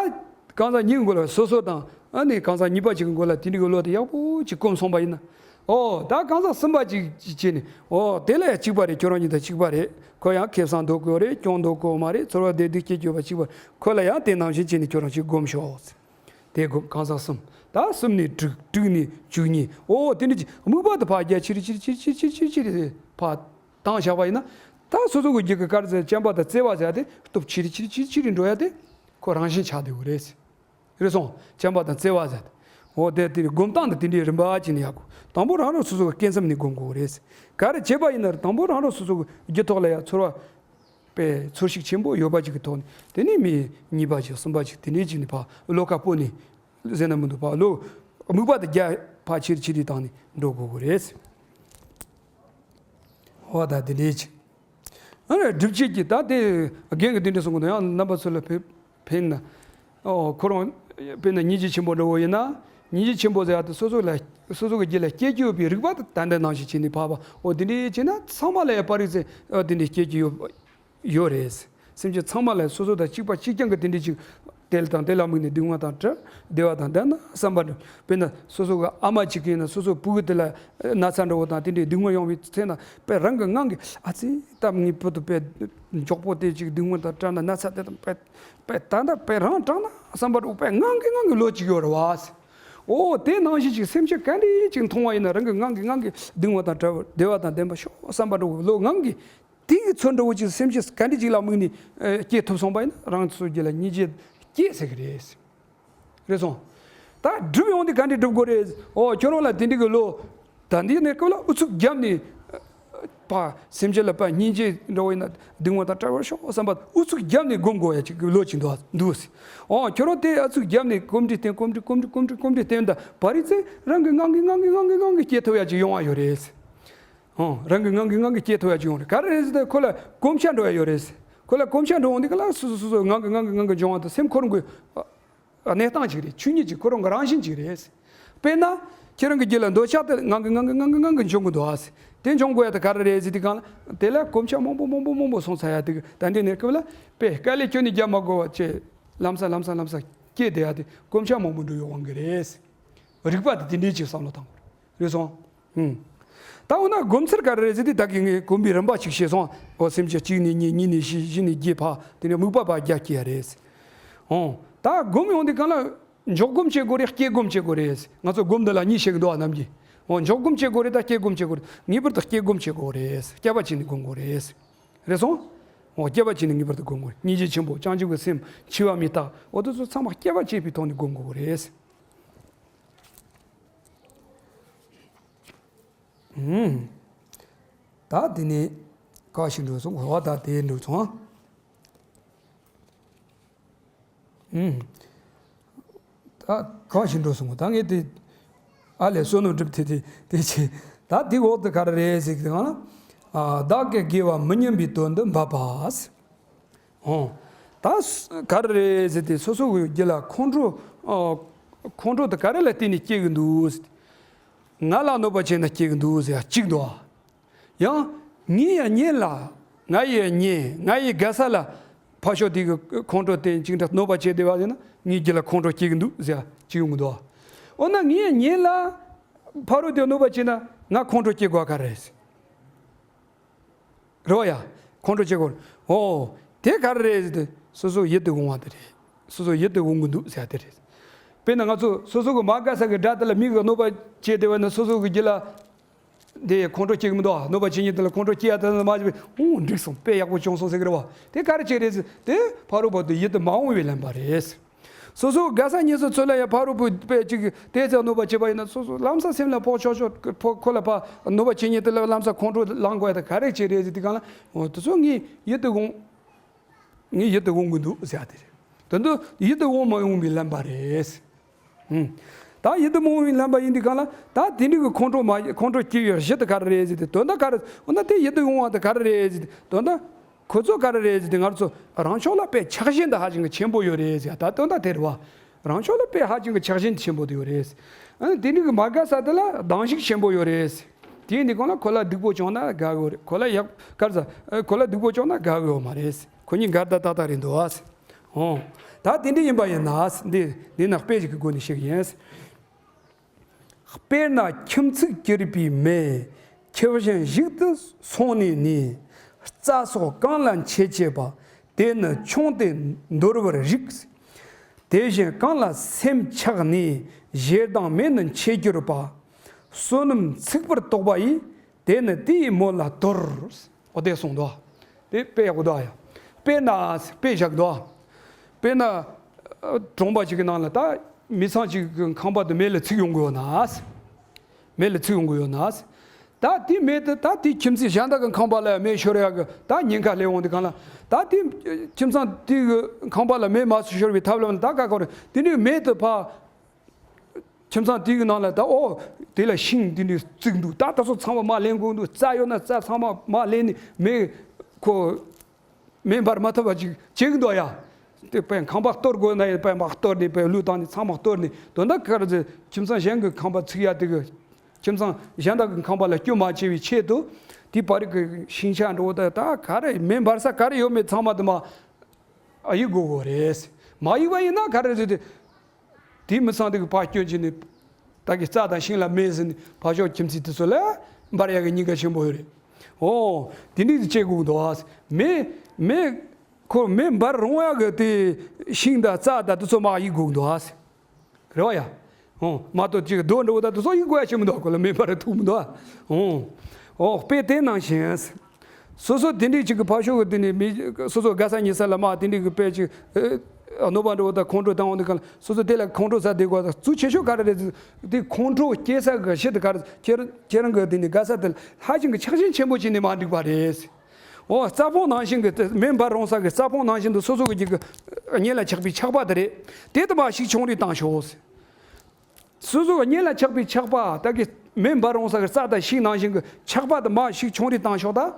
གང་ཟག་གཉིས་ཀྱི་མགོ་ལ་སོ་སོ་དང་ཨ་ནི་གང་ཟག་གཉིས་པ་ཅིག་གི་མགོ་ལ་དེ་འདྲ་གི་བློ་དེ་ཡག་པོ་ཅིག་སྒོམ་སོང་པ་ཡིན་ན། ཨོ་ད་གང་ཟག་གསུམ་པ་ཅིག་ཅིག་བྱས་ནས་ཨོ་དེ་ལ་ཡང་གཅིག་པ་རེད། ཁྱོད་རང་གཉིས་དང་གཅིག་པ་རེད། ཁོ་ཡང་ཁེ་བཟང་འདོད་ཀྱི་ཡོད་རེད། གྱོང་འདོད་ཀྱི་ཡོད་མ་རེད། ཚོར་བ་བདེ་སྡུག་སྐྱེ་གི་ཡོད་པ་གཅིག་པ་རེད། ཁོ་ལ་ཡང་དེ་ནང་བཞིན་བྱས་ནས་ཁྱོད་རང་ཅིག་སྒོམ་ཤོག་ཟེར། དེ་སྒོམ་གང་ཟག་གསུམ། ད་གསུམ་ནས་དྲུག་དྲུག་ནས་བཅུ་གཉིས། ཨོ་དེ་འདྲ་ཅིག་དམིགས་པ་དེ་ཕར་རྒྱ་ཆེ་རུ་ཆེ་རུ་ཆེ་རུ་ཕར་བཏང་བཞག་པ་ཡིན་ན། ད་སོ་སོ་གི་རྒྱུད་ཀྱི་དཀར་ཟས་བྱམས་པ་དང་བརྩེ་བ་ཟེར་ཡ་དེ་སྟོབས་ཆེ་རུ་ཆེ་རུ་ཆེ་རུ་ཆེ་རུ་འགྲོ་ཡ་དེ་ཁོ་རང་བཞིན་ཆགས་བསྡད་ཡོད་རེད། རེད་སོང་། བྱམས་པ་དང་བརྩེ་བ་ཟེར་ཡ་དེ། འོ་དེ་དེ་སྒོམ་སྟངས་དེ་དེ་འདྲའི་རིམ་པ་བྱས་ནས་ཡག་གོ། དང་པོ་རང་རང་སོ་སོ་གི་སྐྱེ་མཚམས་ནས་སྒོམ་དགོས་རེད། ག་རེ་བྱས་པ་ཡིན་ན་རེད། དང་པོ་རང་རང་སོ་སོ་གི་རྒྱུད་ཐོག་ལ་ཡ་ཚོར་བ། པའི་ཚོར་ཤུགས་ཆེན་པོ་ཡོད་པ་ཅིག་གི་ཐོག་ནས། དེ་ནས་མི་གཉིས་པ་ཅིག་གསུམ་པ་ཅིག་དེ་འདྲས་ཅིག་ནས་ཕར་བློ་ཁ་སྤོ་ནས་ཟེར་ན་མི་འདུག་པ། བློ་དམིགས་པ་དེ་རྒྱ་ཕར་ཆེ་རུ་ཆེ་རུ་བཏང་ནས་འགྲོ་དགོས་ཀྱི་རེད། འོ་ད་དེ་འདྲས་ཅིག་ཨ་ནི་སྒྲུབ་བྱེད་ཀྱི་ད་དེ་རྒན་གྱིས་དེ་འདྲས་གསུང་གི་འདུག། ཡང་རྣམ་པ་ཚོ་ལ་ཕེབས་ཕན་ན། ཨོ་ཁོ་རང་དཔེར་ན་སྙིང་རྗེ་ཆེན་པོ་འདྲ་བོ་ཡིན་ན། སྙིང་རྗེ་ཆེན་པོ་ཟེར་ཡ་དེ་སོ་སོ་ལ་སོ་སོ་གི་རྒྱུད་ལ་སྐྱེ་རྒྱུ་ཡོད་པའི་རིགས་པ་དེ་ད་འདི་ནང་བཞིན་བྱས་ནས་ཕར་བ། ཨོ་དེ་འདྲས་བྱས་ན་ཚང་མ་ལ་ཡང་པར་རིས་ཟེར་ཨོ་དེ་འདྲས་སྐྱེ་རྒྱུ་ཡོད་ཡོད་རེད། སེམས་ཅན་ཚང་མ་ལ་སོ་སོ་དང་གཅིག་པ་གཅིག་རྐྱང་གི་དེ་འདྲས་ཅིག་དེ་ལ་དང་དེ་ལ་དམིགས་ནས་སྡུག་བསྔལ་དང་བྲལ་བདེ་བ་དང་ལྡན་ན་བསམ་པ་འདྲ། དཔེར་ན་སོ་སོ་གི་ཨ་མ་གཅིག་ཡིན་ན་སོ་སོ་སྤུ་གུ་དེ་ལ་ན་ཚ་འདྲ་བོ་དང་དེ་འདྲས་སྡུག་བསྔལ་ཡོང་བའི་ཚེ་ན་དཔེ་རང་གི་ངང་གིས་ཨ་ཙི་ད་ངའི་བུ་དེ་དཔེ་མགྱོགས་པོ་དེ་ཅིག་སྡུག་བསྔལ་དང་བྲལ་ན་ན་ཚ་དེ་དང་དཔེ་དཔེ་ད་ལྟ་དཔེ་རང་དྲག་ན་བསམ་པ་འདྲ་བོ་དཔེ་ངང་གིས་ངང་གིས་ལོ་གཅིག་ཡོད་རེད་བ། ཨོ་དེ་ནང་བཞིན་ཅིག་སེམས་ཅན་ག་འདྲས་ཅིག་མཐོང་བ་ཡིན་ན་རང་གི་ངང་གིས་ངང་གིས་སྡུག་བསྔལ་དང་བྲལ་བ་བདེ་བ་དང་ལྡན་པ་ཤོག་བསམ་པ་འདྲ་བོ་ལོ་ངང་གིས། དེ་གི་ཚོད་འདྲ་བོ་ཅིག་སེམས་ཅན་ག་འདྲ་ཅིག་ལ་དམིགས་ནས་ཨེ་སྐྱེ་ཐུབ་སོང་བ་ཡིན་ན་རང་ཚོའི་རྒྱུད་ལ་སྙིང་རྗེ་སྐྱེས་ཟེར་གི་རེད། རེད་སོང་། ད་སྒྲུབ་ཡོང་དུས་ག་འདྲ་སྒྲུབ་དགོས་རེད། ཨོ་ཁྱོད་རང་ལ་དེ་འདྲ་གི་བློ། ད་འདི་ནས་སྐབས་ལ་ཨུ་ཚུགས་བརྒྱབ་ནས་ཨ་ཕ་སེམས་ཅན་ལ་ཕ་སྙིང་རྗེ་འདྲ་བོ་ཡིན་ན་སྡུག་བསྔལ་དང་བྲལ་བར་ཤོག་བསམ་པ་ཨུ་ཚུགས་བརྒྱབ་ནས་སྒོམ་དགོས་ཡ་ཅིག་གི་བློ་ཅིག་འདུག་འདུག་ཟེར། ཨོ་ཁྱོད་རང་དེ་ཨུ་ཚུགས་བརྒྱབ་ནས་གོམས་འདྲིས་བསྟེན་གོམས་འདྲིས་གོམས་འདྲིས་གོམས་འདྲིས་གོམས་འདྲིས་བསྟེན་ད་བར་རིས་ཚེ་རང་གི་ངང་གིས་ངང་གིས་ངང་གིས་ངང་གིས་སྐྱེ་ཐུབ་ཡ་ཅིག་ཡོང་བ་ཡོད་རེད། ཨོ། རང་གི་ངང་གིས་ངང་གིས་སྐྱེ་ཐུབ་ཡ་ཅིག་ཡོང་རེད། ག་རེ་རེད་ཟེར་ཏེ་ཁོ་ལ་གོམས་ཆ་འགྲོ་ཡ་ཡོད་རེད། ཁོ་ལ་གོམས་ཆ་འགྲོ་འོང་དུས་ག་ལ་སོ་སོ་སོ་སོ་ངང་གིས་ངང་གིས་ངང་གིས་འབྱུང་བ་དང་སེམས་ཁོ་རང་གི་གནས་སྟངས་ཅིག་རེད། ཆོས་ཉིད་ཅིག་ཁོ་རང་གི་རང་བཞིན་ཅིག་རེད། དཔེར་ན། ཁྱེད་རང་གི་རྒྱུད་ལ་འདོད་ཆགས་དེ་ངང་གིས་ངང་གིས་ངང་གིས་ངང་གིས་འབྱུང་གི་འདུག་ཨ། དེ་འབྱུང་དགོས་ཡ་དེ་ག་རེ་རེད་ཟེར་དུས་གང་ལ་དེ་ལ་གོམས་ཆ་མང་པོ་མང་པོ་མང་པོ་སོང་ཚར་ཡ་དེ་གི་ད་འདི་ནས་སྐབས་ལ་དཔེ་དཀའ་ལས་ཁྱོན་ནས་རྒྱག་མ་དགོས་པ་བྱས་ལམ་སང་ལམ་སང་ལམ་སང་སྐྱེས་བསྡད་ཡ་དེ་གོམས་ཆ་མང་པོ་འགྲོ་ཡོང་དབང་གི་རེད། རིགས་པ་དེ་དེ་འདྲའི་ཅིག་བསམ་བློ་བཏང་དགོས་རེད་སོང་། ཧུམ། ད་འོ་ན་སྒོམ་ཚུལ་ག་རེ་རེད་ཟེར་དུས་ད་གིན་ངས་སྒོམ་པའི་རིམ་པ་ཅིག་བཤད་སོང་། འོ་སེམས་ཅན་གཅིག་ནས་གཉིས་གཉིས་ནས་བཞི་བཞི་ནས་བརྒྱད་བར་དེ་ནས་དམིགས་པ་བར་བརྒྱ་སྐྱེ་ཡ་རེད། འོ། ད་སྒོམ་ཡོང་དུས་གང་ལ་འཇོག་སྒོམ་བྱེད་དགོས་རེད་སྐྱེ་སྒོམ་བྱེད་དགོས་རེད། ང་ཚོ་སྒོམ་འདི་ལ་གཉིས་བཤད་ཀྱི་འདུག་ཨ་ནམ་གྱི། འོ་འཇོག་སྒོམ་བྱེད་དགོས་རེད་ད་སྐྱེ་སྒོམ་བྱེད་དགོས་རེད། ངེས་པར་དུ་སྐྱེ་སྒོམ་བྱེད་དགོས་རེད། སྐྱེ་བ་བྱས་ནས་སྒོམ་དགོས་རེད། རེད་སོང་། འོ་སྐྱེ་བ་བྱས་ནས་ངེས་པར་དུ་སྒོམ་དགོས་རེད། སྙིང་རྗེ་ཆེན་པོ་བྱང་ཆུབ་ཀྱི་སེམས་འཆི་བ་མི་རྟག་འོ་དེ་ཚོ་ཚང་མ་སྐྱེ་བ་བྱས་པའི་ཐོག་ནས་སྒོམ་དགོས་རེད། ཨུམ། ད་དེ་ནས་ཁ་ཞིག་འགྲོ་སོང་གོ་བ་ད་དེ་འགྲོ་སོང་ཨ། ཨུམ། ད་ཁ་ཞིག་འགྲོ་སོང་གོ་ད་ངས་དེ་ཨ་ལས་བསོད་ནམས་སྒྲུབ་དེ་དེ་དེ་ཆེ་ད་དེ་འོག་ཏུ་ག་རེ་རེད་ཟེར་གི་ང་ལ་བདག་གི་དགེ་བ་མི་ཉམས་པའི་དོན་དུ་འབད་པ། ཨོ། ད་ག་རེ་རེད་ཟེར་ཏེ་སོ་སོ་གི་རྒྱུད་ལ་ཁོང་ཁྲོ་ཨོ། ཁོང་ཁྲོ་དེ་ག་རེ་ལ་བརྟེན་ནས་སྐྱེ་གི་འདུག་ཟེར་ཏེ། ང་ལ་གནོད་པ་བྱས་ན་སྐྱེ་གི་འདུག་ཟེར་ཡ་གཅིག་འདུག་ཨ། ཡང་ངའི་ཡ་གཉེན་ལ་ང་ཡི་ཡ་གཉེན་ང་ཡི་དགའ་ས་ལ་ཕར་ཕྱོགས་དེ་གི་ཁོང་ཁྲོ་དེ་ཅིག་འདྲ་གནོད་པ་བྱས་བསྡད་པ་ཡིན་ན་ངའི་རྒྱུད་ལ་ཁོང་ཁྲོ་སྐྱེ་གི་འདུག་ཟེར་ཡ་གཅིག་ཡོང་གི་འདུག་ཨ། འོ་ན་ངའི་ཡ་གཉེན་ལ་ཕ་རོལ་དེ་གནོད་པ་བྱས་ན་ང་ཁོང་ཁྲོ་སྐྱེ་དགོས་ག་རེ་རེད། རེད་བ་ཡ། ཁོང་ཁྲོ་སྐྱེ་དགོས། ཨོ། དེ་ག་རེ་རེད་ཟེར་ཏེ་སོ་སོ་ཡིད་དུ་འོང་བ་དེ་རེད། སོ་སོ་ཡིད་དུ་འོང་གི་འདུག་ཟེར་དེ་རེད། དཔེར་ན་ང་ཚོ་སོ་སོ་གི་མ་དགའ་ས་གི་དགྲ་དེ་ལ་མི་གི་གནོད་པ་བྱས་བསྡད་པ་ན་སོ་སོ་གི་རྒྱུད་ལ་དེ་ཁོང་ཁྲོ་སྐྱེ་གི་མི་འདུག་ཨ། གནོད་པ་བྱེད་མཁན་དེ་ལ་ཁོང་ཁྲོ་སྐྱེ་ཡ་དེ་ལ་མ་བྱས་པས་ཨོ་འགྲིག་སོང་དཔེ་ཡག་པོ་བྱུང་སོང་ཟེར་གི་རེད་བ། དེ་ག་རེ་བྱས་རེད་ཟེར་ཏེ་ཕ་རོལ་པོ་དེ་ཡིད་དུ་མ་འོང་བའི་ལན་པ་རེད། སོ་སོ་དགའ་ས་ཉེ་ས་ཚོ་ལ་ཡང་ཕ་རོལ་པོས་དཔེ་ཅིག་དེ་ཚེ་གནོད་པ་བྱེད་པ་ཡིན་ན་སོ་སོ་ལམ་སང་སེམས་ལ་ཕོག་ཆོག་ཆོག་ཕོ་ཁོ་ལ་ཕ་གནོད་པ་བྱེད་ཉེན་དེ་ལ་ལམ་སང་ཁོང་ཁྲོ་ལངས་དགོས་ཡ་དེ་ག་རེ་བྱེད་རེད་ཟེར་དུས་གང་ལ་འོ་དེ་ཚོ་ངའི་ཡིད་དུ་འོང་། ངའི་ཡིད་དུ་འོང་གི་འདུག་ཟེར་ཡ་དེ་རེད། དོན་དུ་ཡིད་དུ་འོང་མ་འོང་བའི་ལན་པ་རེད། ཨུམ། ད་ཡིད་དུ་མ་འོང་བའི་ལན་པ་ཡིན་དུས་གང་ལ་ད་དེ་འདྲ་གི་ཁོང་ཁྲོ་མ་ཁོང་ཁྲོ་སྐྱེ་བའི་གཞི་དེ་ག་རེ་རེད་ཟེར་ཏེ་དོན་དག་ག་རེ་འོ་ན་དེ་ཡིད་དུ་འོང་བ་དེ་ག་རེ་རེད་ཟེར་ཏེ་དོན་དག་ཁོ་ཚོ་ག་རེ་རེད་ཟེར་ཏེ་ང་ཚོ་རང་ཕྱོགས་ལ་དཔེ་ཆགས་ཞེན་དེ་ཧ་ཅང་གི་ཆེན་པོ་ཡོད་རེད་ཟེར་ད་དོན་དག་དེ་རེད་བ། རང་ཕྱོགས་ལ་དཔེ་ཧ་ཅང་གི་ཆགས་ཞེན་ཆེན་པོ་དེ་ཡོད་རེད། ཨ་ནི་དེ་འདྲ་གི་མ་དགའ་ས་དེ་ལ་སྡང་ཞིག་ཆེན་པོ་ཡོད་རེད། དེ་ཡིན་དུས་གང་ལ་ཁོ་ལ་སྡུག་པོ་བྱུང་ན་དགའ་གི་ཡོད་རེད། ཁོ་ལ་ཡག་ག་རེ་ཟ་ཁོ་ལ་སྡུག་པོ་བྱུང་ན་དགའ་གི་ཡོད་མ་རེད། ཁོ་གཉིས་འགལ་ཟླ་ཏག་ཏག་རེད་འདུག་ཨ། ཨོ། ད་དེ་འདྲ་ཡིན་པ་ཡིན་ན་འདི་འདི་ན་དཔེ་ཞིག་གི་སྒོ་ནས་བཤད་ཀྱི་ཡིན། དཔེར་ན་ཁྱིམ་ཚིག་གྱུར་པའི་མེ། ཁྱི་བཞིན་ཞིག་ཏུ་སོང་ནས་ནི། རྩྭ་སོགས་གང་ལ་མཆེད་བྱེད་པ། དེ་ནི་ཆུང་སྟེ་འདོར་བར་རིགས། དེ་བཞིན་གང་ལ་སེམས་ཆགས་ནས། ཞེ་སྡང་མེ་ནི་མཆེད་གྱུར་པ། བསོད་ནམས་ཚིག་པར་རྟོག་པ་ཡིས། དེ་ནི་དེའི་མོད་ལ་དོར། འོ་དེ་གསུངས་འདུག་དེ་དཔེ་ཡག་པོ་འདུག་ཡ། དཔེར་ན་དཔེ་བཞག་འདུག་དཔེར་ན་གྲོང་པ་ཞིག་གི་ནང་ལ་ད་མི་ཚང་ཞིག་གི་ཁང་པ་དེ་མེ་ལ་ཚིག་ཡོང་གི་ཡོད་ན། མེ་ལ་ཚིག་ཡོང་གི་ཡོད་ན། ད་དེ་མེ་དེ་ད་དེ་ཁྱིམ་མཚེས་གཞན་དག་གི་ཁང་པ་ལ་མེ་ཤོར་ཡག་གི་ད་ཉེན་ཁ་སླེབས་འོང་དུས་གང་ལ། ད་དེ་ཁྱིམ་ཚང་དེ་གི་ཁང་པ་ལ་མེ་མ་ཤོར་བའི་ཐབས་ལམ་ད་ག་གོ་རེད། དེ་ནས་མེ་དེ་ཕར་ཁྱིམ་ཚང་དེ་གི་ནང་ལ་ད་ཨོ་དེ་ལ་ཤིང་དེ་འདྲ་བཙུགས་འདུག་ད་ད་ཚོ་ཚང་མ་མར་ལེན་དགོས་འདུག་རྩྭ་ཡོད་ན་རྩྭ་ཚང་མ་མར་ལེན་ནས་མེ་ཁོ་མེ་འབར་མ་ཐུབ་པ་ཅིག་བྱེད་ཀྱི་འདུག་ཡ། དེ་དཔེ་ཁང་པ་གཏོར་དགོས་ན་ཡང་དཔེ་མར་གཏོར་ནས་དཔེ་ལུད་བཏང་ནས་ཚང་མ་གཏོར་ནས་དོན་དག་ག་རེ་ཟེར། ཁྱིམ་ཚང་གཞན་གྱི་ཁང་པ་ཚུགས་ཡ་དེ་གི་ཁྱིམ་ཚང་གཞན་དག་གི་ཁང་པ་ལ་སྐྱོན་མ་བྱེད་པའི་ཆེད་དུ་དེ་བར་གྱི་ཤིང་ཆ་འགྲོ་ད་ད་ག་རེ་མེ་འབར་ས་ག་རེ་ཡོད་མེད་ཚང་མ་དེ་མར་གཡུག་དགོས་དགོས་རེད། མ་གཡུག་པ་ཡིན་ན་ག་རེ་ཟེར་དེ། དེ་མི་ཚང་དེ་གི་ཕར་སྐྱོན་བྱས་ནས་ད་གི་རྩྭ་དང་ཤིང་ལ་མེ་ཟིན་ནས་ཕར་ཕྱོགས་ཁྱིམ་མཚེས་དེ་ཚོ་ལ་འབར་ཡག་གི་ཉེན་ཁ་ཆེན་པོ་ཡོད་རེད། ཨོ། དེ་འདྲ་དེ་བྱེད་དགོས་འདུག་ཨ། མེ་མེ་ཁོ་མེ་འབར་རུང་ཡག་གི་དེ་ཤིང་དང་རྩྭ་དང་དེ་ཚོ་མར་གཡུག་དགོས་འདུག་ཨ། རེད་བ་ཡ། ཨོ། མ་གཏོགས་ཅིག་རྡོ་འདྲ་བོ་དང་དེ་ཚོ་གཡུག་དགོས་ཡ་ཆེན་པོ་འདུག་ཁོ་ལ་མེ་འབར་ཐུབ་མི་འདུག་ཨ། ཨོ། ཨོ་དཔེ་དེ་ནང་བཞིན། སོ་སོ་དེ་འདྲའི་ཅིག་གི་ཕར་ཕྱོགས་ཀྱི་དེ་ནས་མི་སོ་སོ་དགའ་ས་ཉེ་ས་ལ་མར་དེ་འདྲའི་གི་དཔེ་ཅིག་ཨ་གནོད་པ་འགྲོ་བ་དང་ཁོང་ཁྲོ་བཏང་འོང་དུས་གང་ལ་སོ་སོ་དེ་ལ་ཁོང་ཁྲོ་ཟ་བསྡད་དགོས་དང་གཙོ་ཆེ་ཤོས་ག་རེ་རེད། དེ་ཁོང་ཁྲོ་སྐྱེ་ས་གི་ཆེད་དུ་ག་རེ་ཁྱེད་ཁྱེད་རང་གི་དེ་ནས་དགའ་ས་དེ་ལ་ཧ་ཅང་གི་ཆགས་ཞེན་ཆེན་པོ་བྱས་ནས་མ་འགྲིག་པ་རེད། འོ་རྩྭ་ཕུང་ནང་བཞིན་གི་དེ་མེ་འབར་རུང་ས་གི་རྩྭ་ཕུང་ནང་བཞིན་དུ་སོ་སོ་གི་གཉེན་ལ་ཆགས་པའི་ཆགས་པ་དེ་རེད། དེ་དུ་མ་ཞིག་ཆུང་རིགས་བཏང་ཤོག་སོ་སོ་གི་གཉེན་ལ་ཆགས་པའི་ཆགས་པ་ད་གི་མེ་འབར་རུང་ས་གི་རྩྭ་དང་ཤིང་ནང་བཞིན་གི་ཆགས་པ་དུ་མ་ཞིག་ཆུང་རིགས་བཏང་ཤོག་ད།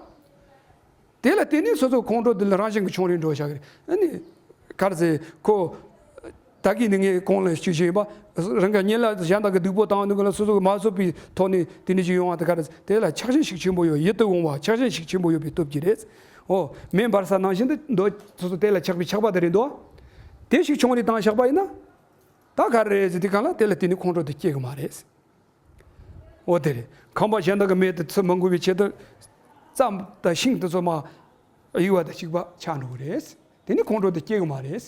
དེ་ལ་བརྟེན་ནས་སོ་སོ་ཁོང་ཁྲོ་དེ་ལ་རང་བཞིན་གི་ཆུང་རིགས་འགྲོ་བཞག་གི་རེད། ཨ་ནི་ག་རེ་ཟེར་ཁོ། ད་གི་ནི་ངས་གོང་ལ་ཞུ་བཞིན་ཡོད་པ། རང་གི་གཉེན་ལ་གཞན་དག་གི་སྡུག་པོ་བཏང་འདུག་ལ་སོ་སོ་གི་མ་བཟོད་པའི་ཐོག་ནས་དེ་འདྲ་ཞིག་ཡོང་བ་དེ་ག་རེ་དེ་ལ་ཆགས་ཞེན་ཞིག་ཆེན་པོ་ཡོད། ཡིད་དུ་འོང་བ་ཆགས་ཞེན་ཞིག་ཆེན་པོ་ཡོད་པའི་སྟོབས་ཀྱིས་རེད། འོ། མེ་འབར་ས་ནང་བཞིན་དུ་འདོད་སོ་སོ་དེ་ལ་ཆགས་པའི་ཆགས་པ་དེ་རེད་འདུག་དེ་ཞིག་ཆུང་རིགས་བཏང་བཞག་པ་ཡིན་ན། ད་ག་རེ་རེད་ཟེར་དུས་གང་ལ་དེ་ལ་བརྟེན་ནས་ཁོང་ཁྲོ་དེ་སྐྱེ་གི་མ་རེད། འོ་དེ་རེད། ཁང་པ་གཞན་དག་གི་མེ་དེ་ཚུར་མ་འགུལ་བའི་ཆེད་དུ་རྩྭ་དང་ཤིང་དེ་ཚོ་མར་གཡུག་པ་དང་གཅིག་པ་ཆགས་འགྲོ་གི་རེད། དེ་ནི་ཁོང་ཁྲོ་དེ་སྐྱེ་གི་མ་རེད།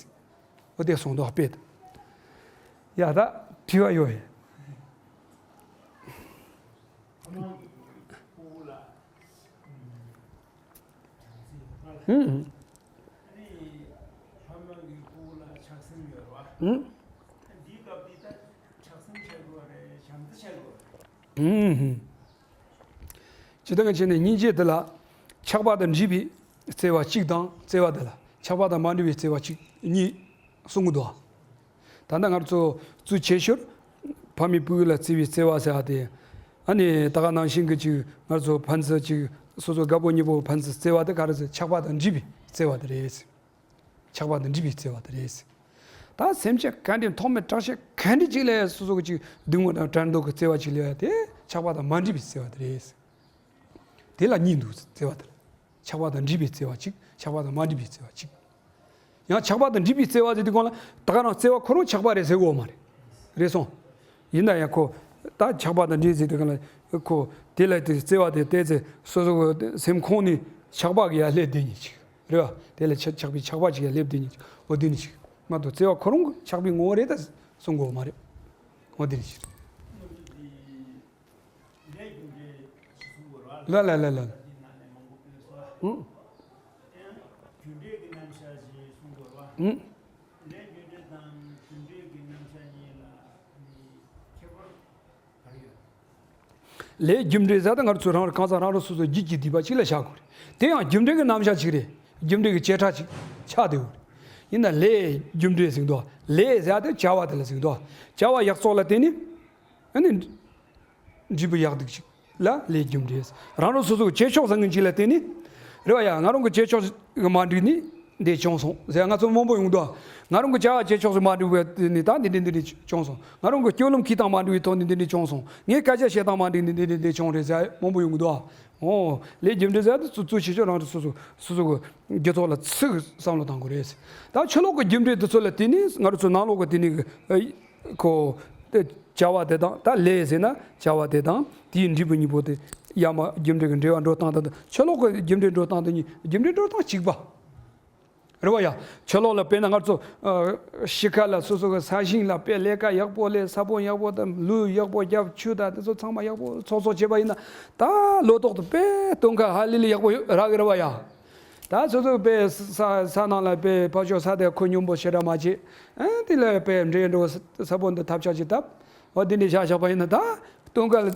འོ་དེ་གསུངས་འདུག་དཔེ་དེ། ཡ་ད་དྲི་བ་ཡོད་ཡ། ཧུམ། ཧུམ། ཧུམ། ཇི་ལྟར་བྱས་ནས་སྙིང་རྗེ་དེ་ལ་ཆགས་པ་དང་འདྲིས་པའི་བརྩེ་བ་གཅིག་དང་བརྩེ་བ་དེ་ལ་ཆགས་པ་དང་མ་འདྲིས་པའི་བརྩེ་བ་གཅིག་གཉིས་གསུང་གི་འདུག་ད་ལྟ་ང་ཚོ་གཙོ་ཆེ་ཤོས་ཕ་མས་བུ་ལ་བརྩེ་བའི་བརྩེ་བ་ཟེར་བ་དེ། ཨ་ནི་ད་ག་ནང་བཞིན་གྱི་ཅིག་ང་ཚོ་ཕན་ཚུན་ཅིག་སོ་སོ་དགའ་པོ་ཉེ་པོ་ཕན་ཚུན་བརྩེ་བ་དེ་ག་རེ་ཟེར་ཆགས་པ་དང་འདྲིས་པའི་བརྩེ་བ་དེ་རེད། ཆགས་པ་དང་འདྲིས་པའི་བརྩེ་བ་དེ་རེད། ད་སེམས་ཅན་ག་འདྲའི་ཐོག་མེད་དྲག་ཤོས་ག་འདྲ་ཅིག་ལ་སོ་སོ་གི་ཅིག་སྡུག་བསྔལ་དང་བྲལ་འདོད་ཀྱི་བརྩེ་བ་ཅིག་ལ་དེ་ཆགས་པ་དང་མ་འདྲིས་པའི་བརྩེ་བ་དེ་རེད། དེ་ལ་གཉིས་འདུག་བརྩེ་བ་དེ་ལ། ཆགས་པ་དང་འདྲིས་པའི་བརྩེ་བ་གཅིག་ཆགས་པ་དང་མ་འདྲིས་པའི་བརྩེ་བ་གཅིག་ཡང་ཆགས་པ་དང་འདྲིས་པའི་བརྩེ་བ་ཟེར་དུས་སྒང་ལ་ད་ག་རང་བརྩེ་བ་ཁོ་རང་ཆགས་པ་རེད་ཟེར་དགོས་མ་རེད། རེད་སོང་། ཡིན་ན་ཡང་ཁོ་ད་ཆགས་པ་དང་འདྲིས་ཟེར་དུས་སྒང་ལ་ཁོ་དེ་ལ་དེ་བརྩེ་བ་དེ་བལྟས་ཚེ་སོ་སོ་གི་སེམས་ཁོང་ནས་ཆགས་པ་གི་ཡར་སླེབས་བསྡད་ཉིན་ཅིག་རེད་བ། དེ་ལ་ཆགས་ཆགས་པའི་ཆགས་པ་ཅིག་ཡར་སླེབས་བསྡད་ཉིན་ཅིག་འོ་དེ་ནི་ཅིག་མ་གཏོགས་བརྩེ་བ་ཁོ་རང་གི་ཆགས་པའི་ངོ་བོ་རེད་ད་གསུང་དགོས་མ་རེད། འོ་དེ་ནི་ཅིག་ལ་ལ་ལ་ལ། ཨུ། ཨུ། ལས་རྒྱུ་འབྲས་ཟེར་ད་ང་ཚོ་རང་རང་གང་ཟག་རང་རང་སོ་སོ་རྒྱུད་ཀྱི་སྡིག་པ་གཅིག་ལ་བཞག་དགོས་རེད། དེ་ཡང་རྒྱུ་འབྲས་ཀྱི་རྣམ་གཞག་གཅིག་རེད། རྒྱུ་འབྲས་ཀྱི་བྱེ་བྲག་གཅིག་ཆགས་བསྡད་ཡོད་རེད། ཡིན་ན་ལས་རྒྱུ་འབྲས་ཟེར་འདུག་ལས་ཟེར་ད་བྱ་བ་དེ་ལ་ཟེར་འདུག་བྱ་བ་ཡག་བཙོག་ལ་བརྟེན་ནས། ཨ་ནི། འབྲས་བུ་ཡག་སྡུག་ཅིག་ལ་ལས་རྒྱུ་འབྲས། རང་རང་སོ་སོ་གི་བྱེད་ཕྱོགས་བཟང་ངན་གཅིག་ལ་བརྟེན་ནས། རེད་བ་ཡ། ང་རང་གི་བྱེད་ཕྱོགས་མ་འགྲིག་ནི་འདི་བྱུང་སོང་ཟེར་ང་ཚོ་མང་པོ་ཡོང་འདུག་ང་རང་གི་བྱ་བ་བྱེད་ཕྱོགས་སུ་མ་འགྲིག་པའི་དེ་ནི་ད་འདི་འདི་འདི་འདི་བྱུང་སོང་། ང་རང་གི་སྤྱོད་ལམ་འཁྱེར་སྟངས་མ་འགྲིག་པའི་ཐོག་ནས་འདི་འདི་བྱུང་སོང་། ངའི་སྐད་ཆ་བཤད་སྟངས་མ་འགྲིག་ནི་འདི་འདི་འདི་བྱུང་རེད་ཟེར་མང་པོ་ཡོང་གི་འདུག་འོ། ལས་རྒྱུ་འབྲས་ཟེར་དུས་གཙོ་གཙོ་ཆེ་ཤོས་རང་རང་སོ་སོ་སོ་སོ་གི་རྒྱུ་ཚོགས་ལ་ཚིག་བསམ་བློ་གཏང་དགོས་རེད། ད་ཕྱི་ལོགས་ཀྱི་རྒྱུ་འབྲས་དེ་ཚོ་ལ་བརྟེན་ནས་ང་རང་ཚོ་ནང་ལོགས་ཀྱི་དེ་ནི་གི་ཁོ། དེ་བྱ་བ་དེ་དང་ད་ལས་ཟེར་ན་བྱ་བ་དེ་དང་དེའི་འབྲས་བུ་གཉིས་པོ་དེ་ཡར་མར་རྒྱུ་འབྲས་ཀྱི་འབྲེལ་བ་འགྲོ་སྟངས་དེ་དང་ཕྱི་ལོགས་ཀྱི་རྒྱུ་འབྲས་འགྲོ་སྟངས་དེ་གཉིས་རྒྱུ་འབྲས་འགྲོ་སྟངས་གཅིག་པ། རེད་བ་ཡ། ཕྱི་ལོགས་ལ་དཔེར་ན་ང་ཚོ་ཨ་གཤིས་ཀ་ལ་སོ་སོ་གི་ས་ཞིང་ལ་དཔེ་ལས་ཀ་ཡག་པོ་ལས་ས་བོན་ཡག་པོ་དང་ལུད་ཡག་པོ་བརྒྱབ་ཆུ་དང་དེ་ཚོ་ཚང་མ་ཡག་པོ་ཚོགས་ཚོགས་བྱས་པ་ཡིན་ན་ད་ལོ་ཏོག་ཏུ་དཔེ་སྟོན་ཁ་ཧ་ལས་ལས་ཡག་པོ་ཡོད་རག་གི་རེད་བ་ཡ། ད་སོ་སོ་དཔེ་ས་ས་ནང་ལ་དཔེ་ཕར་ཕྱོགས་ས་དེ་ཁོད་སྙོམས་པོ་ཞེ་དྲག་མ་བྱེད། ཨ་དེ་ལ་དཔེ་འབྲས་འགྲོ་ས་བོན་དུ་ཐབས་ཆག་ཅིག་བཏབ། འོ་དེ་འདྲ་བཞག་བཞག་པ་ཡིན་ན་ད་སྟོན་ཁ་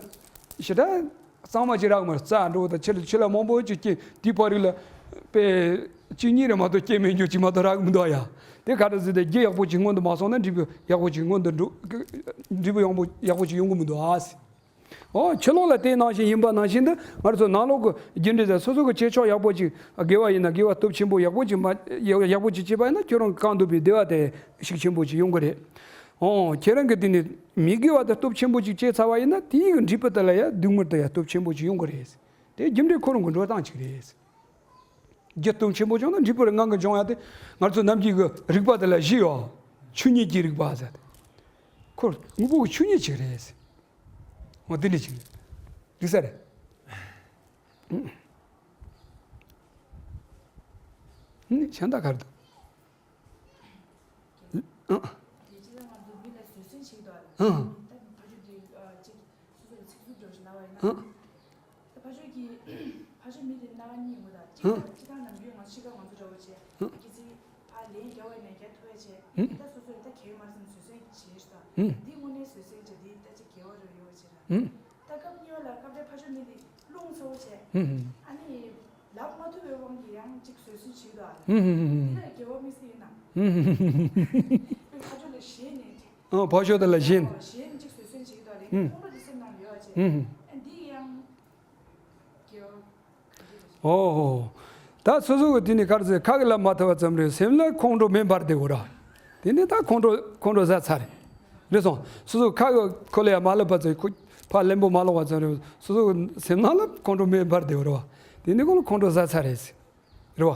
ཞེ་དྲག་ གཙང་མ་ཅིག་རག་མ་རྩྭ་འགྲོ་ད་ཆུ་ལ་ཆུ་ལ་མང་པོ་ཅིག་སྐྱེ་དེའི་བར་རིགས་ལ་པས་གཅིག་གཉིས་རེ་མ་གཏོགས་སྐྱེ་མེད་རྒྱུ་ཅིག་མ་གཏོགས་རག་མི་འདུག་ཡ། དེ་ག་འདྲ་ཟེར་ཏེ་རྒྱུ་ཡག་པོ་ཅིག་སྔོན་དུ་མ་སོང་ན་འབྲས་བུ་ཡག་པོ་ཅིག་སྔོན་དུ་འགྲོ་འབྲས་བུ་ཡག་པོ་ཡག་པོ་ཅིག་ཡོང་གི་མི་འདུག་ཨ་ཟེར། ཨོ་ཕྱི་ལོགས་ལ་དེ་ནང་བཞིན་ཡིན་པ་ནང་བཞིན་དུ་ང་ཚོ་ནང་ལོགས་ཀྱི་རྒྱུ་འབྲས་ཟེར་སོ་སོ་གི་བྱེད་ཕྱོགས་ཡག་པོ་ཅིག་དགེ་བ་ཡིན་ན་དགེ་བ་སྟོབས་ཆེན་པོ་ཡག་པོ་ཅིག་མ་ཡག་ཡག་པོ་ཅིག་བྱེད་པ་ཡིན་ན་ཁྱོད་རང་གི་གང་འདོད་པའི་བདེ་བ་དེ་ཤུགས་ཆེན་པོ་ཅིག་ཡོང་གི་རེད། ཨོ་ཁྱེད་རང་གི་དེ་ནི་མི་དགེ་བ་དེ་སྟོབས་ཆེན་པོ་ཅིག་བྱས་ཚར་བ་ཡིན་ན་དེའི་གི་འབྲས་བུ་དེ་ལ་ཡང་སྡུག་བསྔལ་དེ་ཡང་སྟོབས་ཆེན་པོ་ཅིག་ཡོང་གི་རེད། དེ་རྒྱུ་འབྲས་ཁོ་རང་གི་འགྲོ་སྟངས་ཅིག་རེད། རྒྱུ་སྟོབས་ཆེན་པོ་བྱུང་ན་འབྲས་བུ་རང་ངང་གིས་འབྱུང་ཡ་དེ་ང་ཚོ་ནམ་རྒྱུན་གྱི་རིག་པ་དེ་ལ་བཞི་ཡོད། ཆོས་ཉིད་ཀྱི་རིག་པ་ཟེར་ཏེ། ཁོ་དངོས་པོ་གི་ཆོས་ཉིད་ཅིག་རེད་ཟེར། འོ་དེ་འདྲ་ཅིག་རེད། རིག་ས་རེད། ཨང་། གཞན་དག་ག་རེ་འདུག་ཨང་། དེ་ཅི་ལ་ང་ཚོ་མི་ལ་བཟོད་བསྲན་བྱེད་ཀྱི་འདུག་ཨ་ལེ། ཨང་། ད་ཕ་ཆོས་དེ་ཨ་ཅིག་སོ་སོ་ལ་ཚིག་རྩུབ་འགྲོ་བཞིན་ལབ་པ་ཡིན་ན། ཨང་། ད་ཕ་ཆོས་ཀྱི་ཕ་ཆོས་མི་དེ་སྣ་ཁ་གཉིས་ཡོད་ད། གཅིག་ཨང་། ད་སྤྱིར་བཏང་ནམ་རྒྱུན་ང་ཚོ་ཤི་ཁ་ང་ཚོ་འདྲ་བོ་བྱས། ཨང་། སྐྱེ་ཚིག་ཕ་ལན་རྒྱག་པ་ཡིན་ན་རྒྱག་ཐུབ་པ་བྱས། ཨང་། ད་སོ་སོ་ལ་ད་གལ་མ་བཟུང་བཟོད་བསྲན་བྱེད་ཤི་ད། ཨང་། འདི་དངོས་གནས་བཟོད་བསྲན་བྱས་འདི་ད་ཅིག་དགེ་བ་རུ་ཡོད་བྱས་ད། ཨང་། ད་སྐབས་གཉིས་པ་ལ་སྐབས་དེ་ཕ་ཆོས་མི་དེ་རླུང་ཚ་བོ་བྱས། ཨང་། ཨ་ནི། ལབ་མ་ཐུབ་པའི་དབང་གིས་ཡང་ཅིག་བཟོད་བསྲན་བྱེད་ཀྱི་འདུག་ཨ་ལེ། ཧུམ་ཧུམ་ཧུམ་ཧུམ། འདི་ལ་དགེ་བ་དམིགས་བསལ་ཡིན་ན། ཧུམ་ཧུམ་ཧུམ་ཧུམ། ཕ་ཆོས་ལ་ཞེན་ནས་ཅིག་ཨ་ཕ་ཆོས་དེ་ལ་ཞེན། ཞེན་ཅིག་བཟོད་བསྲན་བྱེད་ཀྱི་འདུག་ཨ་ལེ། ཧུམ། ཁོང་ཁྲོ་དེ་སེམས་ནང་ཡོད་ཨ་ཅེ། ཧུམ་ཧུམ། ཨ་འདི་ཡང་དགེ་བ་ག་འདྲ་རེད། ཨོ་ཧོ། ད་སོ་སོ་གི་དེ་ནི་ག་རེ་ཟེར་ཁ་གི་ལབ་མ་ཐུབ་པ་ཙམ་རེད། སེམས་ལ་ཁོང་ཁྲོ་མེ་འབར་བསྡད་དགོས་ར། དེ་ནི་ད་ཁོང་ཁྲོ་ཁོང་ཁྲོ་ཟ་ཚར་རེད། རེད་སོང་། སོ་སོ་ཁ་གི་ཁོ་ལ་ཡ་མ་ལབ་པ་ཙམ་ཁོ་ཕར་གླེན་པོ་མ་ལོག་པ་ཙམ་རེད། སོ་སོ་གི་སེམས་ནང་ལ་ཁོང་ཁྲོ་མེ་འབར་བསྡད་དགོས་ར་བ། དེ་ནི་ཁོ་ལ་ཁོང་ཁྲོ་ཟ་ཚར་རེད། རེད་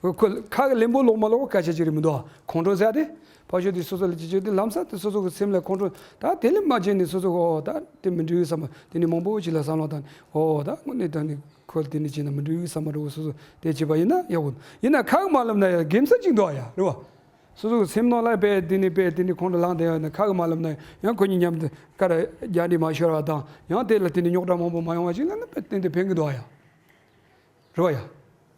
བ། ཁོ་ཁ་གི་གླེན་པོ་ལོག་མ་ལོག་སྐད་ཆ་ཅིག་རེད་མི་འདུག་ཁོང་ཁྲོ་ཟ་དེ། ཕ་ཆོས་དེ་སོ་སོ་ལ་ཅི་ཅི་དེ་ལམ་སང་དེ་སོ་སོ་གི་སེམས་ལ་ཁོང་ཁྲོ་ད་དེ་ལས་མ་བྱས་ནས་སོ་སོ་གི་ཨོ་ད་དེ་མི་འགྲིག་བསམ་པ་དེ་ནི་མང་པོ་ཅིག་ལ་བསམ་བློ་བཏང་ནས་ཨོ་ད་དངོས་གནས་ད་ནི་ཁོ་དེ་ནི་བྱས་ན་མི་འགྲིག་བསམ་པ་འདྲ་བོ་སོ་སོ་དེ་བྱས་པ་ཡིན་ན་ཡག་པོ་ཡིན་ན་ཁ་གི་མ་ལབ་ན་ཡང་དགེ་མཚན་ཅིག་འདུག་ཡ་རེད་བ། སོ་སོ་གི་སེམས་ནང་ལ་དཔེ་དེ་ནི་དཔེ་དེ་ནི་ཁོང་ཁྲོ་ལངས་བསྡད་ཡོད་ན་ཁ་གི་མ་ལབ་ན་ཡང་ཁོ་གཉིས་མཉམ་དུ་ཀ་ར་རྒྱ་འདྲེ་མ་ཤོར་བ་དང་ཡང་དེ་ལ་དེ་ནི་རྙོག་དྲ་མང་པོ་མ་ཡོང་བ་ཅིག་ལ་ནི་དཔེ་ཏན་ཏན་ཕན་གི་འདུག་ཡ། རེད་བ་ཡ།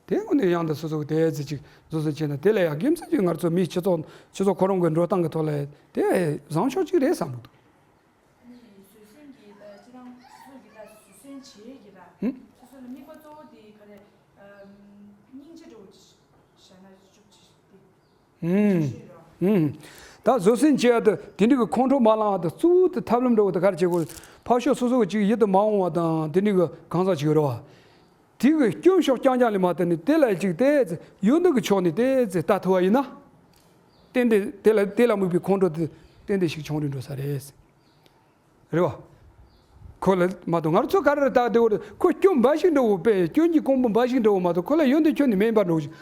དེ་དངོས་གནས་ཡང་དུ་སོ་སོ་གི་དེ་ཚེ་ཅིག་བཟོ་བཟོ་བྱས་ན་དེ་ལ་ཡང་དགེ་མཚན་ཅིག་ང་ཚོ་མིའི་སྤྱི་ཚོགས་སྤྱི་ཚོགས་ཁོ་རང་གི་འགྲོ་སྟངས་ཀྱི་ཐོག་ལ་དེ་བཟང་ཕྱོགས་ཅིག་རེད་བསམ་གི་འདུག་ཨ་ནི་བཟོད་བསྲན་གྱི་ད་ཅི་རང་སོ་སོ་གི་ད་བཟོད་བསྲན་བྱེད་ཀྱི་ད་ཧུམ། སོ་སོ་ལ་དམིགས་པ་གཙོ་བོ་དེ་ག་རེ་སྙིང་རྗེ་འདྲ་བོ་ཅིག་བྱས་ན་ཅིག་ཅིག་དེ། ཧུམ། ཧུམ། ད་བཟོད་བསྲན་བྱེད་ཡ་ད་དེ་འདྲ་གི་ཁོང་ཁྲོ་མ་ལངས་ཡ་ད་གཙོ་བོ་དེ་ཐབས་ལམ་འདྲ་བོ་ད་ག་རེ་བྱེད་དགོས། ཕར་ཕྱོགས་སོ་སོ་གི་ཅིག་ཡིད་དུ་མ་འོང་བ་དང་དེ་འདྲ་གི་གང་ཟག་ཅིག་ཡོད་རེད་བ། དེ་གི་སྐྱོན་ཕྱོགས་རྐྱང་རྐྱང་ལས་མ་བལྟས་ནས་དེ་ལ་ཅིག་ཏོག་ཙམ་ཡོན་ཏན་གྱི་ཕྱོགས་ནས་ཏོག་ཙམ་ལྟ་ཐུབ་པ་ཡིན་ན། ཏན་ཏན་དེ་ལ་དེ་ལ་དམིགས་པའི་ཁོང་ཁྲོ་དེ་ཏན་ཏན་ཞིག་ཆུང་རུ་འགྲོ་ས་རེད། རེད་བ། ཁོ་ལ་མ་གཏོགས་ང་རང་ཚོ་ག་རེ་ལྟ་བསྡད་ཡོད་རེད། ཁོ་སྐྱོན་འབའ་ཞིག་འདྲ་བོ་དཔེ་སྐྱོན་གྱི་ཀོང་པོ་འབའ་ཞིག་འདྲ་བོ་མ་གཏོགས་ཁོ་ལ་ཡོན་ཏན་ཁྱོན་ནས་མེད་པ་འདྲ་བོ་ཞིག་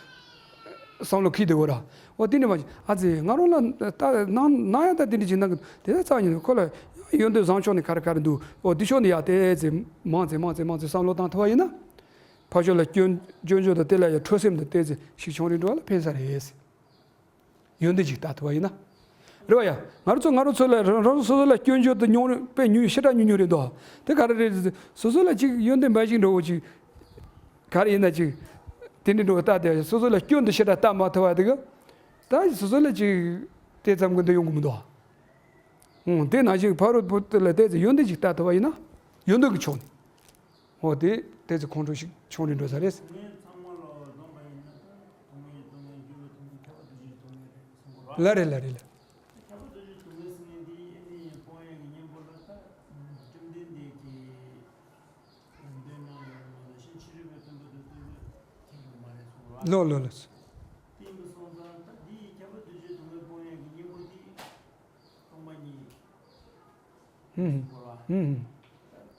བསམ་བློ་འཁྱེར་བསྡད་ཡོད་རེད། འོ་དེ་འདྲ་མ་བྱེད། ཨ་ཙི་ང་རང་ལ་ད་གནང་གནང་ཡ་ད་དེ་འདྲ་ཅིག་གནང་གི་དེ་ད་རྩ་ཉིད་ཁོ་ལ་ཡོན་ཏན་བཟང་ཕྱོགས་ནས་ག་རེ་ག་རེ་འདུག་འོ་དེ་ཕྱོགས་ནས་ཡ་ཏོག་ཙམ་མང་ཙམ་མང་ཙམ་མང་ཙམ་བསམ་བློ་བཏང་ཐུབ་པ་ཡིན་ན། ཕར་ཕྱོགས་ལ་སྐྱོན་སྐྱོན་བརྗོད་དང་དེ་ལ་ཡ་ཁྲོ་སེམས་དང་ཏོག་ཙམ་ཞིག་ཆུང་རུ་འགྲོ་བ་ལ་ཕན་ས་རེད། ཡོན་ཏན་ཅིག་ལྟ་ཐུབ་པ་ཡིན་ན། རེད་བ་ཡ། ང་རང་ཚོ་ང་རང་ཚོ་ལ་རང་རང་སོ་སོ་ལ་སྐྱོན་བརྗོད་དུ་ཉུང་རུ་དཔེ་ཉུང་ཞེ་དྲག་ཉུང་ཉུང་རེད་འདུག་དེ་ག་རེ་རེད། སོ་སོ་ལ་ཅིག་ཡོན་ཏན་འབའ་ཞིག་འགྲོ་བོ་ཅིག་ག་རེ་ཡིན་ན་ཅིག་དེ་འདྲ་འགྲོ་བ་ལྟ་དེ་སོ་སོ་ལ་སྐྱོན་དུ་ཞེ་དྲག་ལྟ་མ་ཐུབ་པ་དེ་ག་ད་སོ་སོ་ལ་ཅིག་དེ་ཙམ་གི་འདི་ཡོང་གི་མི་འདུག་ཨང་། དེ་ནང་བཞིན་ཕ་རོལ་པོ་དེ་ལ་དེ་ཚོ་ཡོན་ཏན་ཅིག་ལྟ་ཐུབ་པ་ཡིན་ན་ཡོན་ཏན་གྱི་ཕྱོགས་ནས། འོ་དེ་དེ་ཚོ་ཁོང་ཁྲོ་ཞིག་ཆུང་རུ་འགྲོ་ས་རེད། དུང་ངེ་ཚང་མ་ལ་འཛོམས་པ་ཡིན་ན་ད་དུང་ངེ་དུང་ངེ་འགྱུར་བ་དུང་ངེ་ཁྱབ་པ་འདུ་བྱེད་དུང་ངེ་རེད་གསུངས་པ་རེད། ལ་རེད་ལ་རེད་ལ། ཁྱབ་པ་འདུ་བྱེད་དུང་ངེ་ཟེར་མཁན་འདི་ཨ་ནི་སྤོང་ཡག་གི་གཉེན་པོ་ལ་ད་བཅོམ་ལྡན་འདས་ཀྱིས་ལམ་སྟོན་གནང་ཡོད་མ་གཏོགས་གཞན་ཕྱི་རོལ་པའི་སྟོན་པ་དེ་ཚོས་ཁྱེར་ཡོད་མ་རེད་གསུངས་པ་རེད། ལོ་ལོ་ལོ། དེ་ཡིན་པ་སོང་ཙང་ད་འདི་ཁྱབ་པ་འདུ་བྱེད་དུང་ངེ་སྤོང་ཡག་གི་གཉེན་པོ་འདི། སྟོང་པ་ཉིད། ཧུམ། ཧུམ།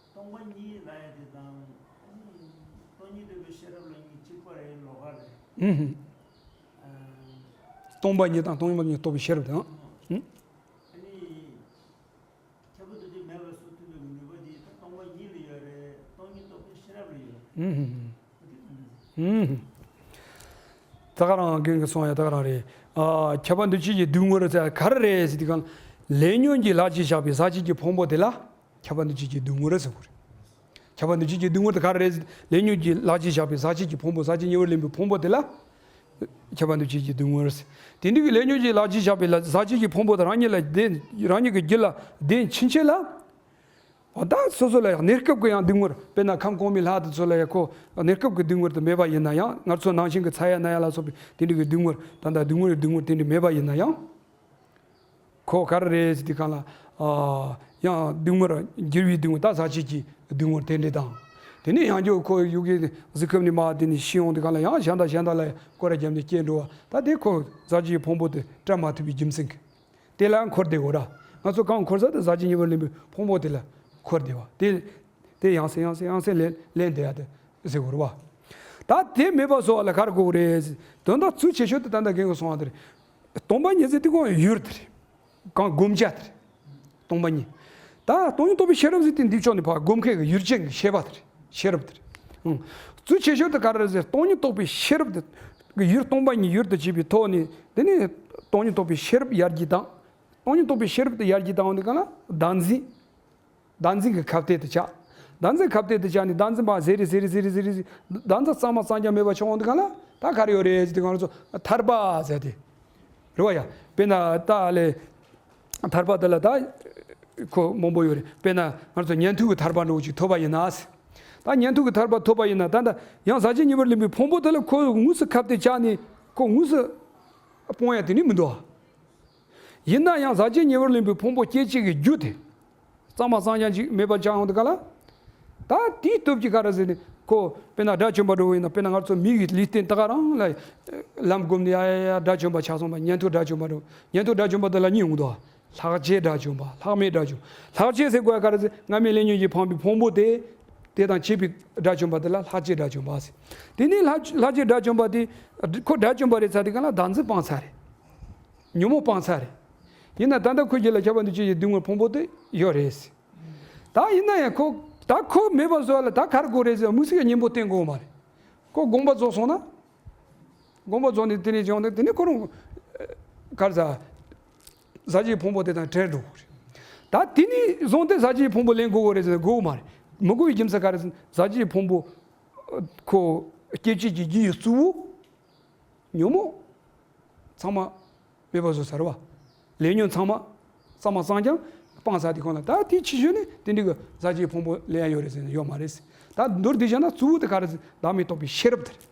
སྟོང་པ་ཉིད་ལབ་ཡ་དེ་དང་། སྟོང་ཉིད་རྟོགས་པའི་ཤེས་རབ་ལ་གཉིས་གཅིག་པ་རེད་ལོགས་ཀ་རེད། ཧུམ། སྟོང་པ་ཉིད་དང་སྟོང་ཉིད་མ་ཡིན་རྟོགས་པའི་ཤེས་རབ་དང་། ཧུམ། ཨ་ནི། ཁྱབ་པ་འདུ་བྱེད་མེད་པར་སུ་མཐུན་པའི་ནུས་པ་དེ་ད་སྟོང་པ་ཉིད་ལ་ཡོད་རེད། སྟོང་ཉིད་རྟོགས་པའི་ཤེས་རབ་ལ་ཡོད། ཧུམ། ཧུམ། ད་ག་རང་རྒན་གྱིས་གསུངས་ཡ་ད་ག་རང་རེད། ཨ། ཁྱབ་པ་འདུ་བྱེད་ཀྱི་སྡུག་བསྔལ་ཟེར་ག་རེ་རེད་ཟེར་དུས་གང་། ལས་ཉོན་གྱིས་ལག་གཅིག་བཞག་པའི་ཟག་བཅས་ཀྱི་ཕུང་པོ་དེ་ལ་ཁྱབ་པ་འདུ་བྱེད་ཀྱི་སྡུག་བསྔལ་ཟེར་དགོས་རེད། ཁྱབ་པ་འདུ་བྱེད་ཀྱི་སྡུག་བསྔལ་དེ་ག་རེ་རེད་ཟེར། ལས་ཉོན་གྱིས་ལག་གཅིག་བཞག་པའི་ཟག་བཅས་ཀྱི་ཕུང་པོ་ཟག་བཅས་ཉེ་བར་ལེན་པའི་ཕུང་པོ་དེ་ལ་ཁྱབ་པ་འདུ་བྱེད་ཀྱི་སྡུག་བསྔལ་ཟེར། དེ་འདྲ་གི་ལས་ཉོན་གྱིས་ལག་གཅིག་བཞག་པའི་ལ་ཟག་བཅས་ཀྱི་ཕུང་པོ་དེ་རང་ཉིད་ལ་བདེ་རང་ཉིད་ཀྱི་རྒྱུད་ལ་བདེ་ཕྱིན་ཆད་ལ། ཨ། ད་སོ་སོ་ལ་ཡང་གནས་སྐབས་ཀྱི་ཡང་སྡུག་བསྔལ། དཔེར་ན་ཁམས་གོང་མའི་ལྷ་དེ་ཚོ་ལ་ཡང་ཁོ་གནས་སྐབས་ཀྱི་སྡུག་བསྔལ་དེ་མེད་པ་ཡིན་ན་ཡང་། ང་ཚོ་ནང་བཞིན་གྱི་ཚ་ཡ་ན་ཡ་ལ་སོགས་པའི་དེ་འདྲ་གི་སྡུག་བསྔལ། ད་ལྟ་སྡུག་བསྔལ་གྱི་སྡུག་བསྔལ་དེ་འདྲ་མེད་པ་ཡིན་ན་ཡང་། ཁོ་ག་རེ་རེད་ཟེར་དུས་སྒང་ལ། ཨ། ཡང་སྡུག་བསྔལ་འགྱུར་བའི་སྡུག་བསྔལ། ད་ཟག་བཅས་ཀྱི་སྡུག་བསྔལ་དེ་འདྲ་དང་། དེ་ནས་ཡང་བསྐྱར་ཁོ་ཡུལ་གྱི་གཟུགས་ཁམས་ནས་མར་དེ་ནས་ཤི་ཡོང་དུས་སྒང་ལ་ཡང་གཞན་དང་གཞན་དག་ལ་སྐོར་ར་བརྒྱབ་ནས་སྐྱེ་འགྲོ་བ། ད་དེ་ཁོ་ཟག་བཅས་ཀྱི་ཕུང་པོ་དེ་བྲལ་མ་ཐུབ་པའི་རྒྱུ་མཚན་གྱིས། དེ་ལ་འཁོར་བསྡད་དགོས་ར། ང་ཚོ་གང་འཁོར་ས་དེ་ཟག་བཅས་ཉེ་བར་ལེན་པའི་ཕུང་པོ་དེ་ལ་འཁོར་བསྡད་པ་དེ། དེ་ཡང་སེ་ཡང་སེ་ཡང་སེ་ལེན་ལེན་བསྡད་ཡ་དེ་ཟེར་དགོས་རེད་བ། ད་དེ་མེད་པ་བཟོ་བ་ལ་ག་རེ་དགོས་རེད། དོན་དག་གཙོ་ཆེ་ཤོས་དེ་ད་ལྟ་རྒན་གྱིས་གསུངས་པ་དེ་རེད། སྟོང་པ་ཉིད་ཟེར་དེ་ཁོ་ཡུལ་དེ་རེད། གང་སྒོམ་བྱ་དེ་རེད། སྟོང་པ་ཉིད། ད་སྟོང་ཉིད་རྟོགས་པའི་ཤེས་རབ་ཟེར་དེ་འདི་ཕྱོགས་ནས་ཕར་སྒོམ་མཁན་གྱི་ཡུལ་ཅན་གྱི་ཤེས་པ་དེ་རེད། ཤེས་རབ་དེ་རེད། ཨང་། གཙོ་ཆེ་ཤོས་དེ་ག་རེ་རེད་ཟེར། སྟོང་ཉིད་རྟོགས་པའི་ཤེས་རབ་དེ་གི་ཡུལ། སྟོང་པ་ཉིད་ཡུལ་དུ་བྱས་པའི་ཐོག་ནས། དེ་ནས་སྟོང་ཉིད་རྟོགས་པའི་ཤེས་རབ་ཡར་རྒྱས་དང་། སྟོང་ཉིད་རྟོགས་པའི་ཤེས་རབ་དེ་ཡར་རྒྱས་བཏང་བ་དེ་ག་ལ་བདག་འཛིན། བདག་འཛིན་གྱི་ཁ་གཏད་དུ་ཆགས། བདག་འཛིན་ཁ་གཏད་དུ་ཆགས་ནས་བདག་འཛིན་པ་ཟད་རེ་ཟད་རེ་ཟད་རེ་ཟད་རེ་ཟད། བདག་འཛིན་གཙང་མ་གཙང་རྐྱང་མེད་པ་བྱུང་བ་འདི་གང་ལ་ད་ག་རེ་ཡོད་རེད་ཟེར་དུས་སྒང་ལ་ང་ཚོ་ཐར་པ་ཟེར་དེ་རེད་བ་ཡ། དཔེར་ན་ད་ལས་ཐར་པ་དེ་ལ་ད་ཁོ་མང་པོ་ཡོད་རེད། དཔེར་ན་ང་ཚོ་ཉན་ཐོས་ཀྱི་ཐར་པ་འདྲ་བོ་ཅིག་ཐོབ་པ་ཡིན་ན་ཟེར། ད་ཉན་ཐོས་ཀྱི་ཐར་པ་ཐོབ་པ་ཡིན་ན་ད་ད་ཡང་ཟག་བཅས་ཉེ་བར་ལེན་པའི་ཕུང་པོ་དེ་ལ་ཁོ་དངོས་སུ་ཁ་གཏད་བཅག་ནས་ཁོ་དངོས་སུ་སྤོང་ཡ་དེ་ནི་མི་འདུག་ཨ། ཡིན་ན་ཡང་ཟག་བཅས་ཉེ་བར་ལེན་པའི་ཕུང་པོ་སྐྱེད་བྱེད་ཀྱི་རྒྱུ་དེ། གཙང་མ་གཙང་རྐྱང་ཅིག་མེད་པ་ཅང་ཡོང་དུས་ག་ལ། ད་དེའི་སྟོབས་ཀྱིས་ག་རེ་ཟེར་ནས་ཁོ་དཔེར་ན་དགྲ་བཅོམ་པ་འདྲ་བོ་ཡིན་ན། དཔེར་ན་ང་ཚོ་མི་ཡི་ལུས་རྟེན་ད་ག་རང་ལ་ལམ་བསྒོམས་ནས་ཡ་ཡ་ཡ་དགྲ་བཅོམ་པ་ཆགས་སོང་བ། ཉན་ཐོས་དགྲ་བཅོམ་པ་འདྲ་བོ། ཉན་ཐོས་དགྲ་བཅོམ་པ་དེ་ལ་གཉིས་ཡོང་གི་འདུག་ཨ། ལྷག་བཅས་དགྲ་བཅོམ་པ། ལྷག་མེད་དགྲ་བཅོམ། ལྷག་བཅས་ཟེར་དགོས་ཡ་ག་རེ་ཟེར། སྔ་མའི་ལས་ཉོན་གྱིས་འཕངས་པའི་ཕུང་པོ་དེ། དེ་དང་བཅས་པའི་དགྲ་བཅོམ་པ་དེ་ལ་ལྷག་བཅས་དགྲ་བཅོམ་པ་ཟེར། དེ་ནས་ལྷག་ལྷག་བཅས་དགྲ་བཅོམ་པ་དེ་ཁོ་དགྲ་བཅོམ་པ་རེད་ཚར་དུས་ག་ལ་བདག་འཛིན་སྤངས་ཚར་རེད། ཉོན་མོངས་སྤངས་ཚར་རེད། ཡིན་ན་ད་ལྟ་ཁོའི་རྒྱུད་ལ་ཁྱབ་པ་འདུ་བྱེད་ཀྱི་སྡུག་བསྔལ་ཕུང་པོ་དེ་ཡོད་རེད། ད་ཡིན་ན་ཡང་ཁོ་ད་ཁོ་མེད་པ་བཟོ་ཡ་ལ་ད་ག་རེ་དགོས་རེད་ཟེར། དམིགས་བསལ་གྱི་གཉེན་པོ་བསྟེན་དགོས་མ་རེད། ཁོ་དགོངས་པ་རྫོགས་སོང་ན། དགོངས་པ་རྫོགས་ནས་དེ་ནས་བྱུང་ནས་དེ་ནས་ཁོ་རང་ག་རེ་ཟ། ཟག་བཅས་ཕུང་པོ་དེ་དང་བྲལ་འགྲོ་དགོས་རེད། ད་དེ་ནས་བཟུང་སྟེ་ཟག་བཅས་ཕུང་པོ་ལེན་དགོས་དགོས་རེད་ཟེར་ན་དགོས་མ་རེད། མི་དགོས་པའི་རྒྱུ་མཚན་ག་རེ་ཟེར་ན། ཟག་བཅས་ཕུང་པོ་ཁོ་སྐྱེད་བྱེད་ཀྱི་རྒྱུ་ཡི་གཙོ་བོ། ཉོན་མོངས་ཚང་མ་མེད་པ་བཟོ་ཚར་བ། ལས་ཉོན་ཚང་མ་གཙང་མ་གཙང་རྐྱང་སྤངས་ཚར་དུས་གང་ལ་ད་དེའི་ཕྱི་ཤོས་ནས་དེ་འདྲའི་གི་ཟག་བཅས་ཕུང་པོ་ལེན་ཡ་ཡོད་རེད་ཟེར་ན་ཡོད་མ་རེད། ད་མདོར་བསྡུས་བྱས་ན་གཙོ་བོ་དེ་ག་རེ་ཟེར། བདག་མེད་རྟོགས་པའི་ཤེས་རབ་དེ་རེད།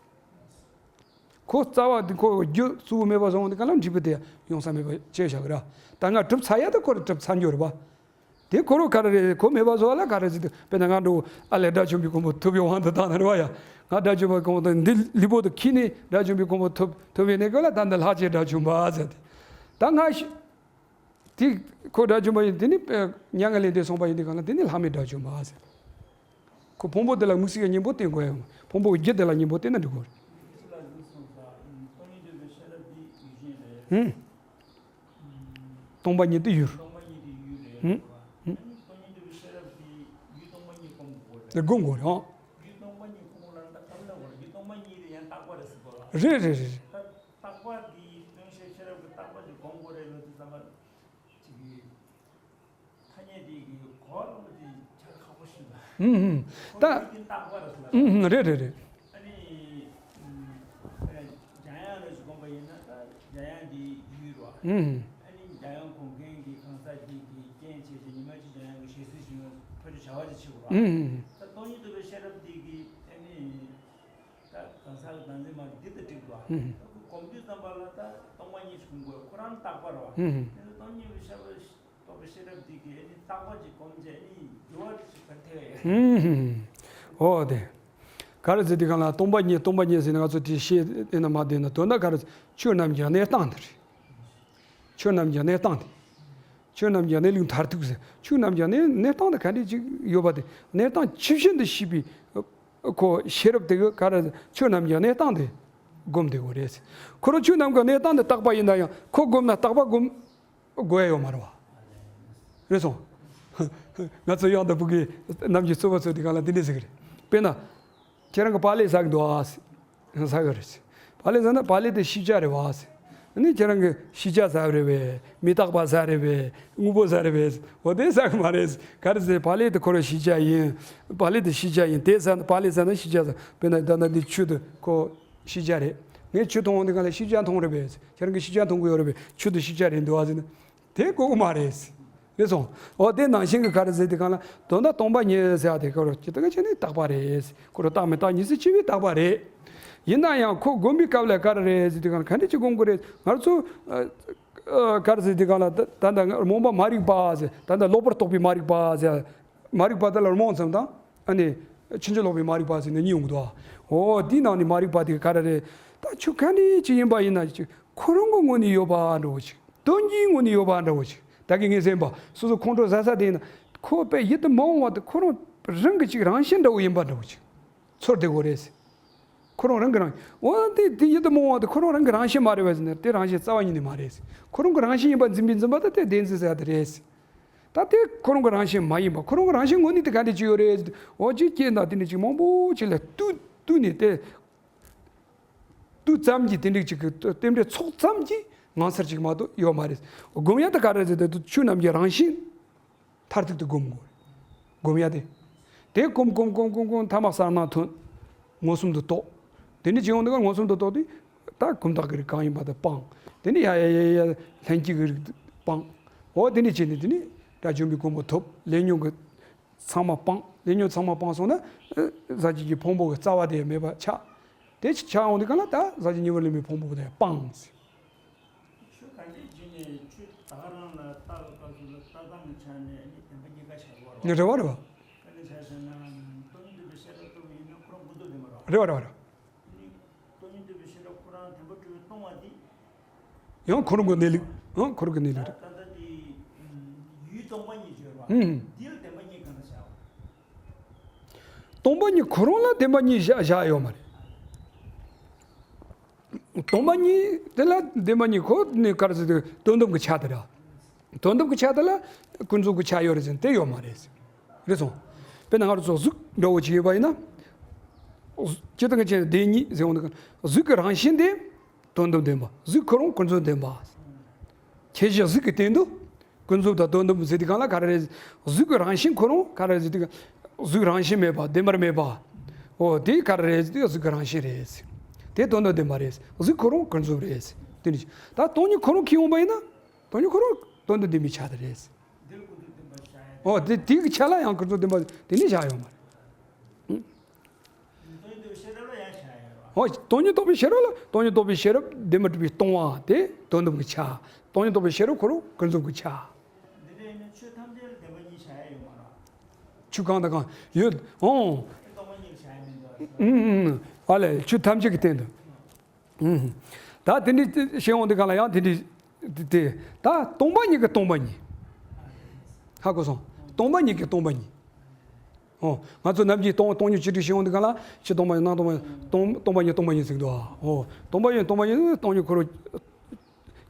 ཁོ་རྩ་བ་དེ་ཁོ་རྒྱུ་གཙོ་བོ་མེད་པ་བཟོ་འོང་དུས་གང་ལ་འབྲས་བུ་དེ་ཡོང་ས་མེད་པ་བྱས་བཞག་གི་ར། ད་ང་གྲུབ་ཚར་ཡ་ད་ཁོ་རང་གྲུབ་ཚར་འགྱོ་རེད་པ། དེ་ཁོ་རང་ག་རེ་རེད། ཁོ་མེད་པ་བཟོ་བ་ལ་ག་རེ་ཟེར་དུས། དཔེར་ན་ང་འགྲོ་ཨ་ལས་དགྲ་བཅོམ་པའི་གོ་འཕང་ཐོབ་པའི་དབང་དུ་བཏང་ན་རེད་བ་ཡ། ང་དགྲ་བཅོམ་པའི་གོ་འཕང་ཐོབ། འདི་ལུས་པོ་དེ་ཁྱེར་ནས་དགྲ་བཅོམ་པའི་གོ་འཕང་ཐོབ་ཐོབ་པའི་གནས་སྐབས་ལ་ད་འདི་ལྷག་བཅས་དགྲ་བཅོམ་པ་ཟེར་ཏེ། ད་ང་ཤི་དེ་ཁོ་དགྲ་བཅོམ་པ་ཡིན། དེ་ནི་མྱ་ངན་ལས་འདས་སོང་པ་ཡིན་དུས་གང་ལ་དེ་ནི་ལྷག་མེད་དགྲ་བཅོམ་པ་ཟེར། ཁོ་ཕུང་པོ་དེ་ལ་དམིགས་བསལ་གྱི་གཉེན་པོ་བསྟེན་དགོས་ཡ། ཕུང་པོ་གི་རྒྱུ་དེ་ལ་གཉེན་པོ་བསྟེན་ན་འགྲིག་གོ། ཧུམ། སྟོང་པ་ཉིད་དེ་ཡུལ། ཧུམ། ཧུམ། དེ་སྒོམ་དགོས་རེད་ཨང་། རེད་རེད་རེད། རྟག་པ་འདིའི་སྟོང་བཤད་ཤེས་རབ་ཀྱི་རྟག་པ་ཅིག་སྒོམ་དགོས་རེད་ལབ་དུས་ཙམ་པ། ཅིག་གི་ཐ་སྙད་འདི་གི་གོ་བ་རློམ་པ་དེ་ཆགས་ཁག་པོ་ཞིག་ལ། ཧུམ་ཧུམ། ད། ཁོ་བོའི་རྟིང་རྟག་པ་རེད་ཟེར་ལ། ཧུམ་ཧུམ། རེད་རེད་རེད། ཨ་ནི། ཨ། འཇམ་དབྱངས་རེད་ཟེར་དགོངས་པ་ཡིན་ན་ད་འཇམ་དབྱངས་འདི་ཡུལ་རེད་བ། ཧུམ་ཧུམ། ཨ་ནི་འཇམ་དབྱངས་སྒོམ་མཁན་གྱི་གང་ཟག་ཅིག་གིས་རྐྱེན་བྱས་ཏེ་ཉི་མ་གཅིག་འཇམ་དབྱངས་ཀྱི་ཞལ་གཟིགས་ཤིག་ཡོང་ཕལ་ཆེར་བྱ་བ་ཅིག་བྱེད་དགོས་རེད་བ། ཧུམ་ཧུམ། ད་སྟོང་ཉིད་རྟོགས་པའི་ཤེས་རབ་འདི་གིས་ཨ་ནི། ད་གང་ཟག་གི་བདག་འཛིན་མ་འདི་དང་འགྲིག་པ། ཧུམ་ཧུམ། ད་ཁོ་སྒོམ་དུས་ཙམ་པ་ལ་ད་སྟོང་པ་ཉིད་ཅིག་སྒོམ་དགོས། ཁོ་རང་རྟག་པ་རེད་བ། ཧུམ་ཧུམ། དེ་ནི་སྟོང་ཉིད་པའི་ཤེས་པ་རྟོགས་པའི་ཤེས་རབ་འདི་གིས་ཨ་ནི་རྟག་པ་ཅིག་སྒོམ་བྱས་ཨ་ནི་འགྱུར་བ་ཅིག་ག་རེ་ཐེབས་ཡོད། ཧུམ་ཧུམ། འོ་དེ། ག་རེ་ཟེར་དུས་གང་ལ་སྟོང་པ་ཉིད་སྟོང་པ་ཉིད་ཟེར་ནས་ང་ཚོ་དེ་ཤེས་བསྡད་ན་མ་བསྡད་ན་དོན་དག་ག་རེ། ཆོས་རྣམས་ཀྱི་གནས་སྟངས་དེ་རེད། ཆོས་རྣམས་ཀྱི་གནས་སྟངས་དེ། ཆོས་རྣམས་ཀྱི་གནས་ལུགས་མཐར་ཐུག་ཟེར། ཆོས་རྣམས་ཀྱི་གནས་གནས་སྟངས་དེ་ག་འདྲ་ཅིག་ཡོད་པ་དེ། གནས་སྟངས་ཇི་བཞིན་དུ་ཤེས་པའི་ཁོ་ཤེས་རབ་དེ་གི་ག་རེ་ཆོས་རྣམས་ཀྱི་གནས་སྟངས་དེ་སྒོམ་བསྡད་དགོས་རེད། ཁོ་རང་ཆོས་རྣམས་ཀྱི་གནས་སྟངས་དེ་རྟག་པ་ཡིན་ན་ཡང་ཁོ་སྒོམ་ན་རྟག་པ་སྒོམ་དགོས་ཡ་ཡོད་མ་རེད་བ། རེད་སོང་། ང་ཚོ་གཡང་དང་བུ་གའི་རྣམས་ཀྱི་རྩོད་པ་རྩོད་དུས་གང་ལ་དེ་འདྲ་ཟེར་གི་རེད། དཔེར་ན། ཁྱེད་རང་གི་བག་ལེབ་ཟ་གི་འདུག་ཨ་ཟེར། ཟ་གི་རེད་ཟེར། བག་ལེབ་ཟ་ན་བག་ལེབ་དེ་ཤེས་བྱ་རེད་བ་ཟེར། ཨ་ནི་ཁྱེད་རང་གི་ཤེས་བྱ་ཟ་རེད་པས། མི་རྟག་པ་ཟ་རེད་པས། དངོས་པོ་ཟ་རེད་པས། འོ་དེ་ཟ་གི་མ་རེད་ཟེར། ག་རེ་ཟེར། བག་ལེབ་དེ་ཁོ་རང་ཤེས་བྱ་ཡིན། བག་ལེབ་དེ་ཤེས་བྱ་ཡིན། དེ་ཟ་ན་བག་ལེབ་ཟ་ན་ཤེས་བྱ་ཟ། དཔེར་ན་ད་ལྟ་འདི་ཆུ་དེ་ཁོ་ཤེས་བྱ་རེད། ངས་ཆུ་འཐུང་འོང་དུས་གང་ལ་ཤེས་བྱ་འཐུང་རེད་པས་ཟེར། ཁྱེད་རང་གི་ཤེས་བྱ་འཐུང་གི་ཡོད་རེད་པས། ཆུ་དེ་ཤེས་བྱ་རེད་འདུག་ཨ་ཟེར་ན། དེ་དགོས་གི་མ་རེད་ཟེར། རེད་སོང་། འོ་དེ་ནང་བཞིན་གྱི་ག་རེ་ཟེར་དུས་སྒང་ལ་དོན་དག་སྟོང་པ་ཉིད་ཟེར་ཡ་དེ་ཁོ་རང་ཇི་ལྟ་བ་བྱས་ནས་རྟག་པ་རེད། ཁོ་རང་རྟག་མི་རྟག་གཉིས་སུ་ཕྱེ་བའི་རྟག་པ་རེད། ཡིན་ན་ཡང་ཁོ་སྒོམ་པའི་སྐབས་ལ་ག་རེ་རེད་ཟེར་དུས་སྒང་ལ་ག་འདྲ་ཅིག་སྒོམ་དགོས་རེད། ང་ཚོ་ཨ་ཨ་ག་རེ་ཟེར་དུས་སྒང་ལ་ད་ད་ལྟ་རྨོངས་པ་མ་རིག་པ་ཟེར། ད་ལྟ་ལོག་པར་རྟོག་པའི་མ་རིག་པ་ཟེར། མ་རིག་པ་དེ་ལ་རྨོངས་ཙམ་དང་། ཨ་ནི་ཕྱིན་ཅི་ལོག་པའི་མ་རིག་པ་ཟེར་ནས་གཉིས་ཡོང་གི་འདུག་འོ་དེའི་ནང་ནས་མ་རིག་པ་དེ་ག་རེ་རེད། ད་ཆོས་ག་འདྲ་ཅིག་ཡིན་པ་ཡིན་ན་ཅིག་ཁོ་རང་གི་ངོས་ནས་ཡོད་པ་འདྲ་བོ་ཅིག་དོན་གྱི་ངོས་ནས་ཡོད་པ་འདྲ་བོ་ཅིག་ད་གིན་ངས་ཟེར་བ་སོ་སོ་ཁོང་ཁྲོ་ཟ་ས་དེ་ཡིན་ན་ཁོ་དཔེ་ཡིད་དུ་མི་འོང་བ་དེ་ཁོ་རང་རང་གི་ཅིག་རང་བཞིན་འདྲ་བོ་ཡིན་པ་འདྲ་བོ་ཅིག་ཚོར་བསྡད་དགོས་རེད། ཁོ་རང་རང་གི་རང་། འོ་དེ་དེ་ཡིད་དུ་མི་འོང་བ་དེ་ཁོ་རང་རང་གི་རང་བཞིན་མ་རེད་པས་ཟེར་ན་དེ་རང་བཞིན་རྩ་བ་ཉིད་ནས་མ་རེད། ཁོ་རང་གི་རང་བཞིན་ཡིན་པ་འཛིན་པའི་འཛིན་པ་དེ་དེ་བདེན་འཛིན་ཟེར་ཡ་དེ་རེད། ད་དེ་ཁོ་རང་གི་རང་བཞིན་མ་ཡིན་པ་ཁོ་རང་གི་རང་བཞིན་ངོས་ནས་དེ་ག་འདྲ་ཅིག་ཡོད་རེད། འོ་ཅིག་སྐྱེས་ན་དེ་འདྲ་ཅིག་མང་པོ་ཅིག་ལ་ལྟོས་ལྟོས་ནས་དེ། ལྟོས་ཙམ་གྱིས་དེ་འདྲ་ཅིག་གི་རྟེན་འབྲེལ་ཚོགས་ཙམ་གྱིས་ངང་ཚར་ཅིག་མ་གཏོགས་ཡོད་མ་རེད། སྒོམ་ཡ་དེ་ག་རེ་ཟེར་དུས་ཆོས་རྣམས་ཀྱི་རང་བཞིན་མཐར་ཐུག་ཏུ་སྒོམ་དགོས་རེད། སྒོམ་ཡ་དེ། དེ་སྒོམ་སྒོམ་སྒོམ་སྒོམ་སྒོམ་ཐ་མ་གསལ་སྣང་ཐོན། མངོན་སུམ་དུ་རྟོགས། དེ་འདྲ་ཅིག་ཡོང་དུས་ཀ་མངོན་སུམ་དུ་རྟོགས་དུས། ད་ཀུན་བརྟགས་ཀྱི་རིགས་གང་ཡིན་པ་དེ་སྤངས། དེ་ནས་ཡ་ཡ་ཡ་ཡ་ལྷན་སྐྱེས་ཀྱི་རིགས་སྤངས། འོ་དེ་འདྲ་བྱས་ནས་དེ་ནས་དགྲ་བཅོམ་པའི་གོ་འཕང་ཐོབ། ལས་ཉོན་གྱི་ཚང་མ་སྤངས། ལས་ཉོན་ཚང་མ་སྤངས་སོང་ན། ཨ་ཟག་བཅས་ཀྱི་ཕུང་པོ་གི་རྩ་བ་དེ་ཡང་མེད་པ་ཆགས། དེ་ཆགས་འོང་དུས་ག་ལ་ད་ཟག་བཅས་གཉིས་པོ་ལས་མེད་ཕུང་པོ་དེ་ཡང་སྤངས་ཟེར། ཆོས་ག་འདྲས་བྱས་ནས་ཆོས་ད་ག་རང་ལ་རྟག་ཏུ་སྐབས་སུ་ལ་ལྟ་སྟངས་ཀྱི་ཆ་ནས་ནི་བདེན་པ་གཉིས་ཀ་བཞག་པ་རེད། རེད་བ་རེད་བ། ག་འདྲས་བྱས་ཟེར་ན་སྟོང་ཉིད་རྟོགས་པའི་ཤེས་རབ་རྟོགས་པ་ཡིན་ན་ཁོ་རང་ཀུན་རྫོབ་བདེན་པ་རེད་བ། རེད་བ་རེད་བ་རེད། ནི་སྟོང་ཉིད་རྟོགས་པའི་ཤེས་རབ་ཁོ་རང་བདེན་པར་གྲུབ་པའི་སྟོང་པ་འདི། ཡང་ཁོ་རང་གི་གནས་ལུགས། ཡང་ཁོ་རང་གི་གནས་ལུགས་རེད། ད་ལྟ་འདི་ཡུལ་སྟོང་པ་ཉིད་བརྗོད་པ། ཨུམ། འདི་ལ་བདེན་པ་གཉིས་གང་ལ་བཞག་སྟོང་པ་ཉིད་ཁོ་རང་ལ་བདེན་པ་གཉིས་བཞག་བཞག་ཡོད་མ་རེད། སྟོང་པ་ཉིད་དེ་ལ་བདེན་པ་གཉིས་ཁོ་ནི་ག་རེ་ཟེར་དུས་དོན་དམ་གྱི་ཆ་དེ་རེད། དོན་དམ་གྱི་ཆ་དེ་ལ་ཀུན་རྫོབ་ཀྱི་ཆ་ཡོད་རེད་ཟེར་ན་དེ་ཡོད་མ་རེད། རེད་སོང་། དཔེར་ན་ང་རང་ཚོ་གཟུགས་འདྲ་བོ་ཅིག་ཡོད་པ་ཡིན་ན། སྤྱིར་བཏང་གི་ཆ་ནས་བདེན་གཉིས་ཟེར་འོང་དུས་གཟུགས་ཀྱི་རང་བཞིན་དེ་དོན་དམ་བདེན་པ། གཟུགས་ཁོ་རང་ཀུན་རྫོབ་བདེན་པ། ཁྱད་གཞི་གཟུགས་ཀྱི་སྟེང་དུ་ཀུན་རྫོབ་དང་དོན་དམ་ཟེར་དུས་སྒང་ལ་ག་རེ་རེད། གཟུགས་ཀྱི་རང་བཞིན་ཁོ་རང་ག་རེ་ཟེར་དུས་སྒང་། གཟུགས་རང་བཞིན་མེད་པ་བདེན་པར་མེད་པ། འོ་དེ་ག་རེ་རེད་ཟེར་དུས་གཟུགས་ཀྱི་རང་བཞིན་རེད། དེ་དོན་དམ་བདེན་པ་རེད། གཟུགས་ཁོ་རང་ཀུན་རྫོབ་རེད། དེ་ནི་ད་སྟོང་ཉིད་ཁོ་རང་འཁྱེར་ཡོང་པ་ཡིན་ན། སྟོང་ཉིད་ཁོ་རང་དོན་དམ་བདེན་པའི་ཆ་དེ་རེད། འོ་དེ་དེ་གི་ཆ་ལ་ཡང་ཀུན་རྫོབ་བདེན་པ་དེ་ནི་བཞག་ཡོད་མ་རེད། འོ་སྟོང་ཉིད་རྟོགས་པའི་ཤེས་རབ་ལ་ཡང་བཞག་ཡོད་རེད། འོ་སྟོང་ཉིད་རྟོགས་པའི་ཤེས་རབ་བདེན་པར་གྲུབ་པའི་སྟོང་པ་དེ་དོན་དམ་གྱི་ཆ། སྟོང་ཉིད་རྟོགས་པའི་ཤེས་རབ་ཁོ་རང་ཀུན་རྫོབ་ཀྱི་ཆ། འདི་འདྲ་ཡིན་ན་ཆོས་ཐམས་ཅད་ལ་བདེན་པ་གཉིས་བཞག་ཡ་ཡོད་མ་རེད། ཆོས་གང་དང་གང་ཡོད། འོང་། སྟོང་པ་ཉིད་ཀྱི་བཞག་ཡ་མིན་འགྲོ། ཨུམ་ཨུམ་ཨུམ། ཨ་ལས་ཆོས་ཐམས་ཅད་ཀྱི་སྟེང་དུ། ཨུམ། ད་དེ་འདྲའི་ཤེས་འོང་དུས་གང་ལ་ཡང་དེ་འདྲའི་དེ་དེ་ད་སྟོང་པ་ཉིད་ཀྱི་སྟོང་པ་ཉིད། ཧ་གོ་སོང་། སྟོང་པ་ཉིད་ཀྱི་སྟོང་པ་ཉིད། ཨོ། ང་ཚོ་ནམ་རྒྱུན་སྟོང་སྟོང་ཉིད་ཆོས་དྲུག་ཤེས་འོང་དུས་གང་ལ་ཕྱི་སྟོང་པ་ཉིད་ནང་སྟོང་པ་ཉིད་སྟོང་སྟོང་པ་ཉིད་སྟོང་པ་ཉིད་ཟེར་གི་འདུག་ཨ། ཨོ། སྟོང་པ་ཉིད་སྟོང་པ་ཉིད་སྟོང་ཉིད་ཁོ་རང་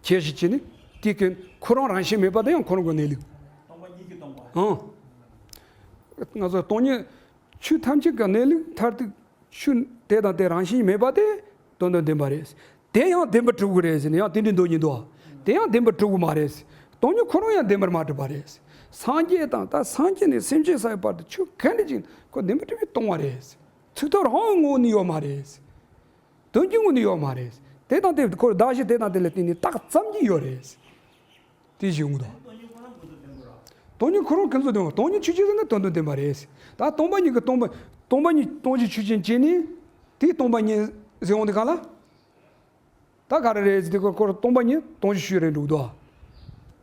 ཁྱད་གཞི་བྱས་ནས་དེ་ཀུན་ཁོ་རང་རང་བཞིན་མེད་པ་དེ་ཡང་ཁོ་རང་གི་གནས་ལུགས། སྟོང་པ་ཉིད་ཀྱི་སྟོང་པ། ཨང་། ང་ཚོ་སྟོང་ཉིད་ཆོས་ཐམས་ཅད་ཀྱི་གནས་ལུགས་མཐར་ཐུག་ཆོས་དེ་དང་དེ་རང་བཞིན་མེད་པ་དེ་དོན་དམ་བདེན་པ་རེད། དེ་ཡང་བདེན་པར་གྲུབ་དགོས་རེད་ཟེར་ནས་ཡང་དེ་འདྲའི་མདོ་ཉིད་འདུག་ཨ། དེ་ཡང་བདེན་པར་གྲུབ་དགོས་མ་རེད། སྟོང་ཉིད་ཁོ་རང་ཡང་བདེན་པར་མ་གྲུབ་པ་རེད། སངས་རྒྱས་དང་ད་སངས་རྒྱས་ནས་སེམས་ཅན་ས་ཡི་བར་དུ་ཆོས་ག་འདྲ་ཅིག་ཁོ་བདེན་པར་གྲུབ་པའི་སྟོང་པ་རེད། ཚིག་ཐོ་རང་ངོ་ནས་ཡོད་མ་རེད། དོན་གྱི་ངོས་ནས་ཡོད་མ་རེད། དེ་དང་དེ་ཁོར་གདགས་གཞི་དེ་དང་དེ་ལ་བརྟེན་ནས་རྟགས་ཙམ་གྱིས་ཡོད་རེད། དེ་ཞིག་འོང་དང་། སྟོང་ཉིད་ཁོ་རང་ཀུན་རྫོབ་བདེན་པ་རེད། སྟོང་ཉིད་ཆོས་ཅན་ཟེར་ན་དོན་དམ་བདེན་པ་རེད། ད་སྟོང་པ་ཉིད་ཀྱི་སྟོང་པ། སྟོང་པ་ཉིད་སྟོང་གཞི་ཆོས་ཅན་བྱས་ནས་དེ་སྟོང་པ་ཉིད་ཟེར་འོང་དུས་གང་ལ། ད་ག་རེ་རེད་ཟེར་དུས་ཁོ་ཁོ་སྟོང་པ་ཉིད་སྟོང་གཞི་ཆོས་རེད་འགྲོ་གི་འདུག་ཨ།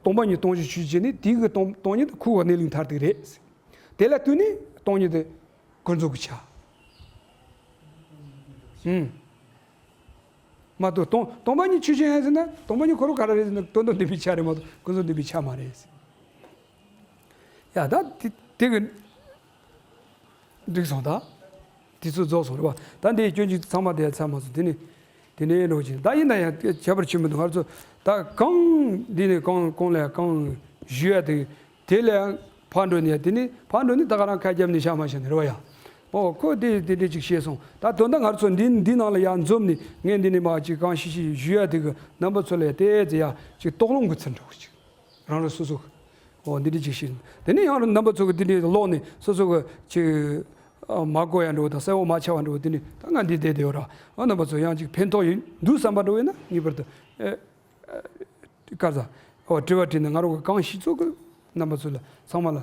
སྟོང་པ་ཉིད་སྟོང་གཞི་ཆོས་ཅན་ནི་དེའི་གི་སྟོང་སྟོང་ཉིད་དེ་ཁོ་བོ་གནས་ལུགས་མཐར་ཐུག་རེད། དེ་ལ་ལྟོས་ནས་སྟོང་ཉིད་དེ་ཀུན་རྫོབ་ཀྱི་ཆ། ཨུམ། མ་གཏོགས་སྟོང་སྟོང་པ་ཉིད་ཆོས་ཅན་ཡང་ཟེར་ན་སྟོང་པ་ཉིད་ཁོ་རང་ག་རེ་རེད་ཟེར་ན་དོན་དམ་བདེན་པའི་ཆ་རེད་མ་གཏོགས་ཀུན་རྫོབ་བདེན་པའི་ཆ་མ་རེད། ཡ་ད་དེ་དེ་གི་འགྲིག་སོང་ད། དུས་ཚོད་རྫོགས་སོང་རེད་པ། ད་འདིའི་སྐྱོན་གཅིག་ཚང་མ་དེ་ཚར་མ་སོང་དེ་ནི། དེ་ནས་རོགས་ཀྱིས་ད་ཡིན་ན་ཡང་ཁྱད་པར་ཆེན་པོ་འདུག་ང་ཚོ་ད་གང་འདི་ནས་གང་གང་ལ་གང་ཞུ་ཡ་དེ་དེ་ལས་ཕར་འགྲོ་ནས་དེ་ནས་ཕར་འགྲོ་ནས་ད་ག་རང་ཁ་རྒྱབ་ནས་བཞག་མ་བཞག་ནས་རེད་པ་ཡ། ཨོ་ཁོ་དེ་དེ་འདྲས་ཅིག་བཤད་སོང་། ད་དོན་དག་ང་ཚོ་འདི་འདི་ནང་ལ་ཡང་འཛོམས་ནས་ངས་འདི་ནས་མ་ཅིག་གང་ཤེས་ཤེས་ཞུ་ཡ་དེ་གི་རྣམ་པ་ཚོ་ལ་ཡ་དེ་ཟེར་ཡ་ཅིག་དོགས་སློང་གི་ཚུལ་འདྲ་བོ་ཅིག་རང་རང་སོ་སོ་གི། ཨོ་འདི་འདྲས་ཅིག་བཤད། དེ་ནས་ཡང་རྣམ་པ་ཚོ་གི་འདི་འདྲས་ཀློག་ནས་སོ་སོ་གི་ཅིག་ཨ་མ་གོ་ཡ་འདྲ་བོ་དང་གསལ་བོ་མ་ཆགས་པ་འདྲ་བོ་དེ་ནས་ད་ང་འདི་བསྡད་དེ་ཡོད་ར། ཨ་རྣམ་པ་ཚོ་ཡང་ཅིག་ཕན་ཐོགས་ཡོད་འདུག་བསམ་པ་འདྲ་བོ་ཡིན་ན་ངེས་པར་དུ་ཨེ། ཨ་ཀར་ས། ཨོ་དྲི་བ་དྲིས་ནས་ང་རང་གི་གང་ཤེས་ཚོ་གི་ རྣམ་པ་ཚོ་ལ་ཚང་མ་ལ་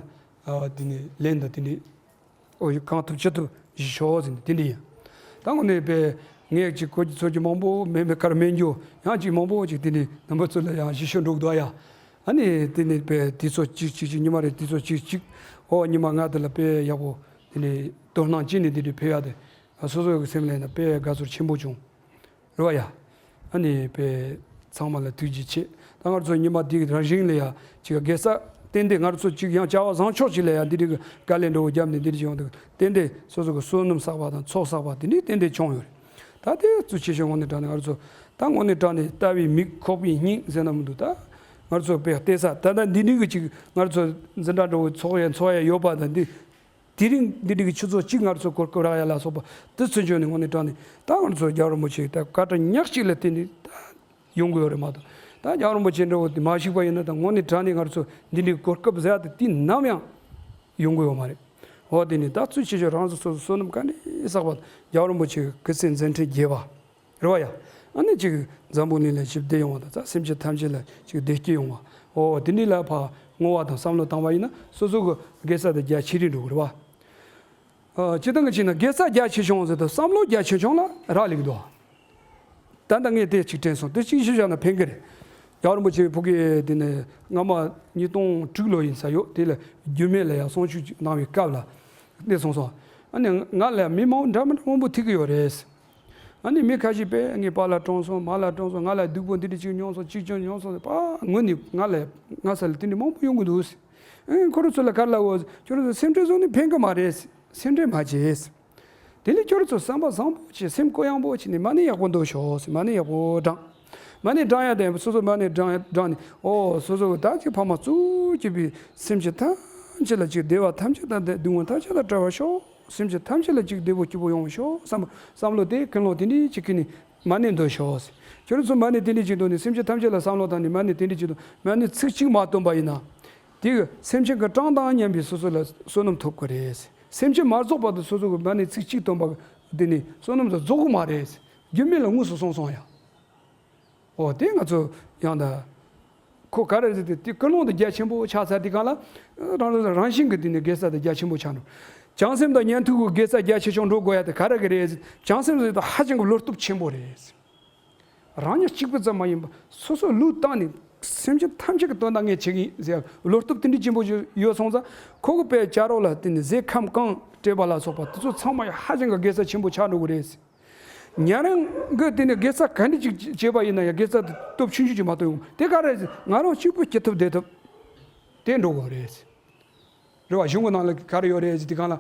ཨ་དེ་ནི་ལན་དང་དེ་ནི་ཨོ་ཡ་གང་ཐུབ་ཅི་ཐུབ་ཞུ་ཤོག་ཟེར་ནས་དེ་འདྲ་ཡིན། ད་དངོས་གནས་པས་ངས་ཅིག་གོ་རྒྱུ་ཚོར་རྒྱུ་མང་པོ་མེད་མེད་ཁར་མེད་རྒྱུ་ཡང་ཅིག་མང་པོ་ཅིག་དེ་ནི་རྣམ་པ་ཚོ་ལ་ཡང་ཞུ་ཤོག་འགྲོ་གི་འདུག་ཡ། ཨ་ནི་དེ་ནི་པས་དུས་ཚོད་གཅིག་གཅིག་གཅིག་ཉི་མ་རེ་དུས་ཚོད་གཅིག་གཅིག་ཨོ་ཉི་མ་ང་དེ་ལ་པས་ཡག་པོ་དེ་ནི་དོ་སྣང་བྱས་ནས་དེ་འདྲ་ཕེབས་ཡ་དེ་སོ་སོ་གི་སེམས་ལ་ཡིན་ན་དཔེ་དགའ་ཚོར་ཆེན་པོ་བྱུང་། རེད་བ་ཡ། ཨ་ནི་དཔེ་ཚང་མ་ལ་ཐུགས་རྗེ་ཆེ། ད་ང་ཚོ་ཉི་མ་འདི་རང་བཞིན་ལ་ཡ་ཅིག་དགེ་རྩ་ཏན་ཏན་ང་ཚོ་ཅིག་ཡང་བྱ་བ་བཟང་ཕྱོགས་ཅིག་ལ་ཡ་འདི་རིགས་དཀའ་ལས་འགྲོ་བོ་བརྒྱབ་ནས་འདི་རིགས་བྱུང་འདུག་ཏན་ཏན་སོ་སོ་གི་བསོད་ནམས་བསགས་པ་དང་ཚོགས་བསགས་པ་དེ་འདྲའི་ཏན་ཏན་བྱུང་ཡོད་རེད། ད་དེ་ཚོ་ཆེ་ཆུང་ངོ་ནས་དྲངས་ནས་ང་ཚོ་ད་ངོ་ནས་དྲངས་ནས་ལྟ་བའི་མིག་ཁོག་པའི་སྙིང་ཟེར་ན་མི་འདུག་ད་ང་ཚོ་དཔེ་བལྟས་ས་ད་ལྟ་འདི་འདྲའི་གི་ཅིག་ང་ཚོ་འཛིན་གྲྭ་འགྲོ་བོ་ཚོགས་ཡ་འཚོགས་ཡ་ཡོད་པ་དང་འདི། དེ་རིང་འདི་འདྲ་གི་ཆུ་ཚོད་གཅིག་ང་ཚོ་གོ་སྐབས་རག་ཡ་ལ་སོགས་པ་དེ་ཚུན་ཆད་ནས་དངོས་གནས་དྲང་ནས་ད་ང་ཚོ་རྒྱལ་བ་རིན་པོ་ཆེ་ད་བཀའ་དྲིན་ཉག་གཅིག་ལ་བརྟེན་ནས་ད་ཡོང་གི་ཡོད་རེད་མ་གཏོགས། ད་རྒྱལ་བ་རིན་པོ་ཆེ་འདྲ་བོ་དེ་མ་ཞུགས་པ་ཡིན་ན་ད་དངོས་གནས་དྲང་ནས་ང་ཚོ་འདི་འདྲའི་གོ་སྐབས་ཟེར་ཡ་དེ་དུས་ནམ་ཡང་ཡོང་གི་ཡོད་མ་རེད། འོ་དེ་ནས་ད་ཚུལ་ཆེ་ཆུང་རང་ཚོ་སོ་སོ་བསོད་ནམས་ག་འདྲས་བསགས་པ་རྒྱལ་བ་རིན་པོ་ཆེ་གི་སྐུ་ཚེ་མཛད་འཕྲིན་རྒྱས་པ། རེད་བ་ཡ། ཨ་ནི་ཅིག་འཛམ་བུ་གླིང་ལ་ཞི་བདེ་ཡོང་བ་དང་ས་སེམས་ཅན་ཐམས་ཅད་ལ་ཅིག་བདེ་སྐྱིད་ཡོང་བ། འོ་དེ་འདྲའི་ལ་ཕར་བསྔོ་བ་དང་བསམ་བློ་བཏང་བ་ཡིན་ན་སོ་སོ་གི་དགེ་རྩ་དེ་རྒྱ་ཆེ་རིང་འགྲོ་གི་རེད་བ། ཨ་སྤྱིར་བཏང་གི་བྱས་ན་དགེ་རྩ་རྒྱ་ཆེ་ཆུང་ཟེར་དུས་བསམ་བློ་རྒྱ་ཆེ་ཆུང་ལ་རག་ལས་ཀྱི་འདུག་ད་ལྟ་ངས་དེ་ཅིག་དྲན་སོང་དེ་ཅིག་ཞུ་བཞག་ན་ཕན་གི་རེད། རྒྱལ་བ་རིན་པོ་ཆེ་ཕ་གི་དེ་ནས་སྔ་མ་ཉིས་སྟོང་དྲུག་ལོ་ཡིན་ས་ཡོད་དེ་ལ་རྒྱུད་སྨད་ལ་ཡང་གསུང་ཆོས་ཅིག་གནང་བའི་སྐབས་ལ་གནས་སོང་སོང་། ཨ་ནི་ང་ལ་མི་མང་འདྲ་མི་འདྲ་མང་པོ་ཐུག་གི་ཡོད་རེད། ཨ་ནི་མི་ཁ་ཤས་པས་ངའི་པཱ་ལགས་གྲོངས་སོང་མ་ལགས་གྲོངས་སོང་ང་ལ་སྡུག་པོ་འདི་འདྲ་ཅིག་མྱོང་སོང་ཅིག་ཅང་མྱོང་སོང་པ་ངོ་ནི་ང་ལ་ང་ས་ལ་དེ་འདྲ་མང་པོ་ཡོང་གི་འདུག་ཨེ་ཁོ་རང་ཚོ་ལ་ག་རེ་ལབ་འོ། ཁྱོད་རང་ཚོ་སེམས་ཁྲལ་བཟོ་ནི་ཕན་གི་མ་རེད། སེམས་ཁྲལ་མ་བྱེད། དེ་ལས་ཁྱོད་རང་ཚོ་བསམ་པ་བཟང་པོ་བྱེད་སེམས་གུ་ཡངས་པོ་བྱེད་ནས་མ་ཎི་ཡག་པོ་འདོན་ཤོག་ཟེར་མ་ཎི་ཡག་པོ་བགྲང་། མ་ཎི་བགྲང་ཡ་དེ་སོ་སོ་མ་ཎི་བགྲང་བགྲང་ནས་ཨོ་སོ་སོ་ད་ཅིག་ཕ་མ་གཙོ་གྱུར་པའི་སེམས་ཅན་ཐམས་ཅད་ལ་ཅིག་བདེ་བ་ཐམས་ཅད་དང་སྡུག་བསྔལ་ཐམས་ཅད་དང་བྲལ་བར་ཤོག་སེམས་ཅན་ཐམས་ཅད་ལ་ཅིག་བདེ་པོ་སྐྱིད་པོ་ཡོང་བར་ཤོག་བསམ་བསམ་བློ་དེ་ཀུན་སློང་དེ་འདྲའི་ཅིག་གིས་ནི་མ་ཎི་འདོན་ཤོག་ཟེར། ཁྱོད་རང་ཚོ་མ་ཎི་དེ་འདྲའི་ཅིག་འདོན་ནས་སེམས་ཅན་ཐམས་ཅད་ལ་བསམ་བློ་བཏང་ནས་མ་ཎི་དེ་འདྲའི་ཅིག་འདོན་མ་ཎི་ཚིག་གཅིག་མ་བཏོན་པ་ཡིན་ན། དེ་གི་སེམས་ཅན་གྱི་གྲངས་དང་མཉམ་པའི་སོ་སོ་ལ་བསོད་ནམས་ཐོབ་དགོས་རེད། སེམས་ཅན་མ་རྫོགས་བར་དུ་སོ་སོ་གི་མ་ཎི་ཚིག་གཅིག་བཏོན་པ་དེ་ནི་བསོད་ནམས་དེ་རྫོགས་གི་མ་རེད། རྒྱུད་སྨད་ལ་དངོས་སུ་གསུངས་སོང་ཡ། འོ་དེ་ང་ཚོ་ཡང་ད། ཁོ་ག་རེ་ཟེར་ཏེ་དེ་ཀུན་སློང་དེ་རྒྱ་ཆེན་པོ་ཆགས་ཚར་དེ་གང་ལ། རང་རང་རང་བཞིན་གྱི་དེ་ནི་དགེ་རྩ་དེ་རྒྱ་ཆེན་པོ་ཆགས་འགྲོ། བྱང་སེམས་དང་ཉན་ཐོས་ཀྱི་དགེ་རྩ་རྒྱ་ཆེ་ཆུང་འགྲོ་དགོས་ཡ་དེ་ག་རེ་གི་རེད་ཟེར། བྱང་སེམས་ཟེར་དུས་ཧ་ཅང་གི་བློ་སྟོབས་ཆེན་པོ་རེད། རང་ཉིད་གཅིག་པུ་ཙམ་མ་ཡིན་པར་སོ་སོ་ལུས་བཏང་ནས་སེམས་ཅན་ཐམས་ཅད་ཀྱི་དོན་དག་ངས་བྱེད་ཀྱི་ཡིན་ཟེར་བློ་སྟོབས་དེ་འདྲ་ཆེན་པོ་ཞིག་ཡོད་སོང་ཙང་ཁོ་གི་དཔེ་བྱ་རོག་ལ་བརྟེན་ནས་ཟས་ཁམ་གང་སྤྲད་པ་ལ་སོགས་པ་དེ་ཚོ་ཚང་མ་ཡང་ཧ་ཅང་གི་དགེ་རྩ་ཆེན་པོ་ཆགས་འགྲོ་གི་རེད། ཉན་རང་གི་དེ་ནས་དགེ་རྩ་ག་འདྲ་ཅིག་བྱས་པ་ཡིན་ན་ཡང་དགེ་རྩ་དེ་སྟོབས་ཆུང་ཆུང་ཅིག་མ་གཏོགས་ཡོང་དེ་ག་རེ་ང་རང་གཅིག་པུ་སྐྱིད་ཐུབ་བདེ་ཐུབ་དེ་འགྲོ་གི་རེད། རེད་བ། གཞུང་གི་ནང་ལ་ག་རེ་ཡོད་རེད་ཟེར་དུས་གང་ལ།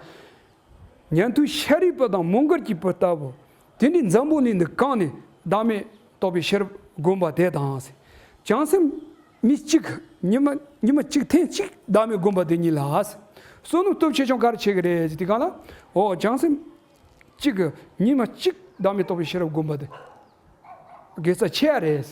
ཉན་ཐོས་ཤཱ་རིའི་བུ་དང་མོའུ་འགལ་གྱི་བུ་ལྟ་བུ། དེ་ནི་འཛམ་བུ་གླིང་འདི་གང་ནས་བདག་མེད་རྟོགས་པའི་ཤེས་རབ་བསྒོམ་པ་དེ་དང་། བྱང་སེམས་མི་གཅིག་ཉི་མ་ཉི་མ་གཅིག་ཐེངས་གཅིག་བདག་མེད་བསྒོམ་པ་དེ་ཉིད་ལ། བསོད་ནམས་སྟོབས་ཆེ་ཆུང་ག་རེ་ཆེ་གི་རེད་ཟེར་དུས་གང་ལ། འོ་བྱང་སེམས་གཅིག་གི་ཉི་མ་གཅིག་བདག་མེད་རྟོགས་པའི་ཤེས་རབ་བསྒོམ་པ་དེ། དགེ་རྩ་ཆེ་ཡ་རེད།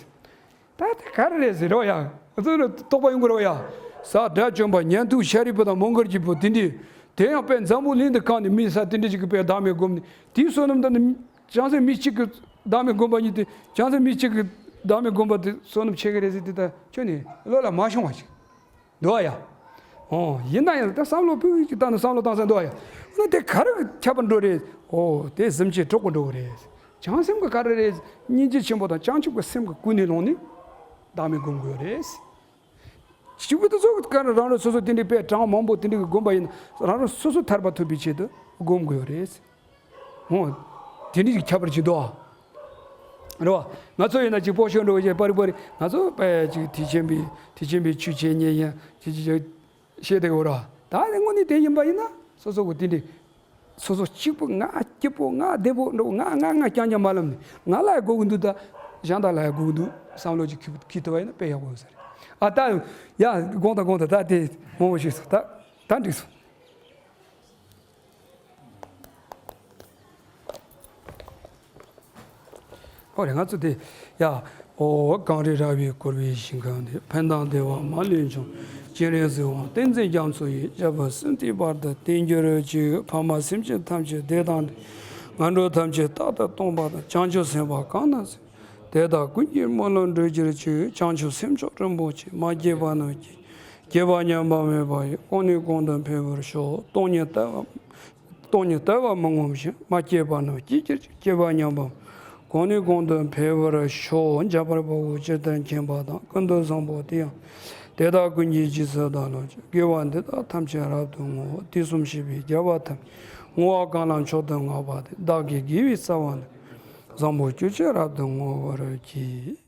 ད་དེ་ག་རེ་རེད་ཟེར་རོ་ཡ། ང་ཚོ་ནི་རྟོགས་པ་ཡོང་གི་རེད་བ་ཡ། ས་དགྲ་བཅོམ་པ་ཉན་ཐོས་ཤཱ་རིའི་བུ་དང་མོའུ་འགལ་གྱི་བུ་དེ་འདྲས། དེ་ཡང་དཔེ་འཛམ་བུ་གླིང་འདི་གང་ནས་མི་ས་དེ་འདྲས་ཅིག་གི་དཔེ་བདག་མེད་བསྒོམས་ནས་དེའི་བསོད་ནམས་དང་ནི་བྱང་སེམས་མི་གཅིག་གི་བདག་མེད་བསྒོམ་པ་ཉིད་དེ་བྱང་སེམས་མི་གཅིག་གི་བདག་མེད་བསྒོམ་པ་དེ་བསོད་ནམས་ཆེ་གི་རེད་ཟེར་དེ་ད་ཁྱོད་ནི་བློ་ལ་མ་ཤོང་བ་ཞིག་འདུག་བ་ཡ། ཨོ་ཡིན་ན་ཡང་ད་བསམ་བློ་ཕུགས་ཀྱི་སྟེང་ནས་བསམ་བློ་བཏང་ས་འདུག་བ་ཡ། ཨ་ནི་དེ་ག་རེ་ཁྱད་པར་འགྲོ་རེད། ཨོ་དེ་གཟིམ་ཆས་གྲོགས་པོ་འགྲོ་གི་རེད། བྱང་སེམས་ཀྱི་ག་རེ་རེད། སྙིང་རྗེ་ཆེན་པོ་དང་བྱང་ཆུབ་ཀྱི་སེམས་ཀྱི་ཀུན་ནས་བསླངས་ནས་བདག་མེད་བསྒོམ་དགོས་རེད། གཅིག་པུ་དེ་ཚོ་ག་རེ་རང་རང་སོ་སོ་དེ་འདྲའི་དཔེ་གྲངས་མང་པོ་དེ་འདྲའི་གི་བསྒོམ་པ་ཡིན་ན་རང་རང་སོ་སོ་ཐར་པ་ཐོབ་པའི་ཆེད་དུ་བསྒོམ་དགོས་རེད། ཧོ། དེ་འདྲའི་གི་ཁྱད་པར་ཅིག་འདུག་ཨ། རེད་བ། ང་ཚོ་ཡིན་ན་ཅིག་སྤོ་ཤོར་འགྲོ་བའི་ཆེད་པར་པར་ང་ཚོ་དཔེ་ཅིག་དུས་ཆེན་པའི་དུས་ཆེན་པའི་ཆོས་བྱེད་མཁན་ཡིན་ཅིག་ཅིག་ཅིག་བཤད་དེ་འོ་ར། ད་ནི་དངོས་གནས་དེ་ཡིན་པ་ཡིན་ན་སོ་སོ་གི་དེ་འདྲའི་སོ་སོ་གཅིག་པུ་ང་སྐྱིད་པོ་ང་བདེ་པོ་འགྲོ་ང་ང་ང་རྐྱང་རྐྱང་མ་ལབ་ནས་ང་ལ་ཡ་དགོས་ཀྱི་འདུག་ད་གཞན་དག་ལ་ཡ་དགོས་ཀྱི་འདུག་བསམ་བློ་ཅིག་འཁྱེར་འཁྱེར་ཐུབ་པ་ཡིན་ན་དཔེ་ཡག་པོ་ཡོད་ས་རེད། ཨ་ད་ཡ་དགོངས་དག་དགོངས་དག་ད་དེ་མང་པོ་ཞིག་སོང་ད་ད་འགྲིག་སོང་། ཨོ་རེད། ང་ཚོ་དེ་ཡ། ཨོ་གངས་རི་ར་བས་བསྐོར་བའི་ཞིང་ཁམས་འདིར། ཕན་དང་བདེ་བ་མ་ལུས་འབྱུང་། སྤྱན་རས་གཟིགས་དབང་བསྟན་འཛིན་རྒྱ་མཚོ་ཡི། རྒྱལ་བ་སྲིད་མཐའི་བར་དུ་བརྟན་གྱུར་ཅིག་ཕ་མ་སེམས་ཅན་ཐམས་ཅད་བདེ་དང་འབྲེལ། ངན་འགྲོ་ཐམས་ཅད་རྟག་ཏུ་སྟོངས་པ་དང་། བྱང་ཆུབ་སེམས་དཔའ་གང་ན་གཟིགས། དེ་དག་ཀུན་གྱི་སྨོན་ལམ་འགྲུབ་གྱུར་ཅིག་བྱང་ཆུབ་སེམས་མཆོག་རིན་པོ་ཆེ། མ་སྐྱེས་པ་རྣམས་སྐྱེ། སྐྱེས་པ་ཉམས་པ་མེད་པ་ཡི། གོང་ནས་གོང་དུ་འཕེལ་བར་ཤོག། སྟོང་ཉིད་ལྟ་བ། སྟོང་ཉིད་ལྟ་བ་མི་ངོམས་ཤིང་། མ་སྐྱེས་པ་རྣམས་སྐྱེས་གྱུར་ཅིག། སྐྱེས་པ་ཉམས་པ། གོང་ནས་གོང་དུ་འཕེལ་བར་ཤོག། འཇམ་དཔལ་དཔའ་བོས་ཇི་ལྟར་མཁྱེན་པ་དང་། ཀུན་ཏུ་བཟང་པོ་དེ་ཡང་དེ་དག་ཀུན་གྱི་རྗེས་སུ་བདག་སློབ་ཅིང་། དགེ་བ་འདི་དག་ཐམས་ཅད་རབ་ཏུ་བསྔོ། དུས་གསུམ་གཤེགས་པའི་རྒྱལ་བ་ཐམས་ཅད་བསྔོ་བ་གང་ལ་མཆོག་ཏུ་བསྔགས་པ་དེས། བདག་གི་དགེ་བའི་རྩ་བ་ནི། བཟང་པོ་སྤྱོད་ཕྱིར་རབ་ཏུ་བསྔོ་བར་བགྱི།